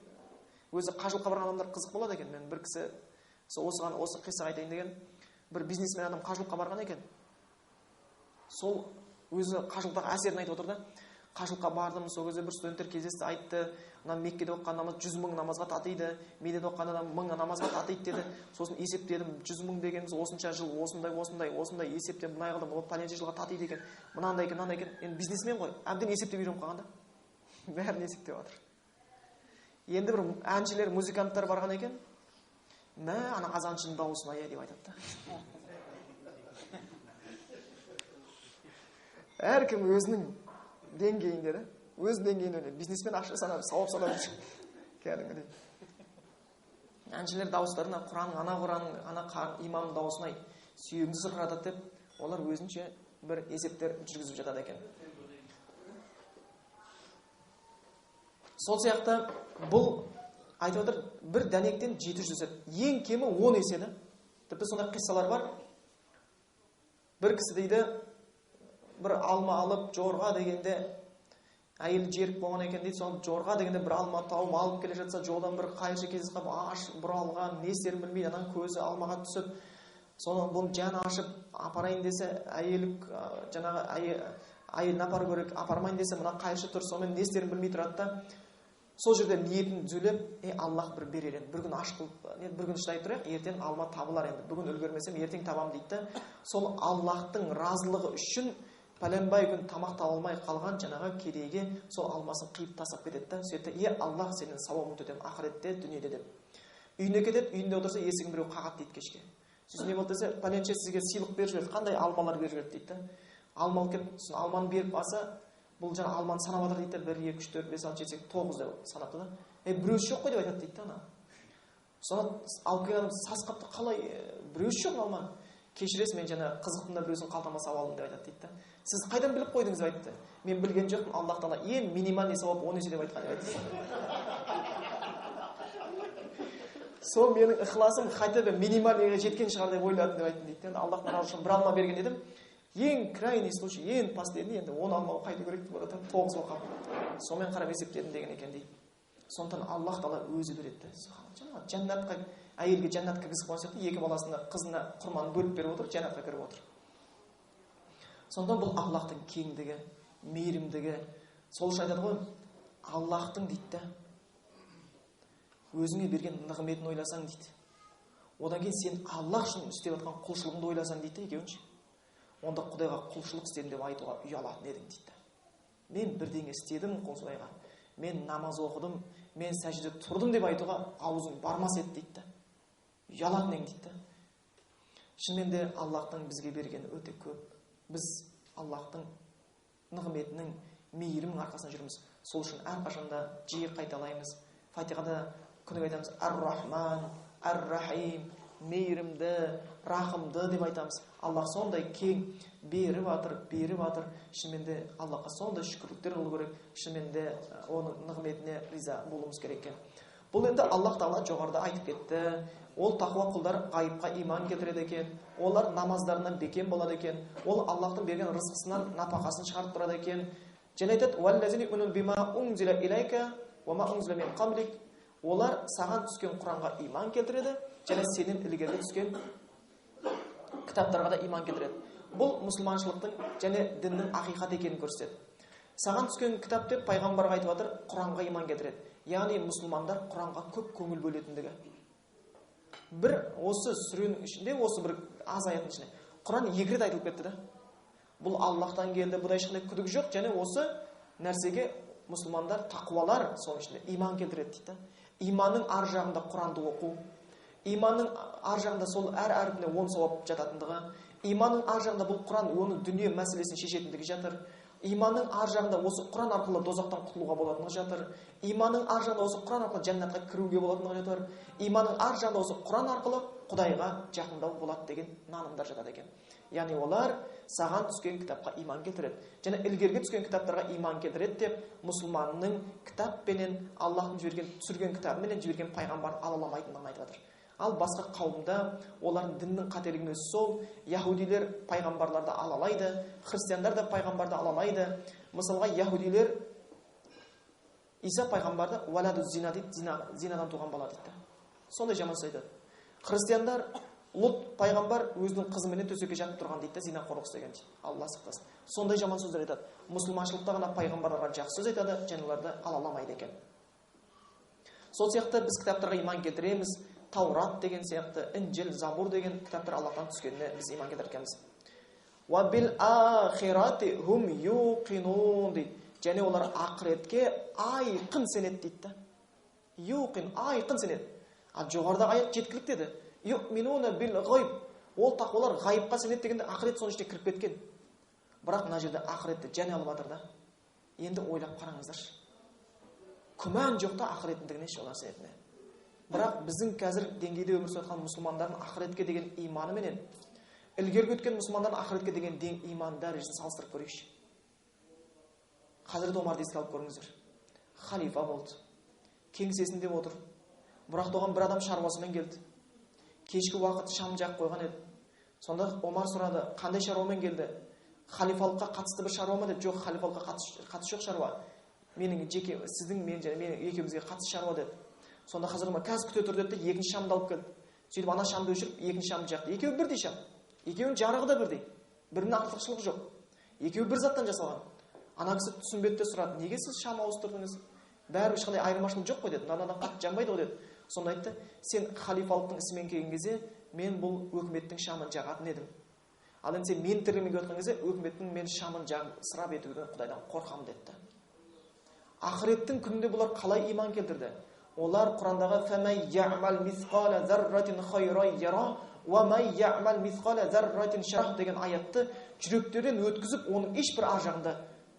өзі қажылыққа барған адамдар қызық болады екен. Мен бір кісі осыған осы қисса айтайын деген бір бизнесмен адам қажылыққа барған екен. Сол өзі қажылықтағы әсерін айтып отыр да. Қажылыққа бардым, сол кезде бір студенттер кездесті, айтты, мына Меккеде оқыған намаз 100 мың намазға татиды, Мединеде оқыған адам 1000 намазға татиды деді. Сосын есептедім, 100 мың дегеніміз осынша жыл, осындай, осындай, осындай есептеп мынай қылдым, ол пәленше жылға татиды екен, мынандай екен, мынандай екен. Енді бизнесмен ғой, әбден есептеп үйреніп қалған да. Бәрін есептеп жатыр. Енді бір әншілер, музыканттар барған екен. Мә, ана азаншының дауысын ай деп айтады да. Әркім өзінің деңгейінде, да? Өз деңгейінде бизнесмен ақша санап, сауап санап жүр. Кәдімгідей. Әншілер дауыстарына Құранның, ана Құранның, ана имамның дауысына сүйегіңді сырқыратады деп, олар өзінше бір есептер жүргізіп жатады екен. Сол сияқты бұл айтып отыр, бір дәнектен 700 өседі. Ең кемі 10 есе да. Тіпті сондай қиссалар бар. Бір кісі дейді, бір алма алып жорға дегенде әйелі жерік болған екен дейді. Сол жорға дегенде бір алма тауып алып келе жатса, жолдан бір қайыршы кездесіп қалып, аш бұралған, не істерін білмейді, ананың көзі алмаға түсіп, соны бұны жаны ашып апарайын десе, әйелі жаңағы әйелін апару керек, апармайын десе, мына қайыршы тұр, сонымен не істерін білмей тұрады да. Сол жерде ниетін түзелеп, Аллах бір берер енді, бір күн аш қылып, бір күн шыдай тұрайық, ертең алма табылар енді, бүгін үлгермесем ертең табам дейді да. Сол Аллахтың разылығы үшін пәленбай күн тамақ таба алмай қалған жаңағы кедейге сол алмасын қиып тастап кетеді да. Сөйтті, е Аллах, сенен сауабыңды өтемін ақыретте, дүниеде деп. Үйіне кетеді, үйінде отырса есігін біреу қағады дейді кешке. Сосын не болды десе, пәленше сізге сыйлық беріп жіберді, қандай алмалар беріп жіберді дейді да. Алма алып келіп, сосын алманы беріп алса, бұл жаңа алманы санап жатыр дейді да, 1, 2, 3, 4, 5, 6, 7, 8, 9 деп санапты да. Біреусі жоқ қой деп айтады дейді да ана. Соны алып келген адам сасып қалыпты, қалай біреусі жоқ алманы? Кешіресіз, мен жаңа қызықтым да біреусін қалтама салып алдым деп айтады дейді да. Сіз қайдан біліп қойдыңыз деп айтты. Мен білген жоқпын, Аллах тағала ең минимальный сауап 10 есе деп айтқан деп айтты. Сол менің ықыласым хотя бы минимальныйға жеткен шығар деп ойладым деп айттым дейді. Енді Аллахтың разылығы үшін бір алма берген едім. Ең крайний случай, ең последний, енді 10 алма қайту керек деп ойлады, 9 болып қалды. Сонымен қарап есептедім деген екен дейді. Сондықтан Аллах тағала өзі береді. Жаңағы жәннатқа, әйелге жәннатқа кіргізіп қойған сияқты, екі баласына, қызына құрманы бөліп беріп отыр, жәннатқа кіріп отыр. Сондықтан бұл Аллахтың кеңдігі, мейірімдігі. Сол үшін айтады ғой, Аллахтың дейді да, өзіңе берген нығметін ойласаң дейді. Одан кейін сен Аллах үшін істеп жатқан құлшылығыңды ойласаң дейді екеуінше. Онда Құдайға құлшылық істедім деп айтуға ұялатын едің дейді. Мен бірдеңе істедім Құдайға. Мен намаз оқыдым, Мен сәжде тұрдым деп айтуға аузың бармас еді дейді. Ұялатын ең дейді. Шынымен де Аллахтың бізге бергені өте көп. Біз Аллахтың нығметінің, мейірімінің арқасында жүрміз. Сол үшін әрқашанда жиі қайталаймыз. Фатихада күніге айтамыз Ар-Рахман, Ар-Рахим, мейірімді, рахымды деп айтамыз. Аллах сондай кең беріп жатыр, беріп жатыр. Шынымен де Аллахқа сондай шүкірліктер қылу керек. Шынымен де оның нығметіне риза болуымыз керек екен. Бұл енді Аллах тағала жоғарыда айтып кетті. Ол тақуа құлдар ғайыпқа иман келтіреді екен. Олар намаздарынан бекем болады екен. Ол Аллахтың берген рызқысынан напақасын шығарып тұрады екен. Және айтады, олар саған түскен Құранға иман келтіреді, және сенен ілгері түскен кітаптарға да иман келтіреді. Бұл мұсылманшылықтың және діннің ақиқат екенін көрсетеді. Саған түскен кітап деп пайғамбарға айтып жатыр, Құранға иман келтіреді. Яғни мұсылмандар Құранға көп көңіл бөлетіндігі. Бір осы сүренің ішінде, осы бір аз аяттың ішінде Құран екі рет айтылып кетті да. Бұл Аллахтан келді, бұнда ешқандай күдік жоқ, және осы нәрсеге мұсылмандар, тақуалар соның ішінде иман келтіреді дейді. Иманның ар жағында Құранды оқу, иманның ар жағында сол әр әрпіне 10 сауап жататындығы, иманның ар жағында бұл Құран оның дүние мәселесін шешетіндігі жатыр, иманның ар жағында осы Құран арқылы дозақтан құтылуға болатындығы жатыр, иманның ар жағында осы Құран арқылы жәннатқа кіруге болатындығы жатыр, иманның ар жағында осы Құран арқылы Құдайға жақындау болады деген нанымдар жатады екен. Яғни олар саған түскен кітапқа иман келтіреді және ілгергі түскен кітаптарға иман келтіреді деп мұсылманның кітаппенен, Аллахтың жіберген, түсірген кітабыменен жіберген пайғамбарын алаламайтындығын айтып жатыр. Ал басқа қауымда олардың діннің қателігінің өзі сол, яһудилер пайғамбарларды алалайды, христиандар да пайғамбарды алалайды. Мысалға, яһудилер Иса пайғамбарды уаладу зина дейді, зинадан туған бала дейді. Сондай жаман сөз айтады. Христиандар Лұт пайғамбар өзінің қызыменен төсекке жатып тұрған дейді, зинақорлық істеген дейді. Алла сақтасын. Сондай жаман сөздер айтады. Мұсылманшылықта ғана пайғамбарларға жақсы сөз айтады, және оларды алаламайды екен. Сол сияқты біз кітаптарға иман келтіреміз. Таурат деген сияқты, Інжіл, Забур деген кітаптар Аллахтан түскеніне біз иман келтіргенбіз. Уа бил ахирати хум юқинун дейді. Және олар ақыретке айқын сенеді дейді. Юқин, айқын сенеді. Ал жоғарыдағы аят жеткілікті деді. Юъминуна бил ғайб. Ол тақуалар ғайыпқа сенеді дегенде ақырет соның ішіне кіріп кеткен. Бірақ мына жерде ақыретті және алып жатыр да. Енді ойлап қараңыздаршы. Күмән жоқ та ақыреттігіне еш олар сенетіне. Бірақ біздің қазір деңгейде өмір сүріп жатқан мұсылмандардың ақыретке деген иманыменен ілгергі өткен мұсылмандардың ақыретке деген иман дәрежесін салыстырып көрейікші. Хазірет Омарды еске алып көріңіздер. Халифа болды. Кеңсесінде отыр. Бірақ оған бір адам шаруасымен келді. Кешкі уақыт шам жағып қойған еді. Сонда Омар сұрады, қандай шаруамен келді? Халифалыққа қатысты бір шаруа ма деп? Жоқ, халифалыққа қатысы жоқ шаруа. Менің жеке, сіздің мен және менің екеумізге қатысты шаруа деді. Сонда Хазірет Омар қазір күте тұр деді де, екінші шамды алып келді. Сөйтіп ана шамды өшіріп, екінші шамды жақты. Екеуі бірдей шам. Екеуінің жарығы да бірдей. Бірінің артықшылығы жоқ. Екеуі бір заттан жасалған. Ана кісі түсінбеді де сұрады, неге сіз шам ауыстырдыңыз? Бәрі ешқандай айырмашылық жоқ қой деді. Мынадан қатты жанбайды ғой деді. Сонда айтты, сен халифалықтың ісімен келген кезде мен бұл өкіметтің шамын жағатын едім. Ал енді сен мен тірлігімен келіп жатқан кезде өкіметтің мен шамын жағып ысырап етуден Құдайдан қорқамын деді. Ақыреттің күнінде бұлар қалай иман келтірді? Олар Құрандағы «Фәмәй я'мал мисқала зарратин хайран яра, уа май я'мал мисқала зарратин шарра» деген аятты жүректерден өткізіп, оның ешбір ар жағында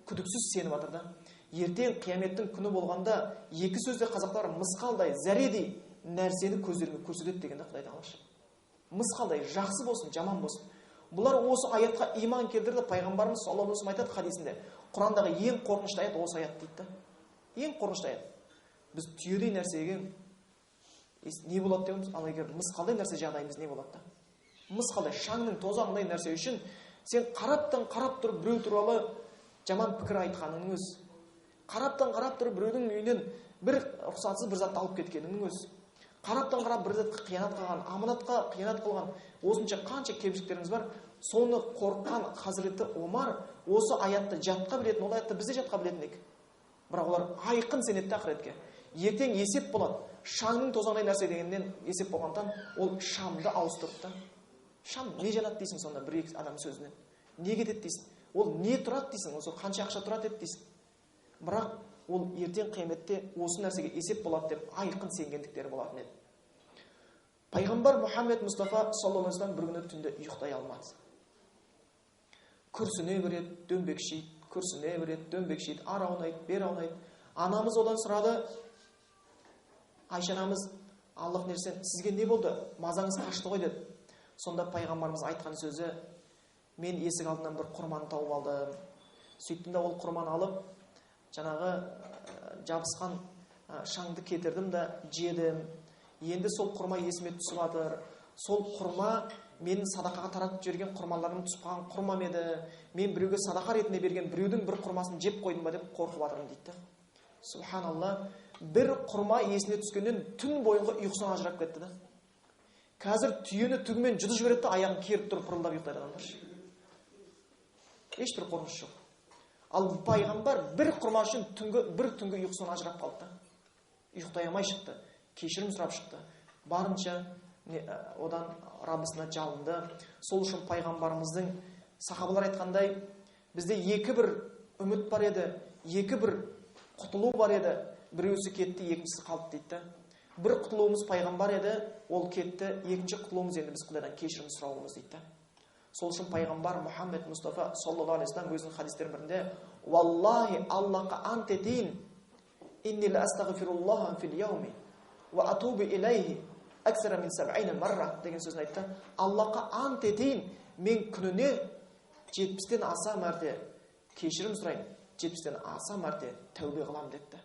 күдіксіз сеніп жатыр да. Ертең қияметтің күні болғанда екі сөзде қазақтар мысқалдай, зәредей нәрсені көздеріңе көрсетеді дегенде Құдай тағала. Мысқалдай, жақсы болсын, жаман болсын. Бұлар осы аятқа иман келтірді. Пайғамбарымыз саллаллаху алейхи вассалам айтады хадисінде, Құрандағы ең қорқынышты аят осы аят дейді. Ең қорқынышты аят. Біз түйедей нәрсеге не болады дейміз, ал егер мысқалдай нәрсе жағдайымыз не болады да? Мысқалдай, шаңның тозаңындай нәрсе үшін сен қараптан қарап тұрып біреу туралы жаман пікір айтқаныңның өзі, қараптан қарап тұрып біреудің үйінен бір рұқсатсыз бір затты алып кеткеніңнің өзі, қараптан қарап бір затқа қиянат қылған, аманатқа қиянат қылған, осынша қанша кемшіліктеріміз бар, соны қорыққан Хазіреті Омар осы аятты жатқа білетін, ол аятты біз де жатқа білетін едік. Бірақ олар айқын сенеді ақыретке. Ертең есеп болады. Шаңның тозаңдай нәрсе дегеннен есеп болғандықтан ол шамды ауыстырды да. Шам не жанады дейсің сонда бір екі адам сөзінен? Не кетеді дейсің? Ол не тұрады дейсің? Осы қанша ақша тұрады еді дейсің? Бірақ Ол ертең қияметте осы нәрсеге есеп болады деп айқын сенгендіктері болатын еді. Пайғамбар Мұхаммед Мұстафа саллаллаху алейхи вассалам бір күні түнде ұйықтай алмады. Күрсіне береді, дөңбекшиді, күрсіне береді, дөңбекшиді, ары аунайды, бері аунайды. Анамыз одан сұрады, Айша анамыз, Аллах нерсен, сізге не болды? Мазаңыз қашты ғой деді. Сонда пайғамбарымыз айтқан сөзі, мен есік алдынан бір құрманы тауып алдым. Сөйттім де ол құрманы алып, жаңағы жабысқан шаңды кетірдім да жедім. Енді сол құрма есіме түсіп жатыр. Сол құрма менің садақаға таратып жіберген құрмаларым түсіп қалған құрмам еді. Мен біреуге садақа ретінде берген біреудің бір құрмасын жеп қойдым ба деп қорқып жатырмын дейді. Субханалла, бір құрма есіне түскеннен түн бойынғы ұйқысынан ажырап кетті да. Қазір түйені түгімен жұтып жібереді де, аяғын керіп тұрып пырылдап ұйықтайды адамдар. Ешбір қорқыныш жоқ. Ал пайғамбар бір құрма үшін бір түнгі ұйқысынан ажырап қалды да. Ұйықтай алмай шықты, кешірім сұрап шықты. Барынша одан Раббысына жалынды. Сол үшін пайғамбарымыздың сахабалар айтқандай, бізде екі бір үміт бар еді, екі бір құтылу бар еді. Біреусі кетті, екіншісі қалды дейді. Бір құтылуымыз пайғамбар еді, ол кетті. Екінші құтылуымыз енді біз Құдайдан кешірім сұрауымыз дейді. Сол үшін пайғамбар Мұхаммед Мұстафа саллаллаху алейхи вассалам өзінің хадистерінің бірінде, «Валлахи Аллахқа ант етейін, инни ла астағфируллаха фил яуми ва атубу илайхи аксара мин саб'ина марра» деген сөзін айтты. Аллахқа ант етейін, мен күніне 70-тен аса мәрте кешірім сұраймын, 70-тен аса мәрте тәубе қыламын депті.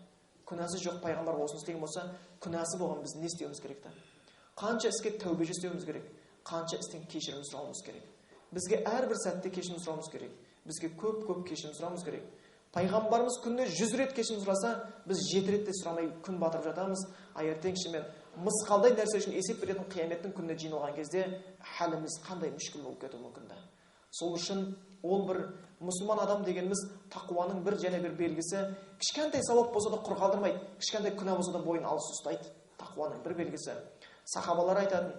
Күнәсі жоқ пайғамбар осыны істеген болса, күнәсі болған біз не істеуіміз керек та? Қанша іске тәубе жасауымыз керек, қанша істен кешірім сұрауымыз керек. Бізге әрбір сәтте кешірім сұрауымыз керек. Бізге көп-көп кешірім сұрауымыз керек. Пайғамбарымыз күніне 100 рет кешірім сұраса, біз 7 рет те сұрамай күн батырып жатамыз. А ертең шынымен мысқалдай нәрсе үшін есеп беретін қияметтің күніне жиналған кезде халіміз қандай мүшкіл болып кетуі мүмкін да. Сол үшін ол бір мұсылман адам дегеніміз тақуаның бір және бір белгісі, кішкентай сауап болса да құр қалдырмайды, кішкентай күнә болса да бойын алыс ұстайды. Тақуаның бір белгісі. Сахабалар айтатын,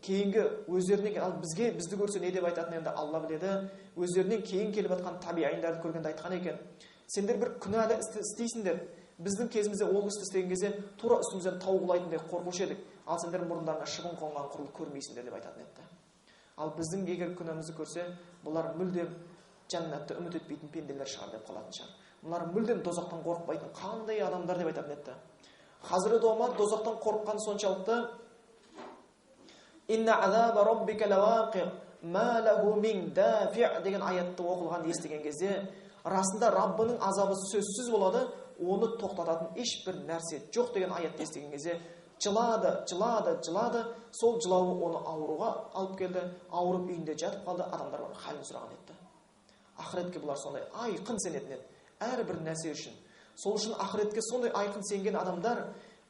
кейінгі өздерінен, ал бізге бізді көрсе не деп айтатын енді Алла біледі. Өздерінен кейін келіп жатқан табиғиндарды көргенде айтқан екен: сендер бір күнәлі істі істейсіңдер. Біздің кезімізде ол істі істеген кезде тура үстімізден тау құлайтындай қорқушы едік. Ал сендер мұрындарыңа шыбын қонған құрлы көрмейсіңдер деп айтатын еді. Ал біздің егер күнәмізді көрсе, бұлар мүлдем жәннатты үміт етпейтін пенделер шығар деп қалатын шығар. Бұлар мүлдем тозақтан қорықпайтын қандай адамдар деп айтатын еді. Хазірет Омар тозақтан қорыққан соншалықты, «Инна азаба раббика лавақи, ма лаху мин дафи» деген аятты оқылған естіген кезде, расында Раббының азабы сөзсіз болады, оны тоқтататын ешбір нәрсе жоқ деген аятты естіген кезде жылады, жылады, жылады. Сол жылауы оны ауруға алып келді, ауырып үйінде жатып қалды, адамдар оның халін сұраған еді. Ақыретке бұлар сондай айқын сенетін еді, әрбір нәрсе үшін. Сол үшін ақыретке сондай айқын сенген адамдар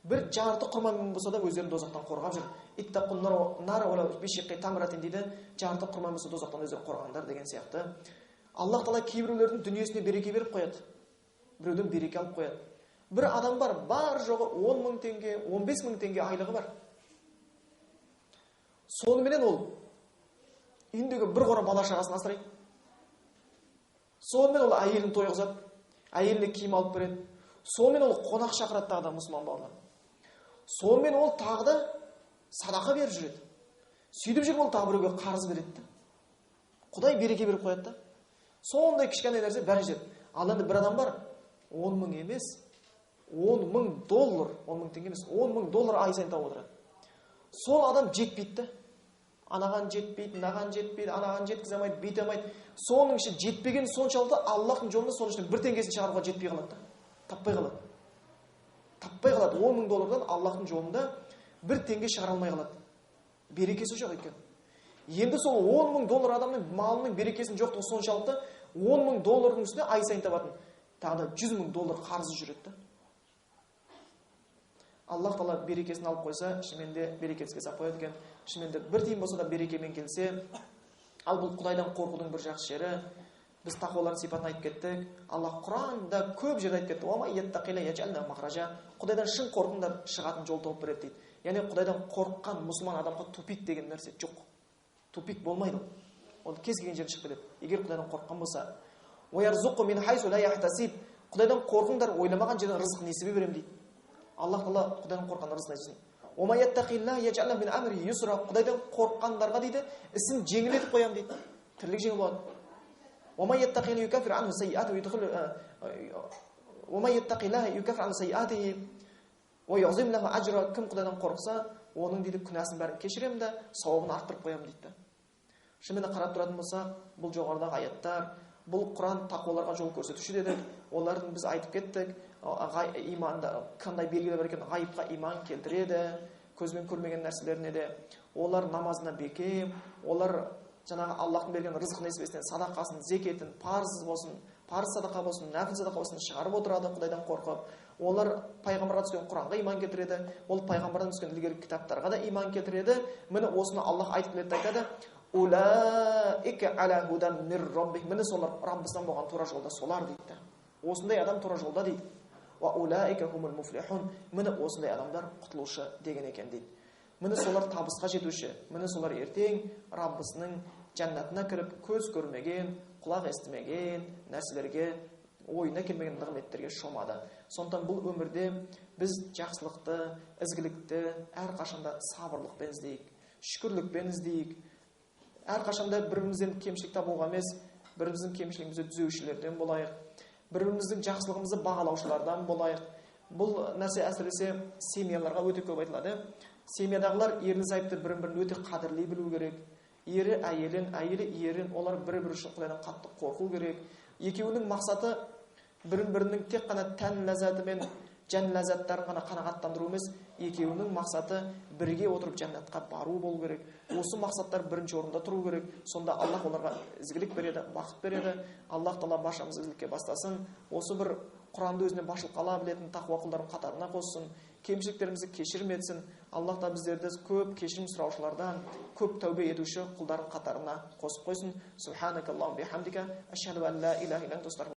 бір жарты құрмамен болса да өздерін тозақтан қорғап жүр. Иттақун нар уала бишиқи тамратин дейді, жарты құрмамен болса тозақтан өздерін қорғаңдар деген сияқты. Аллах тағала кейбіреулердің дүниесіне береке беріп қояды, біреуден береке алып қояды. Бір адам бар, бар жоғы 10 мың теңге, 15 мың теңге айлығы бар. Соныменен ол үйіндегі бір қора бала шағасын асырайды. Сонымен ол әйелін тойғызады, әйеліне киім алып береді. Сонымен ол қонақ шақырады тағы да мұсылман бауырлар. Сонымен ол тағы да садақа беріп жүреді. Сөйтіп жүріп ол тағы біреуге қарыз береді. Құдай береке беріп қояды да. Сондай кішкентай нәрсе бәрі жетеді. Ал енді бір адам бар, 10 мың емес, 10 мың доллар, 10 мың теңге емес, 10 мың доллар ай сайын тауып отырады. Сол адам жетпейді да. Анаған жетпейді, мынаған жетпейді, анаған жеткізе алмайды, бүйте алмайды. Соның іші жетпеген соншалықты Аллахтың жолында соның ішінен бір теңгесін шығаруға жетпей қалады да. Таппай қалады. Таппай қалады. 10 мың доллардан Аллахтың жолында бір теңге шығара алмай қалады. Берекесі жоқ екен. Енді сол 10 мың доллар адамның малының берекесінің жоқтығы соншалықты 10 мың доллардың үстіне ай сайын табатын тағы да 100 мың доллар қарызы жүреді да. Аллах тағала берекесін алып қойса, шынымен де берекеске салып қояды екен. Шынымен де бір тиын болса да берекемен келсе, ал бұл Құдайдан қорқудың бір жақсы жері, біз тақуалардың сипатын айтып кеттік. Аллах Құранда көп жерде айтып кетті. «Уа ма яттақилла яж'ал лаху махража». Құдайдан шын қорқыңдар, шығатын жол тауып береді дейді. Яғни Құдайдан қорыққан мұсылман адамға тупик деген нәрсе жоқ. Тупик болмайды. Ол кез келген жерден шығып кетеді. Егер Құдайдан қорыққан болса, «Уа ярзуқу мин хайсу ла яхтасиб». Құдайдан қорқыңдар, ойламаған жерден рызық несібе беремін дейді. Аллах тағала Құдайдан қорыққан рызық несібесін. Құдайдан қорыққандарға дейді, ісін жеңілдетіп қоямын дейді. Тірлік жеңіл болады. Кім Құдайдан қорықса, оның дейді күнәсін бәрін кешіремін де, сауабын арттырып қоямын дейді. Шынымен қарап тұратын болсақ, бұл жоғарыдағы аяттар, бұл Құран тақуаларға жол көрсетуші дедік. Олардың біз айтып кеттік, иманда қандай белгілер бар екен, ғайыпқа иман келтіреді, көзбен көрмеген нәрселеріне де. Олар намазына бекем, олар жаңағы Аллахтың берген рызық несібесінен садақасын, зекетін, парыз болсын, парыз садақа болсын, нәпіл садақа болсын шығарып отырады Құдайдан қорқып. Олар пайғамбарға түскен Құранға иман келтіреді, ол пайғамбардан түскен ілгергі кітаптарға да иман келтіреді. Міне осыны Аллах айтып келеді, айтады: Улаика аля худан мир раббих. Міне солар Раббысынан болған тура жолда солар дейді. Осындай адам тура жолда дейді. Уа улаика хумул муфлихун. Міне осындай адамдар құтылушы деген екен дейді. Міне солар табысқа жетуші, міне солар ертең Раббысының жәннатына кіріп, көз көрмеген, құлақ естімеген нәрселерге, ойына келмеген нығметтерге шомады. Сондықтан бұл өмірде біз жақсылықты, ізгілікті әрқашанда сабырлықпен іздейік, шүкірлікпен іздейік. Әрқашанда бір-бірімізден кемшілік табуға емес, бір-біріміздің кемшілігімізді түзеушілерден болайық, бір-біріміздің жақсылығымызды бағалаушылардан болайық. Бұл нәрсе әсіресе семьяларға өте көп айтылады. Семьядағылар ерлі зайыпты бірін-бірін өте қадірлей білу керек. Ері әйелін, әйелі ерін, олар бір-бірі үшін Құдайдан қатты қорқу керек. Екеуінің мақсаты бірін-бірінің тек қана тән ләззаты мен жан ләззаттарын ғана қанағаттандыру емес, екеуінің мақсаты бірге отырып жәннатқа бару болу керек. Осы мақсаттар бірінші орында тұру керек. Сонда Аллах оларға ізгілік береді, бақыт береді. Аллах тағала баршамызды ізгілікке бастасын. Осы бір Құранды өзіне басшылыққа ала білетін тақуа құлдардың қатарына қоссын. Кемшіліктерімізді кешірім етсін. Аллах та біздерді көп кешірім сұраушылардан, көп тәубе етуші құлдардың қатарына қосып қойсын. Субханакаллаху бихамдика, ашхаду ан ла илаха илля анта.